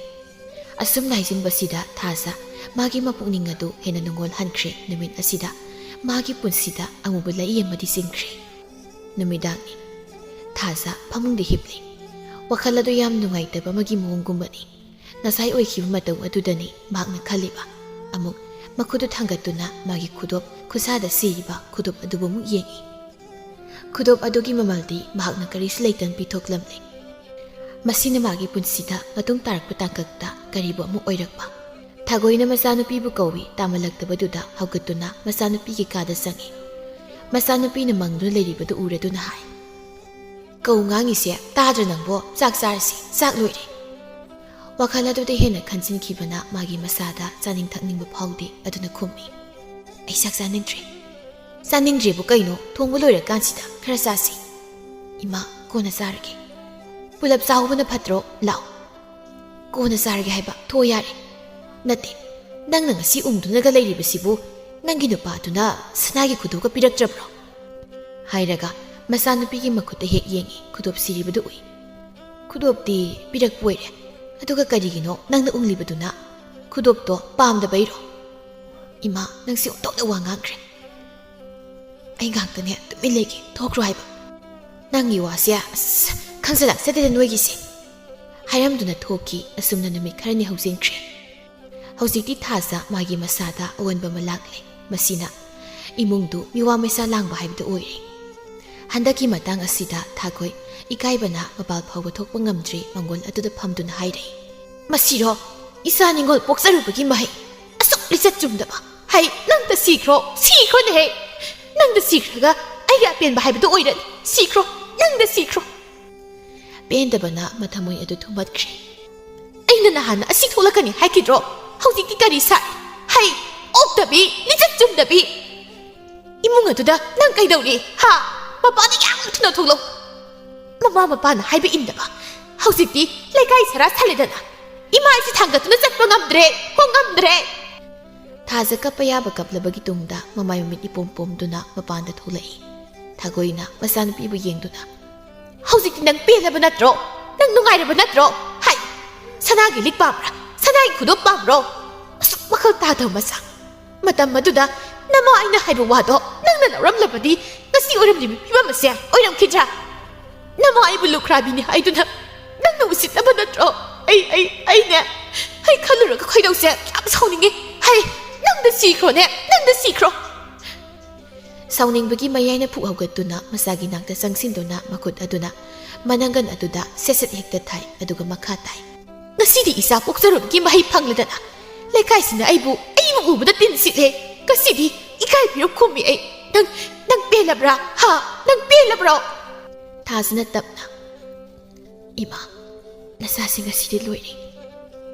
ꯑꯁꯨꯝꯅ ꯍꯥꯏꯖꯤꯟꯕꯁꯤꯗ ꯊꯥꯖ ꯃꯥꯒꯤ ꯃꯄꯨꯛꯅꯤꯡ ꯑꯗꯨ ꯍꯦꯟꯅ ꯅꯨꯡꯉꯣꯜ ꯍꯟꯈ꯭ꯔꯦ꯫ ꯅꯨꯃꯤꯠ ꯑꯁꯤꯗ ꯃꯥꯒꯤ ꯄꯨꯟꯁꯤꯗ ꯑꯉꯧꯕ ꯂꯩꯏ ꯑꯃꯗꯤ ꯆꯤꯡꯈ꯭ꯔꯦ꯫ ꯅꯨꯃꯤꯗꯥꯡꯅꯤ꯫ ꯊꯥꯖ ꯐꯃꯨꯡꯗ ꯍꯤꯞꯂꯤ꯫ ꯋꯥꯈꯜ ꯑꯗꯨ ꯌꯥꯝ ꯅꯨꯡꯉꯥꯏꯇꯕ ꯑꯃꯒꯤ ꯃꯑꯣꯡꯒꯨꯝꯕꯅꯤ꯫ ꯉꯁꯥꯏ ꯑꯣꯏꯈꯤꯕ ꯃꯇꯧ ꯑꯗꯨꯗꯅꯤ ꯃꯍꯥꯛꯅ ꯈꯜꯂꯤꯕ꯫ ꯑꯃꯨꯛ ꯃꯈꯨꯠꯇꯨ ꯊꯥꯡꯒꯠꯇꯨꯅ ꯃꯥꯒꯤ ꯈꯨꯗꯣꯞ, ꯈꯨꯠꯁꯥꯗ ꯁꯤꯔꯤꯕ ꯈꯨꯗꯣꯞ ꯑꯗꯨꯕꯨ ꯑꯃꯨꯛ ꯌꯦꯡꯏ꯫ ꯈꯨꯗꯣꯞ ꯑꯗꯨꯒꯤ ꯃꯃꯜꯗꯤ ꯃꯍꯥꯛꯅ ꯀꯔꯤꯁꯨ ꯂꯩꯇꯅ ꯄꯤꯊꯣꯛꯂꯝꯂꯦ꯫ ꯃꯁꯤꯅ ꯃꯥꯒꯤ ꯄꯨꯟꯁꯤꯗ ꯃꯇꯨꯡ ꯇꯥꯔꯛꯄ ꯇꯥꯡꯀꯛꯇ ꯀꯔꯤꯕꯨ ꯑꯃꯨꯛ ꯑꯣꯏꯔꯛꯄ꯫ ꯊꯥꯒꯣꯏꯅ ꯃꯆꯥꯅꯨꯄꯤꯕꯨ ꯀꯧꯏ꯫ ꯇꯥꯃꯜꯂꯛꯇꯕꯗꯨꯗ ꯍꯧꯒꯠꯇꯨꯅ ꯃꯆꯥꯅꯨꯄꯤꯒꯤ ꯀꯥꯗ ꯆꯪꯏ꯫ ꯃꯆꯥꯅꯨꯄꯤꯅ ꯃꯪꯗꯨꯅ ꯂꯩꯔꯤꯕꯗꯨ ꯎꯔꯗꯨꯅ ꯍꯥꯏ, "ꯀꯧ ꯉꯥꯡꯉꯤꯁꯦ ꯇꯥꯗ꯭ꯔ ꯅꯪꯕꯣ? ꯆꯥꯛ ꯆꯥꯔꯁꯤ, ꯆꯥꯛ ꯂꯣꯏꯔꯦ꯫" ꯋꯥꯈꯜ ꯑꯗꯨꯗ ꯍꯦꯟꯅ ꯈꯟꯖꯤꯟꯈꯤꯕꯅ ꯃꯥꯒꯤ ꯃꯁꯥꯗ ꯆꯥꯅꯤꯡ ꯊꯛꯅꯤꯡꯕ ꯐꯥꯎꯗꯦ꯫ ꯑꯗꯨꯅ ꯈꯨꯝꯃꯤ, "ꯑꯩ ꯆꯥꯛ ꯆꯥꯅꯤꯡꯗ꯭ꯔꯦ꯫" "ꯆꯥꯅꯤꯡꯗ꯭ꯔꯦꯕꯨ ꯀꯩꯅꯣ? ꯊꯣꯡꯕ ꯂꯣꯏꯔꯀꯥꯟꯁꯤꯗ ꯈꯔ ꯆꯥꯁꯤ꯫" "ꯏꯃꯥ, ꯀꯣꯟꯅ ꯆꯥꯔꯒꯦ꯫" "ꯄꯨꯂꯞ ꯆꯥꯍꯧꯕꯅ ꯐꯠꯇ꯭ꯔꯣ? ꯂꯥꯛꯑꯣ꯫" "ꯀꯣꯟꯅ ꯆꯥꯔꯒꯦ ꯍꯥꯏꯕ, ꯊꯣꯛꯑꯣ ꯌꯥꯔꯦ꯫" "ꯅꯠꯇꯦ, ꯅꯪꯅ ꯉꯁꯤ ꯎꯝꯗꯨꯅꯒ ꯂꯩꯔꯤꯕꯁꯤꯕꯨ ꯅꯪꯒꯤ ꯅꯨꯄꯥꯗꯨꯅ ꯁꯅꯥꯒꯤ ꯈꯨꯗꯣꯞꯀ ꯄꯤꯔꯛꯇ꯭ꯔꯕ꯭ꯔꯣ?" ꯍꯥꯏꯔꯒ ꯃꯆꯥꯅꯨꯄꯤꯒꯤ ꯃꯈꯨꯠꯇ ꯍꯦꯛ ꯌꯦꯡꯉꯤ, ꯈꯨꯗꯣꯞ ꯁꯤꯔꯤꯕꯗꯨ ꯎꯏ꯫ ꯈꯨꯗꯣꯞꯇꯤ ꯄꯤꯔꯛꯄ ꯑꯣꯏꯔꯦ, ꯑꯗꯨꯒ ꯀꯔꯤꯒꯤꯅꯣ ꯅꯪꯅ ꯎꯪꯂꯤꯕꯗꯨꯅ? ꯈꯨꯗꯣꯞꯇꯣ ꯄꯥꯝꯗꯕꯩꯔꯣ? ꯏꯃꯥ, ꯅꯪꯁꯤ ꯑꯣꯟꯊꯣꯛꯅ ꯋꯥ ꯉꯥꯡꯈ꯭ꯔꯦ꯫ ꯑꯩ ꯉꯥꯛꯇꯅꯦ ꯇꯨꯃꯤꯟ ꯂꯩꯒꯦ, ꯊꯣꯛꯈ꯭ꯔꯣ ꯍꯥꯏꯕ꯫ ꯅꯪꯒꯤ ꯋꯥꯁꯦ ꯑꯁ ꯈꯪꯖ ꯂꯥꯛꯆꯗꯦꯗ ꯅꯣꯏꯒꯤꯁꯦ꯫ ꯍꯥꯏꯔꯝꯗꯨꯅ ꯊꯣꯛꯈꯤ꯫ ꯑꯁꯨꯝꯅ ꯅꯨꯃꯤꯠ ꯈꯔꯅꯤ ꯍꯧꯖꯤꯟꯈ꯭ꯔꯦ꯫ ꯍꯧꯖꯤꯛꯇꯤ ꯊꯥꯖ ꯃꯥꯒꯤ ꯃꯁꯥꯗ ꯑꯑꯣꯟꯕ ꯑꯃ ꯂꯥꯛꯂꯦ꯫ ꯃꯁꯤꯅ ꯏꯃꯨꯡꯗꯨ ꯃꯤꯋꯥ ꯃꯩꯁꯥ ꯂꯥꯡꯕ ꯍꯥꯏꯕꯗꯨ ꯑꯣꯏꯔꯦ꯫ ꯍꯟꯗꯛꯀꯤ ꯃꯇꯥꯡ ꯑꯁꯤꯗ ꯊꯥꯈꯣꯏ ꯏꯀꯥꯏꯕꯅ ꯃꯄꯥꯜ ꯐꯥꯎꯕ ꯊꯣꯛꯄ ꯉꯝꯗ꯭ꯔꯦ꯫ ꯃꯪꯒꯣꯜ ꯑꯗꯨꯗ ꯐꯝꯗꯨꯅ ꯍꯥꯏꯔꯦ, "ꯃꯁꯤꯔꯣ ꯏꯆꯥ ꯅꯤꯡꯉꯣꯜ ꯄꯣꯛꯆꯔꯨꯕꯒꯤ ꯃꯍꯩ? ꯑꯁꯨꯛ ꯂꯤꯆꯠ ꯆꯨꯝꯗꯕ! ꯍꯩ, ꯅꯪꯗ ꯁꯤꯈ꯭ꯔꯣ, ꯁꯤꯈ꯭ꯔꯣꯅꯦꯍꯦ! ꯅꯪꯗ ꯁꯤꯈ꯭ꯔꯒ ꯑꯩꯒꯤ ꯑꯄꯦꯟꯕ ꯍꯥꯏꯕꯗꯨ ꯑꯣꯏꯔꯅꯤ꯫ ꯁꯤꯈ꯭ꯔꯣ, ꯅꯪꯗ ꯁꯤꯈ꯭ꯔꯣ!" ꯄꯦꯟꯗꯕꯅ ꯃꯊꯃꯣꯏ ꯑꯗꯨ ꯊꯨꯝꯍꯠꯈ꯭ꯔꯦ꯫ "ꯑꯩꯅ ꯅꯍꯥꯟ ꯑꯁꯤ ꯊꯣꯛꯂꯛꯀꯅꯤ ꯍꯥꯏꯈꯤꯗ꯭ꯔꯣ? ꯍꯧꯖꯤꯛꯇꯤ ꯀꯔꯤ ꯁꯥꯏ? ꯍꯩ, ꯑꯣꯛꯇꯕꯤ, ꯂꯤꯆꯠ ꯆꯨꯝꯗꯕꯤ! ꯏꯃꯨꯡ ꯑꯗꯨꯗ ꯅꯪ ꯀꯩꯗꯧꯔꯤ? ꯍꯥ? ꯃꯄꯥꯟꯗ ꯌꯥꯝ ꯊꯨꯅ ꯊꯣꯛꯂꯛꯎ꯫ ꯃꯃꯥ ꯃꯄꯥꯅ ꯍꯥꯏꯕ ꯏꯟꯗꯕ꯫ ꯍꯧꯖꯤꯛꯇꯤ ꯂꯩꯀꯥꯏ ꯁꯔꯥ ꯁꯜꯂꯦꯗꯅ꯫ ꯏꯃꯥ ꯑꯩꯁꯤ ꯊꯥꯡꯒꯠꯇꯨꯅ ꯆꯠꯄ ꯉꯝꯗ꯭ꯔꯦ, ꯈꯣꯡ ꯉꯝꯗ꯭ꯔꯦ!" ꯊꯥꯖ ꯀꯞꯄ ꯌꯥꯕ ꯀꯞꯂꯕꯒꯤ ꯇꯨꯡꯗ ꯃꯃꯥꯏ ꯃꯃꯤꯠ ꯏꯄꯣꯝ ꯄꯣꯝꯗꯨꯅ ꯃꯄꯥꯟꯗ ꯊꯣꯛꯂꯛꯏ꯫ ꯊꯥꯒꯣꯏꯅ ꯃꯆꯥꯅꯨꯄꯤꯕꯨ ꯌꯦꯡꯗꯨꯅ, "ꯍꯧꯖꯤꯛꯇꯤ ꯅꯪ ꯄꯦꯜꯂꯕ ꯅꯠꯇ꯭ꯔꯣ? ꯅꯪ ꯅꯨꯡꯉꯥꯏꯔꯕ ꯅꯠꯇ꯭ꯔꯣ? ꯍꯥꯏ, ꯁꯅꯥꯒꯤ ꯂꯤꯛ ꯄꯥꯝꯕ꯭ꯔꯥ? ꯁꯅꯥꯒꯤ ꯈꯨꯗꯣꯞ ꯄꯥꯝꯕ꯭ꯔꯣ? ꯑꯁꯨꯛ ꯋꯥꯈꯜ ꯇꯥꯗꯕ ꯃꯆꯥ! ꯃꯇꯝ ꯑꯗꯨꯗ ꯅꯃꯥ ꯑꯩꯅ ꯍꯥꯏꯕ ꯋꯥꯗꯣ ꯅꯪꯅ ꯂꯧꯔꯝꯂꯕꯗꯤ ꯉꯁꯤ ꯑꯣꯏꯔꯝꯂꯤꯕ ꯐꯤꯕꯝ ꯑꯁꯦ ꯑꯣꯏꯔꯝꯈꯤꯗ꯭ꯔꯥ? ꯅꯃꯥ ꯑꯩꯕꯨ ꯂꯨꯈ꯭ꯔꯥꯕꯤꯅꯤ ꯍꯥꯏꯗꯨꯅ ꯅꯪꯅ ꯎꯁꯤꯠꯇꯕ ꯅꯠꯇ꯭ꯔꯣ? ꯑꯩ, ꯑꯩ, ꯑꯩꯅꯦ, ꯑꯩ ꯈꯜꯂꯨꯔꯒ ꯈꯣꯏꯗꯧꯁꯦ ꯌꯥꯝ ꯁꯥꯎꯅꯤꯡꯉꯤ꯫ ꯍꯩ, ꯅꯪꯗ ꯁꯤꯈ꯭ꯔꯣꯅꯦ, ꯅꯪꯗ ꯁꯤꯈ꯭ꯔꯣ!" ꯁꯥꯎꯅꯤꯡꯕꯒꯤ ꯃꯌꯥꯏꯅ ꯐꯨꯛ ꯍꯧꯒꯠꯇꯨꯅ ꯃꯆꯥꯒꯤ ꯅꯥꯛꯇ ꯆꯪꯁꯤꯟꯗꯨꯅ ꯃꯈꯨꯠ ꯑꯗꯨꯅ ꯃꯅꯪꯒꯟ ꯑꯗꯨꯗ ꯁꯦꯠ ꯁꯦꯠ ꯍꯦꯛꯇ ꯊꯥꯏ, ꯑꯗꯨꯒ ꯃꯈꯥ ꯇꯥꯏ, "ꯉꯁꯤꯗꯤ ꯏꯆꯥ ꯄꯣꯛꯆꯔꯨꯕꯒꯤ ꯃꯍꯩ ꯐꯪꯂꯗꯅ ꯂꯩꯀꯥꯏꯁꯤꯅ ꯑꯩꯕꯨ, ꯑꯩꯕꯨ ꯎꯕꯗ ꯇꯤꯟ ꯁꯤꯠꯂꯦ꯫ ꯉꯁꯤꯗꯤ ꯏꯀꯥꯏ ꯐꯤꯔꯨꯞ ꯈꯨꯝꯃꯤ ꯑꯩ꯫ ꯅꯪ, ꯅꯪ ꯄꯦꯜꯂꯕ꯭ꯔꯥ? ꯍꯥ? ꯅꯪ ꯄꯦꯜꯂꯕ꯭ꯔꯣ?" ꯊꯥꯖꯅ ꯇꯞꯅ, "ꯏꯃꯥ, ꯅꯆꯥꯁꯤꯡ ꯑꯁꯤꯗꯤ ꯂꯣꯏꯔꯦ꯫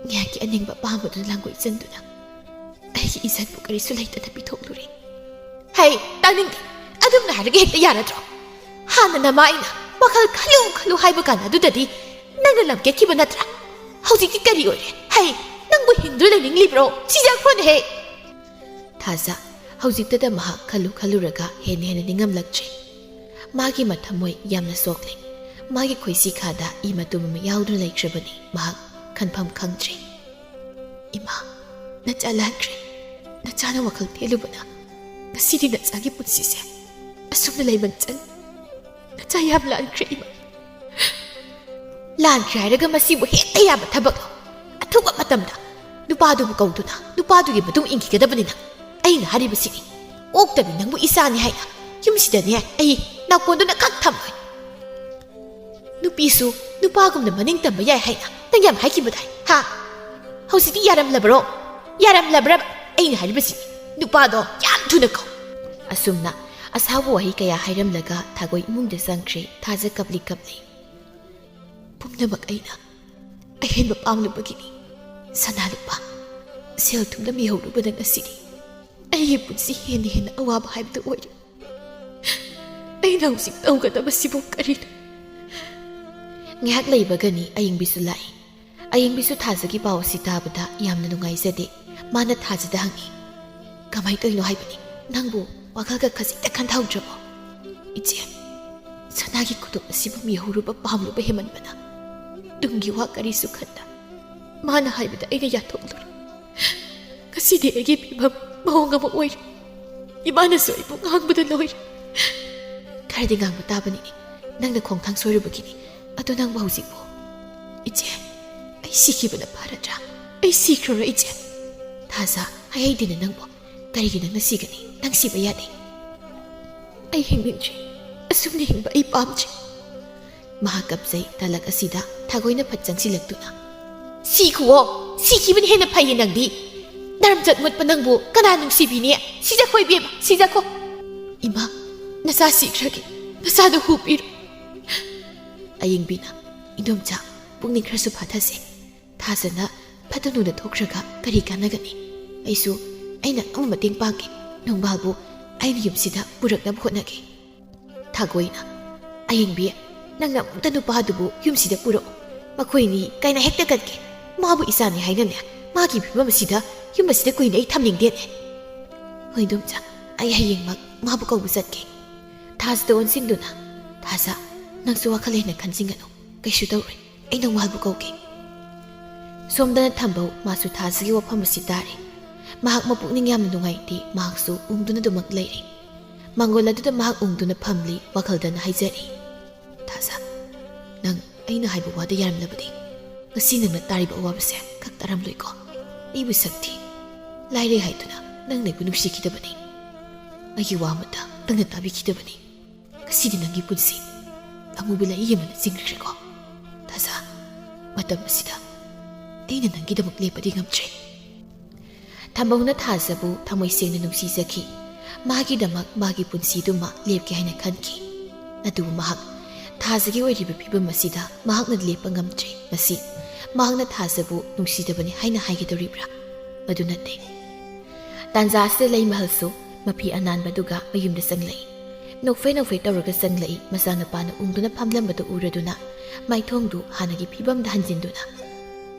ꯉꯥꯏꯍꯥꯛꯀꯤ ꯑꯅꯤꯡꯕ ꯑꯄꯥꯝꯕꯗꯨꯅ ꯂꯥꯡꯒꯣꯏ ꯆꯟꯗꯨꯅ ꯑꯩꯒꯤ ꯏꯖꯠꯄꯨ ꯀꯔꯤꯁꯨ ꯂꯩꯇꯅ ꯄꯤꯊꯣꯛꯂꯨꯔꯦ꯫" "ꯍꯩ, ꯇꯥꯅꯤꯡꯗꯦ꯫ ꯑꯗꯨꯝꯅ ꯍꯥꯏꯔꯒ ꯍꯦꯛꯇ ꯌꯥꯔꯗ꯭ꯔꯣ? ꯍꯥꯟꯅ ꯅꯃꯥ ꯑꯩꯅ ꯋꯥꯈꯜ ꯈꯜꯂꯨ ꯈꯜꯂꯨ ꯍꯥꯏꯕ ꯀꯥꯟ ꯑꯗꯨꯗꯗꯤ ꯅꯪꯅ ꯂꯝꯀꯦꯠꯈꯤꯕ ꯅꯠꯇ꯭ꯔꯥ? ꯍꯧꯖꯤꯛꯇꯤ ꯀꯔꯤ ꯑꯣꯏꯔꯦ? ꯍꯩ, ꯅꯪꯕꯨ ꯍꯤꯡꯗꯨꯅ ꯂꯩꯅꯤꯡꯂꯤꯕ꯭ꯔꯣ? ꯁꯤꯖꯈ꯭ꯔꯣꯅꯦꯍꯦ!" ꯊꯥꯖ ꯍꯧꯖꯤꯛꯇꯗ ꯃꯍꯥꯛ ꯈꯜꯂꯨ ꯈꯜꯂꯨꯔꯒ ꯍꯦꯟꯅ ꯍꯦꯟꯅ ꯅꯤꯡꯉꯝꯂꯛꯇ꯭ꯔꯦ꯫ ꯃꯥꯒꯤ ꯃꯊꯃꯣꯏ ꯌꯥꯝꯅ ꯁꯣꯛꯂꯦ꯫ ꯃꯥꯒꯤ ꯈꯣꯏꯁꯤ ꯈꯥꯗ ꯏ ꯃꯇꯨꯝ ꯑꯃ ꯌꯥꯎꯗꯨꯅ ꯂꯩꯈ꯭ꯔꯕꯅꯤ꯫ ꯃꯍꯥꯛ ꯈꯟꯐꯝ ꯈꯪꯗ꯭ꯔꯦ꯫ "ꯏꯃꯥ, ꯅꯆꯥ ꯂꯥꯟꯈ꯭ꯔꯦ꯫ ꯅꯆꯥꯅ ꯋꯥꯈꯜ ꯊꯦꯜꯂꯨꯕꯅ ꯉꯁꯤꯗꯤ ꯅꯆꯥꯒꯤ ꯄꯨꯟꯁꯤꯁꯦ ꯑꯁꯨꯝꯅ ꯂꯩꯃꯟ ꯆꯪ꯫ ꯅꯆꯥ ꯌꯥꯝ ꯂꯥꯟꯈ꯭ꯔꯦ, ꯏꯃꯥ꯫" "ꯂꯥꯟꯈ꯭ꯔꯦ ꯍꯥꯏꯔꯒ ꯃꯁꯤꯕꯨ ꯍꯦꯛꯇ ꯌꯥꯕ ꯊꯕꯛꯂꯣ? ꯑꯊꯨꯕ ꯃꯇꯝꯗ ꯅꯨꯄꯥꯗꯨꯕꯨ ꯀꯧꯗꯨꯅ ꯅꯨꯄꯥꯗꯨꯒꯤ ꯃꯇꯨꯡ ꯏꯟꯈꯤꯒꯗꯕꯅꯤ ꯅꯪ꯫ ꯑꯩꯅ ꯍꯥꯏꯔꯤꯕꯁꯤꯅꯤ, ꯑꯣꯛꯇꯕꯤ ꯅꯪꯕꯨ ꯏꯆꯥꯅꯤ ꯍꯥꯏꯅ ꯌꯨꯝꯁꯤꯗꯅꯦ ꯑꯩ ꯅꯥꯀꯣꯟꯗꯨꯅ ꯈꯛ ꯊꯝꯂꯣꯏ꯫ ꯅꯨꯄꯤꯁꯨ ꯅꯨꯄꯥꯒꯨꯝꯅ ꯃꯅꯤꯡ ꯇꯝꯕ ꯌꯥꯏ ꯍꯥꯏꯅ ꯅꯪ ꯌꯥꯝ ꯍꯥꯏꯈꯤꯕꯗꯥꯏ, ꯍꯥ? ꯍꯧꯖꯤꯛꯇꯤ ꯌꯥꯔꯝꯂꯕ꯭ꯔꯣ? ꯌꯥꯔꯝꯂꯕ꯭ꯔꯕ? ꯑꯩꯅ ꯍꯥꯏꯔꯤꯕꯁꯤ, ꯅꯨꯄꯥꯗꯣ ꯌꯥꯝ ꯊꯨꯅ ꯀꯧ꯫" ꯑꯁꯨꯝꯅ ꯑꯁꯥꯎꯕ ꯋꯥꯍꯩ ꯀꯌꯥ ꯍꯥꯏꯔꯝꯂꯒ ꯊꯥꯒꯣꯏ ꯏꯃꯨꯡꯗ ꯆꯪꯈ꯭ꯔꯦ꯫ ꯊꯥꯖ ꯀꯞꯂꯤ ꯀꯞꯂꯤ꯫ "ꯄꯨꯝꯅꯃꯛ ꯑꯩꯅ ꯑꯍꯦꯟꯕ ꯄꯥꯝꯂꯨꯕꯒꯤꯅꯤ꯫ ꯁꯅꯥ ꯂꯨꯄꯥ, ꯁꯦꯜ ꯊꯨꯝꯅ ꯃꯤꯍꯧꯔꯨꯕꯗ ꯉꯁꯤꯗꯤ ꯑꯩꯒꯤ ꯄꯨꯟꯁꯤ ꯍꯦꯟꯅ ꯍꯦꯟꯅ ꯑꯋꯥꯕ ꯍꯥꯏꯕꯗꯨ ꯑꯣꯏꯔꯦ꯫ ꯑꯩꯅ ꯍꯧꯖꯤꯛ ꯇꯧꯒꯗꯕꯁꯤꯕꯨ ꯀꯔꯤꯅꯣ?" ꯉꯥꯏꯍꯥꯛ ꯂꯩꯕꯒꯅꯤ ꯑꯌꯤꯡꯕꯤꯁꯨ ꯂꯥꯛꯏ꯫ ꯑꯌꯤꯡꯕꯤꯁꯨ ꯊꯥꯖꯒꯤ ꯄꯥꯎ ꯑꯁꯤ ꯇꯥꯕꯗ ꯌꯥꯝꯅ ꯅꯨꯡꯉꯥꯏꯖꯗꯦ꯫ ꯃꯥꯅ ꯊꯥꯖꯗ ꯍꯪꯉꯤ, "ꯀꯃꯥꯏ ꯇꯧꯔꯤꯅꯣ ꯍꯥꯏꯕꯅꯤ? ꯅꯪꯕꯨ ꯋꯥꯈꯜꯒ ꯈꯖꯤꯛꯇ ꯈꯟꯊꯍꯧꯗ꯭ꯔꯕꯣ?" "ꯏꯆꯦ, ꯁꯅꯥꯒꯤ ꯈꯨꯗꯣꯞ ꯑꯁꯤꯕꯨ ꯃꯤꯍꯧꯔꯨꯕ ꯄꯥꯝꯂꯨꯕ ꯍꯦꯃꯟꯕꯅ ꯇꯨꯡꯒꯤ ꯋꯥ ꯀꯔꯤꯁꯨ ꯈꯟꯗ ꯃꯥꯅ ꯍꯥꯏꯕꯗ ꯑꯩꯅ ꯌꯥꯊꯣꯛꯂꯨꯔꯦ꯫ ꯉꯁꯤꯗꯤ ꯑꯩꯒꯤ ꯐꯤꯕꯝ ꯃꯑꯣꯡ ꯑꯃ ꯑꯣꯏꯔꯦ꯫ ꯏꯃꯥꯅꯁꯨ ꯑꯩꯕꯨ ꯉꯥꯡꯕꯗ ꯂꯣꯏꯔꯦ꯫" "ꯈꯔꯗꯤ ꯉꯥꯡꯕ ꯇꯥꯕꯅꯤꯅꯦ, ꯅꯪꯅ ꯈꯣꯡꯊꯥꯡ ꯁꯣꯏꯔꯨꯕꯒꯤꯅꯤ꯫ ꯑꯗꯣ ꯅꯪꯕꯨ ꯍꯧꯖꯤꯛꯄꯨ?" "ꯏꯆꯦ, ꯑꯩ ꯁꯤꯈꯤꯕꯅ ꯐꯔꯗ꯭ꯔꯥ? ꯑꯩ ꯁꯤꯈ꯭ꯔꯔꯣꯏ, ꯏꯆꯦ꯫" "ꯊꯥꯖ, ꯍꯥꯏꯍꯩꯗꯦꯅꯦ ꯅꯪꯕꯨ꯫ ꯀꯔꯤꯒꯤ ꯅꯪꯅ ꯁꯤꯒꯅꯤ? ꯅꯪ ꯁꯤꯕ ꯌꯥꯗꯦ꯫" "ꯑꯩ ꯍꯤꯡꯅꯤꯡꯗ꯭ꯔꯦ꯫ ꯑꯁꯨꯝꯅ ꯍꯤꯡꯕ ꯑꯩ ꯄꯥꯝꯗ꯭ꯔꯦ꯫" ꯃꯍꯥꯛ ꯀꯞꯆꯩ꯫ ꯇꯥꯂꯛ ꯑꯁꯤꯗ ꯊꯥꯒꯣꯏꯅ ꯐꯠ ꯆꯪꯁꯤꯜꯂꯛꯇꯨꯅ, "ꯁꯤꯈꯨꯋꯣ! ꯁꯤꯈꯤꯕꯅ ꯍꯦꯟꯅ ꯐꯩꯌꯦ ꯅꯪꯗꯤ꯫ ꯅꯔꯝꯆꯠ ꯃꯨꯠꯄ ꯅꯪꯕꯨ ꯀꯅꯥ ꯅꯨꯡꯁꯤꯕꯤꯅꯤ? ꯁꯤꯖꯈꯣ ꯏꯕꯦꯝꯃ, ꯁꯤꯖꯈꯣ꯫" "ꯏꯃꯥ, ꯅꯆꯥ ꯁꯤꯈ꯭ꯔꯒꯦ꯫ ꯅꯆꯥꯗꯨ ꯍꯨ ꯄꯤꯔꯣ꯫" ꯑꯌꯤꯡꯕꯤꯅ, "ꯏꯗꯣꯝꯆꯥ, ꯄꯨꯛꯅꯤꯡ ꯈꯔꯁꯨ ꯐꯥꯊꯁꯦ꯫ ꯊꯥꯖꯅ ꯐꯠꯇ ꯅꯨꯡꯗ ꯊꯣꯛꯈ꯭ꯔꯒ ꯀꯔꯤ ꯀꯥꯟꯅꯒꯅꯤ? ꯑꯩꯁꯨ ꯑꯩꯅ ꯑꯉꯝꯕ ꯃꯇꯦꯡ ꯄꯥꯡꯒꯦ꯫ ꯅꯣꯡꯕꯥꯜꯕꯨ ꯑꯩꯅ ꯌꯨꯝꯁꯤꯗ ꯄꯨꯔꯛꯅꯕ ꯍꯣꯠꯅꯒꯦ꯫" ꯊꯥꯒꯣꯏꯅ, "ꯑꯌꯤꯡꯕꯤ, ꯅꯪꯅ ꯑꯃꯨꯛꯇ ꯅꯨꯄꯥꯗꯨꯕꯨ ꯌꯨꯝꯁꯤꯗ ꯄꯨꯔꯛꯎ꯫ ꯃꯈꯣꯏꯅꯤ ꯀꯥꯏꯅ ꯍꯦꯛꯇ ꯀꯠꯀꯦ꯫ ꯃꯥꯕꯨ ꯏꯆꯥꯅꯤ ꯍꯥꯏꯅꯅꯦ, ꯃꯥꯒꯤ ꯐꯤꯕꯝ ꯑꯁꯤꯗ ꯌꯨꯝ ꯑꯁꯤꯗ ꯀꯨꯏꯅ ꯑꯩ ꯊꯝꯅꯤꯡꯗꯦꯅꯦ꯫" "ꯍꯣꯏ ꯏꯗꯣꯝꯆꯥ, ꯑꯩ ꯍꯌꯦꯡꯃꯛ ꯃꯥꯕꯨ ꯀꯧꯕ ꯆꯠꯀꯦ꯫" ꯊꯥꯖꯗ ꯑꯣꯟꯁꯤꯟꯗꯨꯅ, "ꯊꯥꯖ, ꯅꯪꯁꯨ ꯋꯥꯈꯜ ꯍꯦꯟꯅ ꯈꯟꯖꯤꯟꯒꯅꯨ꯫ ꯀꯩꯁꯨ ꯇꯧꯔꯣꯏ꯫ ꯑꯩ ꯅꯪ ꯃꯍꯜꯕꯨ ꯀꯧꯒꯦ꯫ ꯁꯣꯝꯗꯅ ꯊꯝꯕꯧ ꯃꯥꯁꯨ ꯊꯥꯖꯒꯤ ꯋꯥꯐꯝ ꯑꯁꯤ ꯇꯥꯔꯦ꯫ ꯃꯍꯥꯛ ꯃꯄꯨꯛꯅꯤꯡ ꯌꯥꯝꯅ ꯅꯨꯡꯉꯥꯏꯇꯦ꯫ ꯃꯍꯥꯛꯁꯨ ꯎꯪꯗꯨꯅ ꯑꯗꯨꯃꯛ ꯂꯩꯔꯦ꯫ ꯃꯥꯡꯒꯣꯜ ꯑꯗꯨꯗ ꯃꯍꯥꯛ ꯎꯪꯗꯨꯅ ꯐꯝꯂꯤ꯫ ꯋꯥꯈꯜꯗꯅ ꯍꯥꯏꯖꯔꯤ, "ꯊꯥꯖ, ꯅꯪ ꯑꯩꯅ ꯍꯥꯏꯕ ꯋꯥꯗ ꯌꯥꯔꯝꯂꯕꯗꯤ ꯉꯁꯤ ꯅꯪꯅ ꯇꯥꯔꯤꯕ ꯑꯋꯥꯕꯁꯦ ꯈꯛ ꯇꯥꯔꯝꯂꯣꯏꯀꯣ? ꯑꯩꯕꯨ ꯁꯛꯊꯤ, ꯂꯥꯏꯔꯩ ꯍꯥꯏꯗꯨꯅ ꯅꯪꯅ ꯑꯩꯕꯨ ꯅꯨꯡꯁꯤꯈꯤꯗꯕꯅꯤ꯫ ꯑꯩꯒꯤ ꯋꯥ ꯑꯃꯠꯇ ꯅꯪꯅ ꯇꯥꯕꯤꯈꯤꯗꯕꯅꯤ꯫ ꯉꯁꯤꯗꯤ ꯅꯪꯒꯤ ꯄꯨꯟꯁꯤ ꯑꯃꯨꯕ ꯂꯩ ꯑꯃꯅ ꯆꯤꯡꯈ꯭ꯔꯦꯀꯣ꯫ ꯊꯥꯖ, ꯃꯇꯝ ꯑꯁꯤꯗ ꯑꯩꯅ ꯅꯪꯒꯤꯗꯃꯛ ꯂꯦꯞꯄꯗꯤ ꯉꯝꯗ꯭ꯔꯦ꯫" ꯊꯝꯕꯧꯅ ꯊꯥꯖꯕꯨ ꯊꯃꯣꯏ ꯁꯦꯡꯅ ꯅꯨꯡꯁꯤꯖꯈꯤ꯫ ꯃꯍꯥꯛꯀꯤꯗꯃꯛ ꯃꯥꯒꯤ ꯄꯨꯟꯁꯤꯗꯨꯃ ꯂꯦꯞꯀꯦ ꯍꯥꯏꯅ ꯈꯟꯈꯤ꯫ ꯑꯗꯨꯕꯨ ꯃꯍꯥꯛ ꯊꯥꯖꯒꯤ ꯑꯣꯏꯔꯤꯕ ꯐꯤꯕꯝ ꯑꯁꯤꯗ ꯃꯍꯥꯛꯅ ꯂꯦꯞꯄ ꯉꯝꯗ꯭ꯔꯦ꯫ ꯃꯁꯤ ꯃꯍꯥꯛꯅ ꯊꯥꯖꯕꯨ ꯅꯨꯡꯁꯤꯗꯕꯅꯤ ꯍꯥꯏꯅ ꯍꯥꯏꯒꯗꯧꯔꯤꯕ꯭ꯔꯥ? ꯃꯗꯨ ꯅꯠꯇꯦ꯫ ꯇꯥꯟꯖꯥ ꯑꯁꯤꯗ ꯂꯩꯃꯍꯜꯁꯨ ꯃꯐꯤ ꯑꯅꯥꯟꯕꯗꯨꯒ ꯃꯌꯨꯝꯗ ꯆꯪꯂꯛꯏ꯫ ꯅꯣꯛꯐꯦ ꯅꯣꯛꯐꯦ ꯇꯧꯔꯒ ꯆꯪꯂꯛꯏ꯫ ꯃꯆꯥꯅꯨꯄꯥꯅ ꯎꯪꯗꯨꯅ ꯐꯝꯂꯝꯕꯗꯨ ꯎꯔꯗꯨꯅ ꯃꯥꯏꯊꯣꯡꯗꯨ ꯍꯥꯟꯅꯒꯤ ꯐꯤꯕꯝꯗ ꯍꯟꯖꯤꯟꯗꯨꯅ,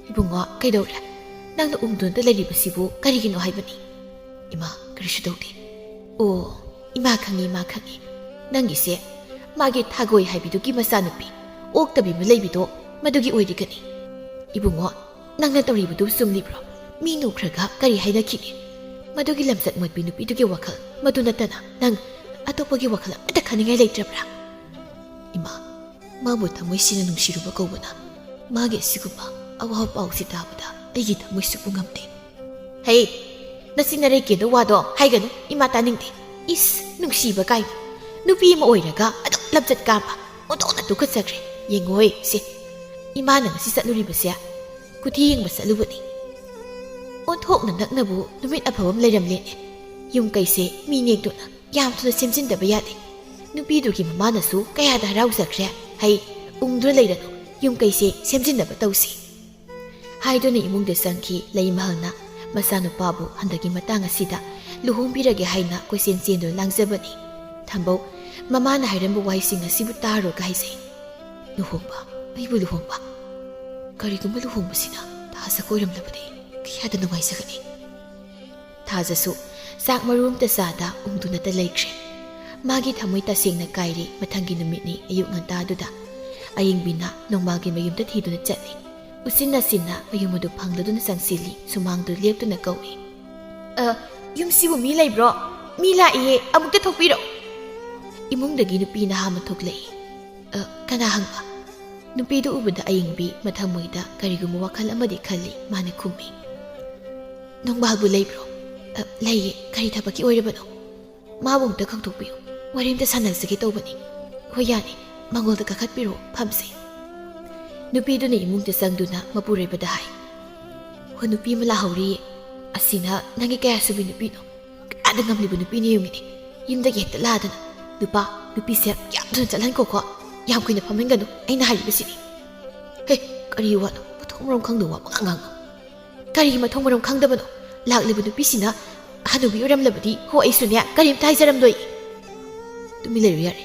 "ꯏꯕꯨꯡꯉꯣ, ꯀꯩꯗꯧꯔꯦ? ꯅꯪꯅ ꯎꯪꯗꯨꯅꯇ ꯂꯩꯔꯤꯕꯁꯤꯕꯨ ꯀꯔꯤꯒꯤꯅꯣ ꯍꯥꯏꯕꯅꯤ?" "ꯏꯃꯥ, ꯀꯔꯤꯁꯨ ꯇꯧꯗꯦ꯫" "ꯑꯣ, ꯏꯃꯥ ꯈꯪꯉꯤ, ꯏꯃꯥ ꯈꯪꯉꯤ꯫ ꯅꯪꯒꯤꯁꯦ ꯃꯥꯒꯤ ꯊꯥꯒꯣꯏ ꯍꯥꯏꯕꯤꯗꯨꯒꯤ ꯃꯆꯥꯅꯨꯄꯤ ꯑꯣꯛꯇꯕꯤ ꯑꯃ ꯂꯩꯕꯤꯗꯣ, ꯃꯗꯨꯒꯤ ꯑꯣꯏꯔꯤꯒꯅꯤ꯫ ꯏꯕꯨꯡꯉꯣ, ꯅꯪꯅ ꯇꯧꯔꯤꯕꯗꯨ ꯆꯨꯝꯂꯤꯕ꯭ꯔꯣ? ꯃꯤ ꯅꯣꯛꯈ꯭ꯔꯒ ꯀꯔꯤ ꯍꯥꯏꯅꯈꯤꯅꯤ? ꯃꯗꯨꯒꯤ ꯂꯝꯆꯠ ꯃꯣꯠꯄꯤ ꯅꯨꯄꯤꯗꯨꯒꯤ ꯋꯥꯈꯜ ꯃꯗꯨ ꯅꯠꯇꯅ ꯅꯪ ꯑꯇꯣꯞꯄꯒꯤ ꯋꯥꯈꯜ ꯑꯃꯠꯇ ꯈꯟꯅꯤꯡꯉꯥꯏ ꯂꯩꯇ꯭ꯔꯕ꯭ꯔꯥ?" "ꯏꯃꯥ, ꯃꯥꯕꯨ ꯊꯃꯣꯏ ꯁꯦꯡꯅ ꯅꯨꯡꯁꯤꯔꯨꯕ ꯀꯧꯕꯅ ꯃꯥꯒꯤ ꯑꯁꯤꯒꯨꯝꯕ ꯑꯋꯥꯕ ꯄꯥꯎꯁꯤ ꯇꯥꯕꯗ ꯑꯩꯒꯤ ꯊꯃꯣꯏ ꯁꯨꯛꯄꯨ ꯉꯝꯗꯦ꯫" "ꯍꯩ, ꯅꯆꯤꯟ ꯅꯔꯩ ꯀꯦꯟꯗ ꯋꯥꯗꯣ ꯍꯥꯏꯒꯅꯨ, ꯏꯃꯥ ꯇꯥꯅꯤꯡꯗꯦ꯫ ꯏꯁ, ꯅꯨꯡꯁꯤꯕ ꯀꯥꯏꯅ꯫ ꯅꯨꯄꯤ ꯑꯃ ꯑꯣꯏꯔꯒ ꯑꯗꯨꯛ ꯂꯝꯆꯠ ꯀꯥꯝꯕ, ꯑꯣꯟꯊꯣꯛꯅ ꯇꯨꯀꯠꯆꯈ꯭ꯔꯦ꯫ ꯌꯦꯡꯉꯣꯏ ꯁꯦ, ꯏꯃꯥꯅ ꯉꯁꯤ ꯆꯠꯂꯨꯔꯤꯕꯁꯦ ꯀꯨꯊꯤ ꯌꯦꯡꯕ ꯆꯠꯂꯨꯕꯅꯤ꯫ ꯑꯣꯟꯊꯣꯛꯅ ꯅꯛꯅꯕꯨ ꯅꯨꯃꯤꯠ ꯑꯐꯕ ꯑꯃ ꯂꯩꯔꯝꯂꯦꯅꯦ꯫ ꯌꯨꯝ ꯀꯩꯁꯦ ꯃꯤ ꯅꯦꯛꯇꯨꯅ ꯌꯥꯝ ꯊꯨꯅ ꯁꯦꯝꯖꯤꯟꯗꯕ ꯌꯥꯗꯦ꯫" ꯅꯨꯄꯤꯗꯨꯒꯤ ꯃꯃꯥꯅꯁꯨ ꯀꯌꯥꯗ ꯍꯔꯥꯎꯖꯈ꯭ꯔꯦ꯫ "ꯍꯩ, ꯎꯪꯗꯨꯅ ꯂꯩꯔꯅꯨ, ꯌꯨꯝ ꯀꯩꯁꯦ ꯁꯦꯝꯖꯤꯟꯅꯕ ꯇꯧꯁꯤ" ꯍꯥꯏꯗꯨꯅ ꯏꯃꯨꯡꯗ ꯆꯪꯈꯤ꯫ ꯂꯩꯃꯍꯜꯅ ꯃꯆꯥꯅꯨꯄꯥꯕꯨ ꯍꯟꯗꯛꯀꯤ ꯃꯇꯥꯡ ꯑꯁꯤꯗ ꯂꯨꯍꯣꯡꯕꯤꯔꯒꯦ ꯍꯥꯏꯅ ꯀꯣꯏꯆꯦꯟ ꯆꯦꯟꯗꯨꯅ ꯂꯥꯡꯖꯕꯅꯤ꯫ ꯊꯝꯕꯧ ꯃꯃꯥꯅ ꯍꯥꯏꯔꯝꯕ ꯋꯥꯍꯩꯁꯤꯡ ꯑꯁꯤꯕꯨ ꯇꯥꯔꯨꯔꯒ ꯍꯥꯏꯖꯩ, "ꯂꯨꯍꯣꯡꯕ? ꯑꯩꯕꯨ ꯂꯨꯍꯣꯡꯕ? ꯀꯔꯤꯒꯨꯝꯕ ꯂꯨꯍꯣꯡꯕꯁꯤꯅ ꯊꯥꯖ ꯀꯣꯏꯔꯝꯂꯕꯗꯤ ꯀꯌꯥꯗ ꯅꯨꯡꯉꯥꯏꯖꯒꯅꯤ?" ꯊꯥꯖꯁꯨ ꯆꯥꯛ ꯃꯔꯨ ꯑꯃꯇ ꯆꯥꯗ ꯎꯪꯗꯨꯅꯇ ꯂꯩꯈ꯭ꯔꯦ꯫ ꯃꯥꯒꯤ ꯊꯃꯣꯏ ꯇꯁꯦꯡꯅ ꯀꯥꯏꯔꯦ꯫ ꯃꯊꯪꯒꯤ ꯅꯨꯃꯤꯠꯅꯤ꯫ ꯑꯌꯨꯛ ꯉꯟꯇꯥꯗꯨꯗ ꯑꯌꯤꯡꯕꯤꯅ ꯅꯣꯡꯃꯥꯜꯒꯤ ꯃꯌꯨꯝꯗ ꯊꯤꯗꯨꯅ ꯆꯠꯂꯤ꯫ ꯎꯆꯤꯟ ꯅꯥꯆꯤꯟꯅ ꯃꯌꯨꯝ ꯑꯗꯨ ꯐꯪꯂꯗꯨꯅ ꯆꯪꯁꯤꯜꯂꯤ꯫ ꯁꯨꯃꯥꯡꯗꯨ ꯂꯦꯞꯇꯨꯅ ꯀꯧꯏ, "ꯑ, ꯌꯨꯝꯁꯤꯕꯨ ꯃꯤ ꯂꯩꯕ꯭ꯔꯣ? ꯃꯤ ꯂꯥꯛꯏꯌꯦ, ꯑꯃꯨꯛꯇ ꯊꯣꯛꯄꯤꯔꯛꯎ!" ꯏꯃꯨꯡꯗꯒꯤ ꯅꯨꯄꯤ ꯅꯍꯥ ꯑꯃ ꯊꯣꯛꯂꯛꯏ꯫ "ꯑ, ꯀꯅꯥ?" ꯍꯪꯕ꯫ ꯅꯨꯄꯤꯗꯨ ꯎꯕꯗ ꯑꯌꯤꯡꯕꯤ ꯃꯊꯃꯣꯏꯗ ꯀꯔꯤꯒꯨꯝꯕ ꯋꯥꯈꯜ ꯑꯃꯗꯤ ꯈꯜꯂꯤ꯫ ꯃꯥꯅ ꯈꯨꯝꯃꯤ, "ꯅꯣꯡꯕꯥꯜꯕꯨ ꯂꯩꯕ꯭ꯔꯣ?" "ꯑ, ꯂꯩꯌꯦ꯫ ꯀꯔꯤ ꯊꯕꯛꯀꯤ ꯑꯣꯏꯔꯕꯅꯣ?" "ꯃꯥꯕꯨ ꯑꯃꯨꯛꯇ ꯀꯧꯊꯣꯛꯄꯤꯌꯨ꯫ ꯋꯥꯔꯤ ꯑꯃꯇ ꯁꯥꯟꯅꯖꯒꯦ ꯇꯧꯕꯅꯤ꯫" "ꯍꯣꯏ, ꯌꯥꯅꯤ꯫ ꯃꯥꯡꯒꯣꯜꯗ ꯀꯥꯈꯠꯄꯤꯔꯛꯑꯣ, ꯐꯝꯁꯦ꯫" ꯅꯨꯄꯤꯗꯨꯅ ꯏꯃꯨꯡꯗ ꯆꯪꯗꯨꯅ ꯃꯄꯨꯔꯣꯏꯕꯗ ꯍꯥꯏ, "ꯍꯣ, ꯅꯨꯄꯤ ꯑꯃ ꯂꯥꯛꯍꯧꯔꯤꯌꯦ꯫ ꯑꯁꯤꯅ ꯅꯪꯒꯤ ꯀꯌꯥ ꯁꯨꯕꯤ ꯅꯨꯄꯤꯅꯣ? ꯀꯌꯥꯗ ꯉꯝꯂꯤꯕ ꯅꯨꯄꯤꯅ ꯌꯦꯡꯉꯤꯅꯦ꯫ ꯌꯨꯝꯗꯒꯤ ꯍꯦꯛꯇ ꯂꯥꯗꯅ꯫ ꯅꯨꯄꯥ, ꯅꯨꯄꯤꯁꯦ ꯌꯥꯝ ꯊꯨꯅ ꯆꯠꯍꯟꯈꯣꯀꯣ꯫ ꯌꯥꯝ ꯀꯨꯏꯅ ꯐꯝꯍꯟꯒꯅꯨ, ꯑꯩꯅ ꯍꯥꯏꯔꯤꯕꯁꯤꯅꯤ꯫" "ꯍꯦ, ꯀꯔꯤ ꯋꯥꯅꯣ? ꯃꯊꯣꯡ ꯃꯔꯝ ꯈꯪꯗꯕ ꯋꯥ ꯄꯉꯥꯡ ꯉꯥꯡꯅꯨ꯫" "ꯀꯔꯤꯒꯤ ꯃꯊꯣꯡ ꯃꯔꯝ ꯈꯪꯗꯕꯅꯣ? ꯂꯥꯛꯂꯤꯕ ꯅꯨꯄꯤꯁꯤꯅ ꯍꯅꯨꯕꯤ ꯑꯣꯏꯔꯝꯂꯕꯗꯤ ꯍꯣ ꯑꯩꯁꯨꯅꯦ ꯀꯔꯤꯝꯇ ꯍꯥꯏꯖꯔꯝꯂꯣꯏ꯫" "ꯇꯨꯃꯤꯟ ꯂꯩꯔꯨ ꯌꯥꯔꯦ꯫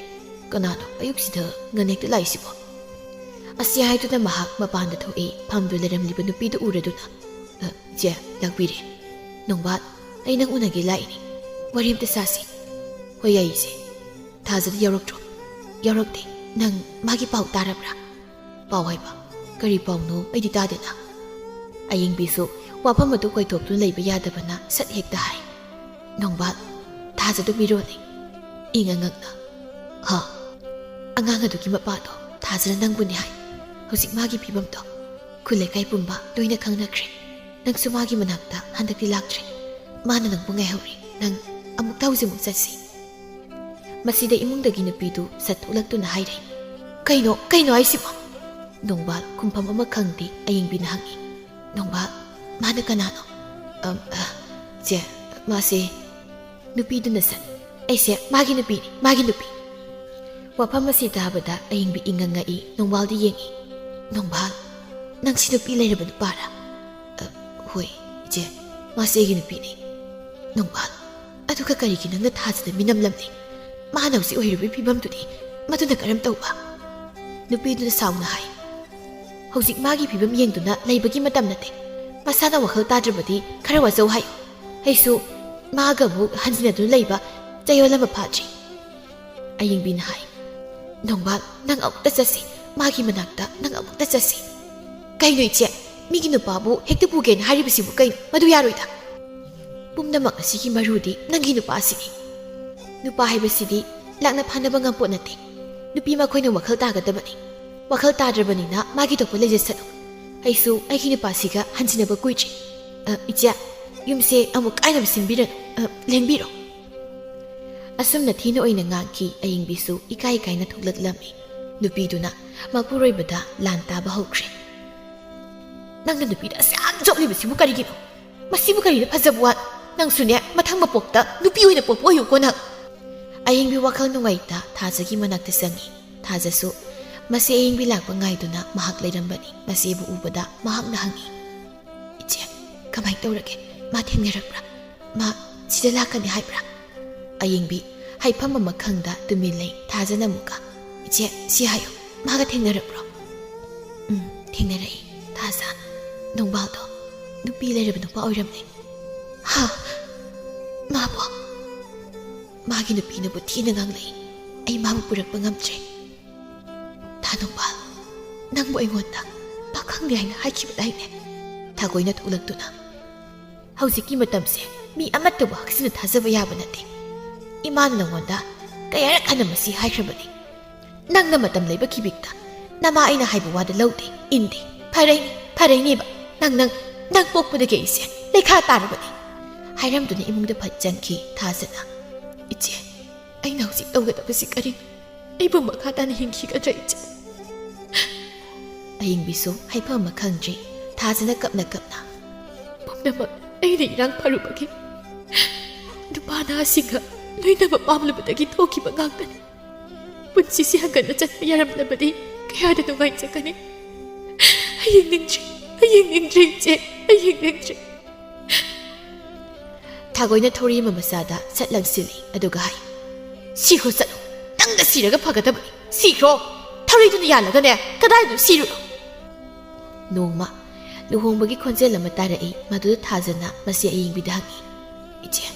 ꯀꯅꯥꯅꯣ ꯑꯌꯨꯛꯁꯤꯗ ꯉꯟꯅ ꯍꯦꯛꯇ ꯂꯥꯛꯏꯁꯤꯕꯣ?" ꯑꯁꯤ ꯍꯥꯏꯗꯨꯅ ꯃꯍꯥꯛ ꯃꯄꯥꯟꯗ ꯊꯣꯛꯏ꯫ ꯐꯝꯗꯨ ꯂꯩꯔꯝꯂꯤꯕ ꯅꯨꯄꯤꯗꯨ ꯎꯔꯗꯨꯅ, "ꯑ, ꯏꯆꯦ, ꯂꯥꯛꯄꯤꯔꯦ꯫ ꯅꯣꯡꯕꯥꯜ, ꯑꯩ ꯅꯪ ꯎꯅꯒꯦ ꯂꯥꯛꯏꯅꯤ꯫ ꯋꯥꯔꯤ ꯑꯝꯇ ꯁꯥꯁꯤ꯫" "ꯍꯣꯏ, ꯌꯥꯏ, ꯏꯆꯦ꯫" "ꯊꯥꯖꯗꯤ ꯌꯥꯎꯔꯛꯇ꯭ꯔꯣ?" "ꯌꯥꯎꯔꯛꯇꯦ꯫ ꯅꯪ ꯃꯥꯒꯤ ꯄꯥꯎ ꯇꯥꯔꯕ꯭ꯔꯥ?" "ꯄꯥꯎ ꯍꯥꯏꯕ? ꯀꯔꯤ ꯄꯥꯎꯅꯣ? ꯑꯩꯗꯤ ꯇꯥꯗꯦꯅ꯫" ꯑꯌꯤꯡꯕꯤꯁꯨ ꯋꯥꯐꯝ ꯑꯗꯨ ꯀꯣꯏꯊꯣꯛꯇꯨꯅ ꯂꯩꯕ ꯌꯥꯗꯕꯅ ꯁꯠ ꯍꯦꯛꯇ ꯍꯥꯏ, "ꯅꯣꯡꯕꯥꯜ, ꯊꯥꯖꯗꯨ ꯃꯤꯔꯣꯜꯅꯤ꯫ ꯏꯪ ꯑꯉꯛꯅ, ꯍꯥ, ꯑꯉꯥꯡ ꯑꯗꯨꯒꯤ ꯃꯄꯥꯗꯣ ꯊꯥꯖꯅ ꯅꯪꯕꯨꯅꯤ ꯍꯥꯏ꯫ ꯍꯧꯖꯤꯛ ꯃꯥꯒꯤ ꯐꯤꯕꯝꯗꯣ ꯈꯨꯜ ꯂꯩꯀꯥꯏ ꯄꯨꯝꯕ ꯂꯣꯏꯅ ꯈꯪꯅꯈ꯭ꯔꯦ꯫ ꯅꯪꯁꯨ ꯃꯥꯒꯤ ꯃꯅꯥꯛꯇ ꯍꯟꯗꯛꯇꯤ ꯂꯥꯛꯇ꯭ꯔꯦ꯫ ꯃꯥꯅ ꯅꯪꯕꯨ ꯉꯥꯏꯍꯧꯔꯤ꯫ ꯅꯪ ꯑꯃꯨꯛꯇ ꯍꯧꯖꯤꯛꯃꯛ ꯆꯠꯁꯤ꯫" ꯃꯁꯤꯗ ꯏꯃꯨꯡꯗꯒꯤ ꯅꯨꯄꯤꯗꯨ ꯁꯠ ꯊꯣꯛꯂꯛꯇꯨꯅ ꯍꯥꯏꯔꯦ, "ꯀꯩꯅꯣ, ꯀꯩꯅꯣ ꯍꯥꯏꯁꯤꯕꯣ?" ꯅꯣꯡꯕꯥꯜ ꯈꯨꯝꯐꯝ ꯑꯃ ꯈꯪꯗꯦ꯫ ꯑꯌꯤꯡꯕꯤꯅ ꯍꯪꯉꯤ, "ꯅꯣꯡꯕꯥꯜ, ꯃꯥꯅ ꯀꯅꯥꯅꯣ?" "ꯑꯝ, ꯑ, ꯆꯦ, ꯃꯥꯁꯦ..." ꯅꯨꯄꯤꯗꯨꯅ ꯁꯠ, "ꯑꯩꯁꯦ ꯃꯥꯒꯤ ꯅꯨꯄꯤꯅꯤ, ꯃꯥꯒꯤ ꯅꯨꯄꯤ꯫" ꯋꯥꯐꯝ ꯑꯁꯤ ꯇꯥꯕꯗ ꯑꯌꯤꯡꯕꯤ ꯏꯉꯛ ꯉꯛꯏ꯫ ꯅꯣꯡꯕꯥꯜꯗ ꯌꯦꯡꯉꯤ꯫ "ꯅꯣꯡꯕꯥꯜ, ꯅꯪꯁꯤ ꯅꯨꯄꯤ ꯂꯩꯔꯕ ꯅꯨꯄꯥꯔꯥ?" "ꯑ, ꯍꯣꯏ, ꯏꯆꯦ, ꯃꯥꯁꯦ ꯑꯩꯒꯤ ꯅꯨꯄꯤꯅꯤ꯫" "ꯅꯣꯡꯕꯥꯜ, ꯑꯗꯨꯒ ꯀꯔꯤꯒꯤ ꯅꯪꯅ ꯊꯥꯖꯗ ꯃꯤꯅꯝꯂꯝꯂꯤ? ꯃꯥꯅ ꯍꯧꯖꯤꯛ ꯑꯣꯏꯔꯤꯕ ꯐꯤꯕꯝꯗꯨꯗꯤ ꯃꯗꯨꯅ ꯀꯔꯝ ꯇꯧꯕ?" ꯅꯨꯄꯤꯗꯨꯅ ꯁꯥꯎꯅ ꯍꯥꯏ, "ꯍꯧꯖꯤꯛ ꯃꯥꯒꯤ ꯐꯤꯕꯝ ꯌꯦꯡꯗꯨꯅ ꯂꯩꯕꯒꯤ ꯃꯇꯝ ꯅꯠꯇꯦ꯫ ꯃꯁꯥꯅ ꯋꯥꯈꯜ ꯇꯥꯗ꯭ꯔꯕꯗꯤ ꯈꯔ ꯋꯥꯖꯧ ꯍꯥꯏꯌꯨ꯫ ꯑꯩꯁꯨ ꯃꯥꯒ ꯑꯃꯨꯛ ꯍꯟꯖꯤꯟꯅꯗꯨꯅ ꯂꯩꯕ ꯆꯌꯣꯜ ꯑꯃ ꯐꯥꯗ꯭ꯔꯤ꯫" ꯑꯌꯤꯡꯕꯤꯅ ꯍꯥꯏ, "ꯅꯣꯡꯕꯥꯜ, ꯅꯪ ꯑꯃꯨꯛꯇ ꯆꯠꯁꯤ, ꯃꯥꯒꯤ ꯃꯅꯥꯛꯇ ꯅꯪ ꯑꯃꯨꯛꯇ ꯆꯠꯁꯤ꯫" "ꯀꯩꯅꯣ ꯏꯆꯦ, ꯃꯤꯒꯤ ꯅꯨꯄꯥꯕꯨ ꯍꯦꯛꯇ ꯄꯨꯒꯦꯅ ꯍꯥꯏꯔꯤꯕꯁꯤꯕꯨ ꯀꯩꯅꯣ? ꯃꯗꯨ ꯌꯥꯔꯣꯏꯗ꯫ ꯄꯨꯝꯅꯃꯛ ꯑꯁꯤꯒꯤ ꯃꯔꯨꯗꯤ ꯅꯪꯒꯤ ꯅꯨꯄꯥꯁꯤꯅꯤ꯫ ꯅꯨꯄꯥ ꯍꯥꯏꯕꯁꯤꯗꯤ ꯂꯥꯛꯅ ꯐꯥꯅꯕ ꯉꯝꯄꯣꯠ ꯅꯠꯇꯦ꯫ ꯅꯨꯄꯤ ꯃꯈꯣꯏꯅ ꯋꯥꯈꯜ ꯇꯥꯒꯗꯕꯅꯤ꯫ ꯋꯥꯈꯜ ꯇꯥꯗ꯭ꯔꯕꯅꯤꯅ ꯃꯥꯒꯤ ꯊꯣꯛꯄ ꯂꯩꯖꯁꯅꯨ꯫ ꯑꯩꯁꯨ ꯑꯩꯒꯤ ꯅꯨꯄꯥꯁꯤꯒ ꯍꯟꯖꯤꯟꯅꯕ ꯀꯨꯏꯗ꯭ꯔꯤ꯫ ꯑ, ꯏꯆꯦ, ꯌꯨꯝꯁꯦ ꯑꯃꯨꯛ ꯀꯥꯏꯅꯕ ꯁꯤꯟꯕꯤꯔꯅꯨ꯫ ꯑ, ꯂꯦꯡꯕꯤꯔꯣ꯫" ꯑꯁꯨꯝꯅ ꯊꯤꯅ ꯑꯣꯏꯅ ꯉꯥꯡꯈꯤ꯫ ꯑꯌꯤꯡꯕꯤꯁꯨ ꯏꯀꯥꯏ ꯏꯀꯥꯏꯅ ꯊꯣꯛꯂꯛꯂꯝꯃꯤ꯫ ꯅꯨꯄꯤꯗꯨꯅ ꯃꯄꯨꯔꯣꯏꯕꯗ ꯂꯥꯟ ꯇꯥꯕ ꯍꯧꯈ꯭ꯔꯦ꯫ "ꯅꯪꯅ ꯅꯨꯄꯤꯗ ꯑꯁꯨꯛ ꯌꯥꯝ ꯆꯣꯞꯂꯤꯕꯁꯤꯕꯨ ꯀꯔꯤꯒꯤꯅꯣ? ꯃꯁꯤꯕꯨ ꯀꯔꯤꯗ ꯐꯖꯕ ꯋꯥꯠ? ꯅꯪꯁꯨꯅꯦ, ꯃꯊꯪ ꯃꯄꯣꯛꯇ ꯅꯨꯄꯤ ꯑꯣꯏꯅ ꯄꯣꯛꯄ ꯑꯣꯏꯌꯨꯀꯣ ꯅꯪ꯫" ꯑꯌꯤꯡꯕꯤ ꯋꯥꯈꯜ ꯅꯨꯡꯉꯥꯏꯇ ꯊꯥꯖꯒꯤ ꯃꯅꯥꯛꯇ ꯆꯪꯉꯤ꯫ ꯊꯥꯖꯁꯨ ꯃꯁꯤ ꯑꯌꯤꯡꯕꯤ ꯂꯥꯛꯄ ꯉꯥꯏꯗꯨꯅ ꯃꯍꯥꯛ ꯂꯩꯔꯝꯕꯅꯤ꯫ ꯃꯁꯤꯕꯨ ꯎꯕꯗ ꯃꯍꯥꯛꯅ ꯍꯪꯉꯤ, "ꯏꯆꯦ, ꯀꯃꯥꯏ ꯇꯧꯔꯒꯦ? ꯃꯥ ꯊꯦꯡꯅꯔꯛꯄ꯭ꯔꯥ? ꯃꯥ ꯁꯤꯗ ꯂꯥꯛꯀꯅꯤ ꯍꯥꯏꯕ꯭ꯔꯥ?" ꯑꯌꯤꯡꯕꯤ ꯍꯥꯏꯐꯝ ꯑꯃ ꯈꯪꯗ ꯇꯨꯃꯤꯟ ꯂꯩ꯫ ꯊꯥꯖꯅ ꯑꯃꯨꯛꯀ, "ꯏꯆꯦ, ꯁꯤ ꯍꯥꯏꯌꯨ, ꯃꯥꯒ ꯊꯦꯡꯅꯔꯛꯄ꯭ꯔꯣ?" "ꯎꯝ, ꯊꯦꯡꯅꯔꯛꯏ ꯊꯥꯖ꯫ ꯅꯣꯡꯕꯥꯜꯗꯣ ꯅꯨꯄꯤ ꯂꯩꯔꯕ ꯅꯨꯄꯥ ꯑꯣꯏꯔꯝꯂꯦ꯫" "ꯍꯥ? ꯃꯥꯕꯣ?" "ꯃꯥꯒꯤ ꯅꯨꯄꯤꯅꯕꯨ ꯊꯤꯅ ꯉꯥꯡꯂꯛꯏ꯫ ꯑꯩ ꯃꯥꯕꯨ ꯄꯨꯔꯛꯄ ꯉꯝꯗ꯭ꯔꯦ꯫" "ꯊꯥ ꯅꯣꯡꯕꯥꯜ, ꯅꯪꯕꯨ ꯑꯩꯉꯣꯟꯗ ꯄꯥꯈꯪꯅꯤ ꯍꯥꯏꯅ ꯍꯥꯏꯈꯤꯕꯗꯥꯏꯅꯦ?" ꯊꯥꯒꯣꯏꯅ ꯊꯣꯛꯂꯛꯇꯨꯅ, "ꯍꯧꯖꯤꯛꯀꯤ ꯃꯇꯝꯁꯦ ꯃꯤ ꯑꯃꯠꯇꯕꯨ ꯍꯛꯆꯤꯟꯅ ꯊꯥꯖꯕ ꯌꯥꯕ ꯅꯠꯇꯦ꯫ ꯏꯃꯥꯅ ꯅꯉꯣꯟꯗ ꯀꯌꯥꯔꯛ ꯍꯟꯅ ꯃꯁꯤ ꯍꯥꯏꯈ꯭ꯔꯕꯅꯤ꯫ ꯅꯪꯅ ꯃꯇꯝ ꯂꯩꯕ ꯈꯤꯕꯤꯛꯇ ꯅꯃꯥ ꯑꯩꯅ ꯍꯥꯏꯕ ꯋꯥꯗ ꯂꯧꯗꯦ, ꯏꯟꯗꯦ꯫ ꯐꯔꯩꯅꯤ, ꯐꯔꯩꯅꯦꯕ꯫ ꯅꯪ, ꯅꯪ, ꯅꯪ ꯄꯣꯛꯄꯗꯒꯤ ꯑꯩꯁꯦ ꯂꯩꯈꯥ ꯇꯥꯔꯕꯅꯤ꯫" ꯍꯥꯏꯔꯝꯗꯨꯅ ꯏꯃꯨꯡꯗ ꯐꯠ ꯆꯪꯈꯤ ꯊꯥꯖꯅ꯫ "ꯏꯆꯦ, ꯑꯩꯅ ꯍꯧꯖꯤꯛ ꯇꯧꯒꯗꯕꯁꯤ ꯀꯔꯤꯅꯣ? ꯑꯩꯕꯨ ꯃꯈꯥ ꯇꯥꯅ ꯍꯤꯡꯈꯤꯒꯗ꯭ꯔꯥ, ꯏꯆꯦ?" ꯑꯌꯤꯡꯕꯤꯁꯨ ꯍꯥꯏꯐꯝ ꯑꯃ ꯈꯪꯗ꯭ꯔꯤ꯫ ꯊꯥꯖꯅ ꯀꯞꯅ ꯀꯞꯅ, "ꯄꯨꯝꯅꯃꯛ ꯑꯩꯅ ꯏꯔꯥꯡ ꯐꯔꯨꯕꯒꯤ, ꯅꯨꯄꯥ ꯅꯍꯥꯁꯤꯡꯒ ꯂꯣꯏꯅꯕ ꯄꯥꯝꯂꯨꯕꯗꯒꯤ ꯊꯣꯛꯈꯤꯕ ꯉꯥꯛꯇꯅꯤ꯫ ꯄꯨꯟꯁꯤꯁꯤ ꯍꯟꯒꯠꯅ ꯆꯠꯄ ꯌꯥꯔꯝꯂꯕꯗꯤ ꯀꯌꯥꯗ ꯅꯨꯡꯉꯥꯏꯖꯒꯅꯤ꯫ ꯑꯩ ꯌꯦꯡꯅꯤꯡꯗ꯭ꯔꯦ, ꯑꯩ ꯌꯦꯡꯅꯤꯡꯗ꯭ꯔꯦ, ꯏꯆꯦ, ꯑꯩ ꯌꯦꯡꯅꯤꯡꯗ꯭ꯔꯦ꯫" ꯊꯥꯒꯣꯏꯅ ꯊꯧꯔꯤ ꯑꯃ ꯃꯆꯥꯗ ꯁꯠ ꯂꯪꯁꯤꯜꯂꯤ, ꯑꯗꯨꯒ ꯍꯥꯏ, "ꯁꯤꯈ꯭ꯔꯣ, ꯆꯠꯂꯣ꯫ ꯅꯪꯅ ꯁꯤꯔꯒ ꯐꯒꯗꯕꯅꯤ꯫ ꯁꯤꯈ꯭ꯔꯣ꯫ ꯊꯧꯔꯤꯗꯨꯅ ꯌꯥꯜꯂꯒꯅꯦ, ꯀꯗꯥꯏꯗꯅꯣ ꯁꯤꯔꯨꯔꯣ꯫" ꯅꯣꯡꯃ ꯂꯨꯍꯣꯡꯕꯒꯤ ꯈꯣꯟꯖꯦꯜ ꯑꯃ ꯇꯥꯔꯛꯏ꯫ ꯃꯗꯨꯗ ꯊꯥꯖꯅ ꯃꯁꯤ ꯑꯌꯤꯡꯕꯤꯗ ꯍꯪꯉꯤ, "ꯏꯆꯦ,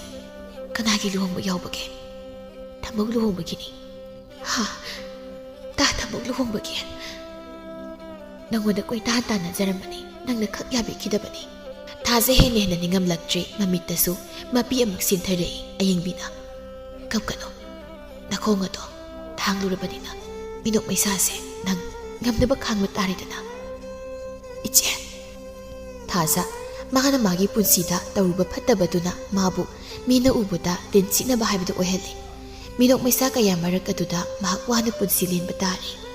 ꯀꯅꯥꯒꯤ ꯂꯨꯍꯣꯡꯕ ꯌꯥꯎꯕꯒꯦ?" "ꯊꯝꯕꯧ ꯂꯨꯍꯣꯡꯕꯒꯤꯅꯤ꯫ ꯍꯥ? ꯇꯥ ꯊꯝꯃꯨꯛ ꯂꯨꯍꯣꯡꯕꯒꯤ? ꯅꯪꯉꯣꯟꯗ ꯀꯣꯏꯇꯥꯟ ꯇꯥꯟꯅꯖꯔꯝꯕꯅꯤ, ꯅꯪꯅ ꯈꯛ ꯌꯥꯕꯤꯈꯤꯗꯕꯅꯤ꯫ ꯊꯥꯖ ꯍꯦꯟꯅ ꯍꯦꯟꯅ ꯅꯤꯡꯉꯝꯂꯛꯇ꯭ꯔꯦ, ꯃꯃꯤꯠꯇꯁꯨ ꯃꯄꯤ ꯑꯃꯨꯛ ꯁꯤꯟꯊꯔꯛꯏ꯫ ꯑꯌꯦꯡꯕꯤꯅ, "ꯀꯞꯀꯅꯨ, ꯅꯈꯣꯡ ꯑꯗꯣ ꯊꯥꯡꯂꯨꯔꯕꯅꯤꯅ ꯃꯤꯅꯣꯛ ꯃꯩꯁꯥꯁꯦ ꯅꯪ ꯉꯝꯅꯕ ꯈꯥꯡꯕ ꯇꯥꯔꯦꯗꯅ, ꯏꯆꯦ"꯫ ꯊꯥꯖ, ꯃꯥꯅ ꯃꯥꯒꯤ ꯄꯨꯟꯁꯤꯗ ꯇꯧꯔꯨꯕ ꯐꯠꯇꯕꯗꯨꯅ ꯃꯥꯕꯨ ꯃꯤꯅ ꯎꯕꯗ ꯇꯤꯟꯁꯤꯠꯅꯕ ꯍꯥꯏꯕꯗꯨ ꯑꯣꯏꯍꯜꯂꯤ꯫ ꯃꯤꯅꯣꯛ ꯃꯩꯁꯥ ꯀꯌꯥ ꯃꯔꯛ ꯑꯗꯨꯗ ꯃꯍꯥꯛ ꯋꯥꯅ ꯄꯨꯟꯁꯤ ꯂꯦꯟꯕ ꯇꯥꯔꯤ꯫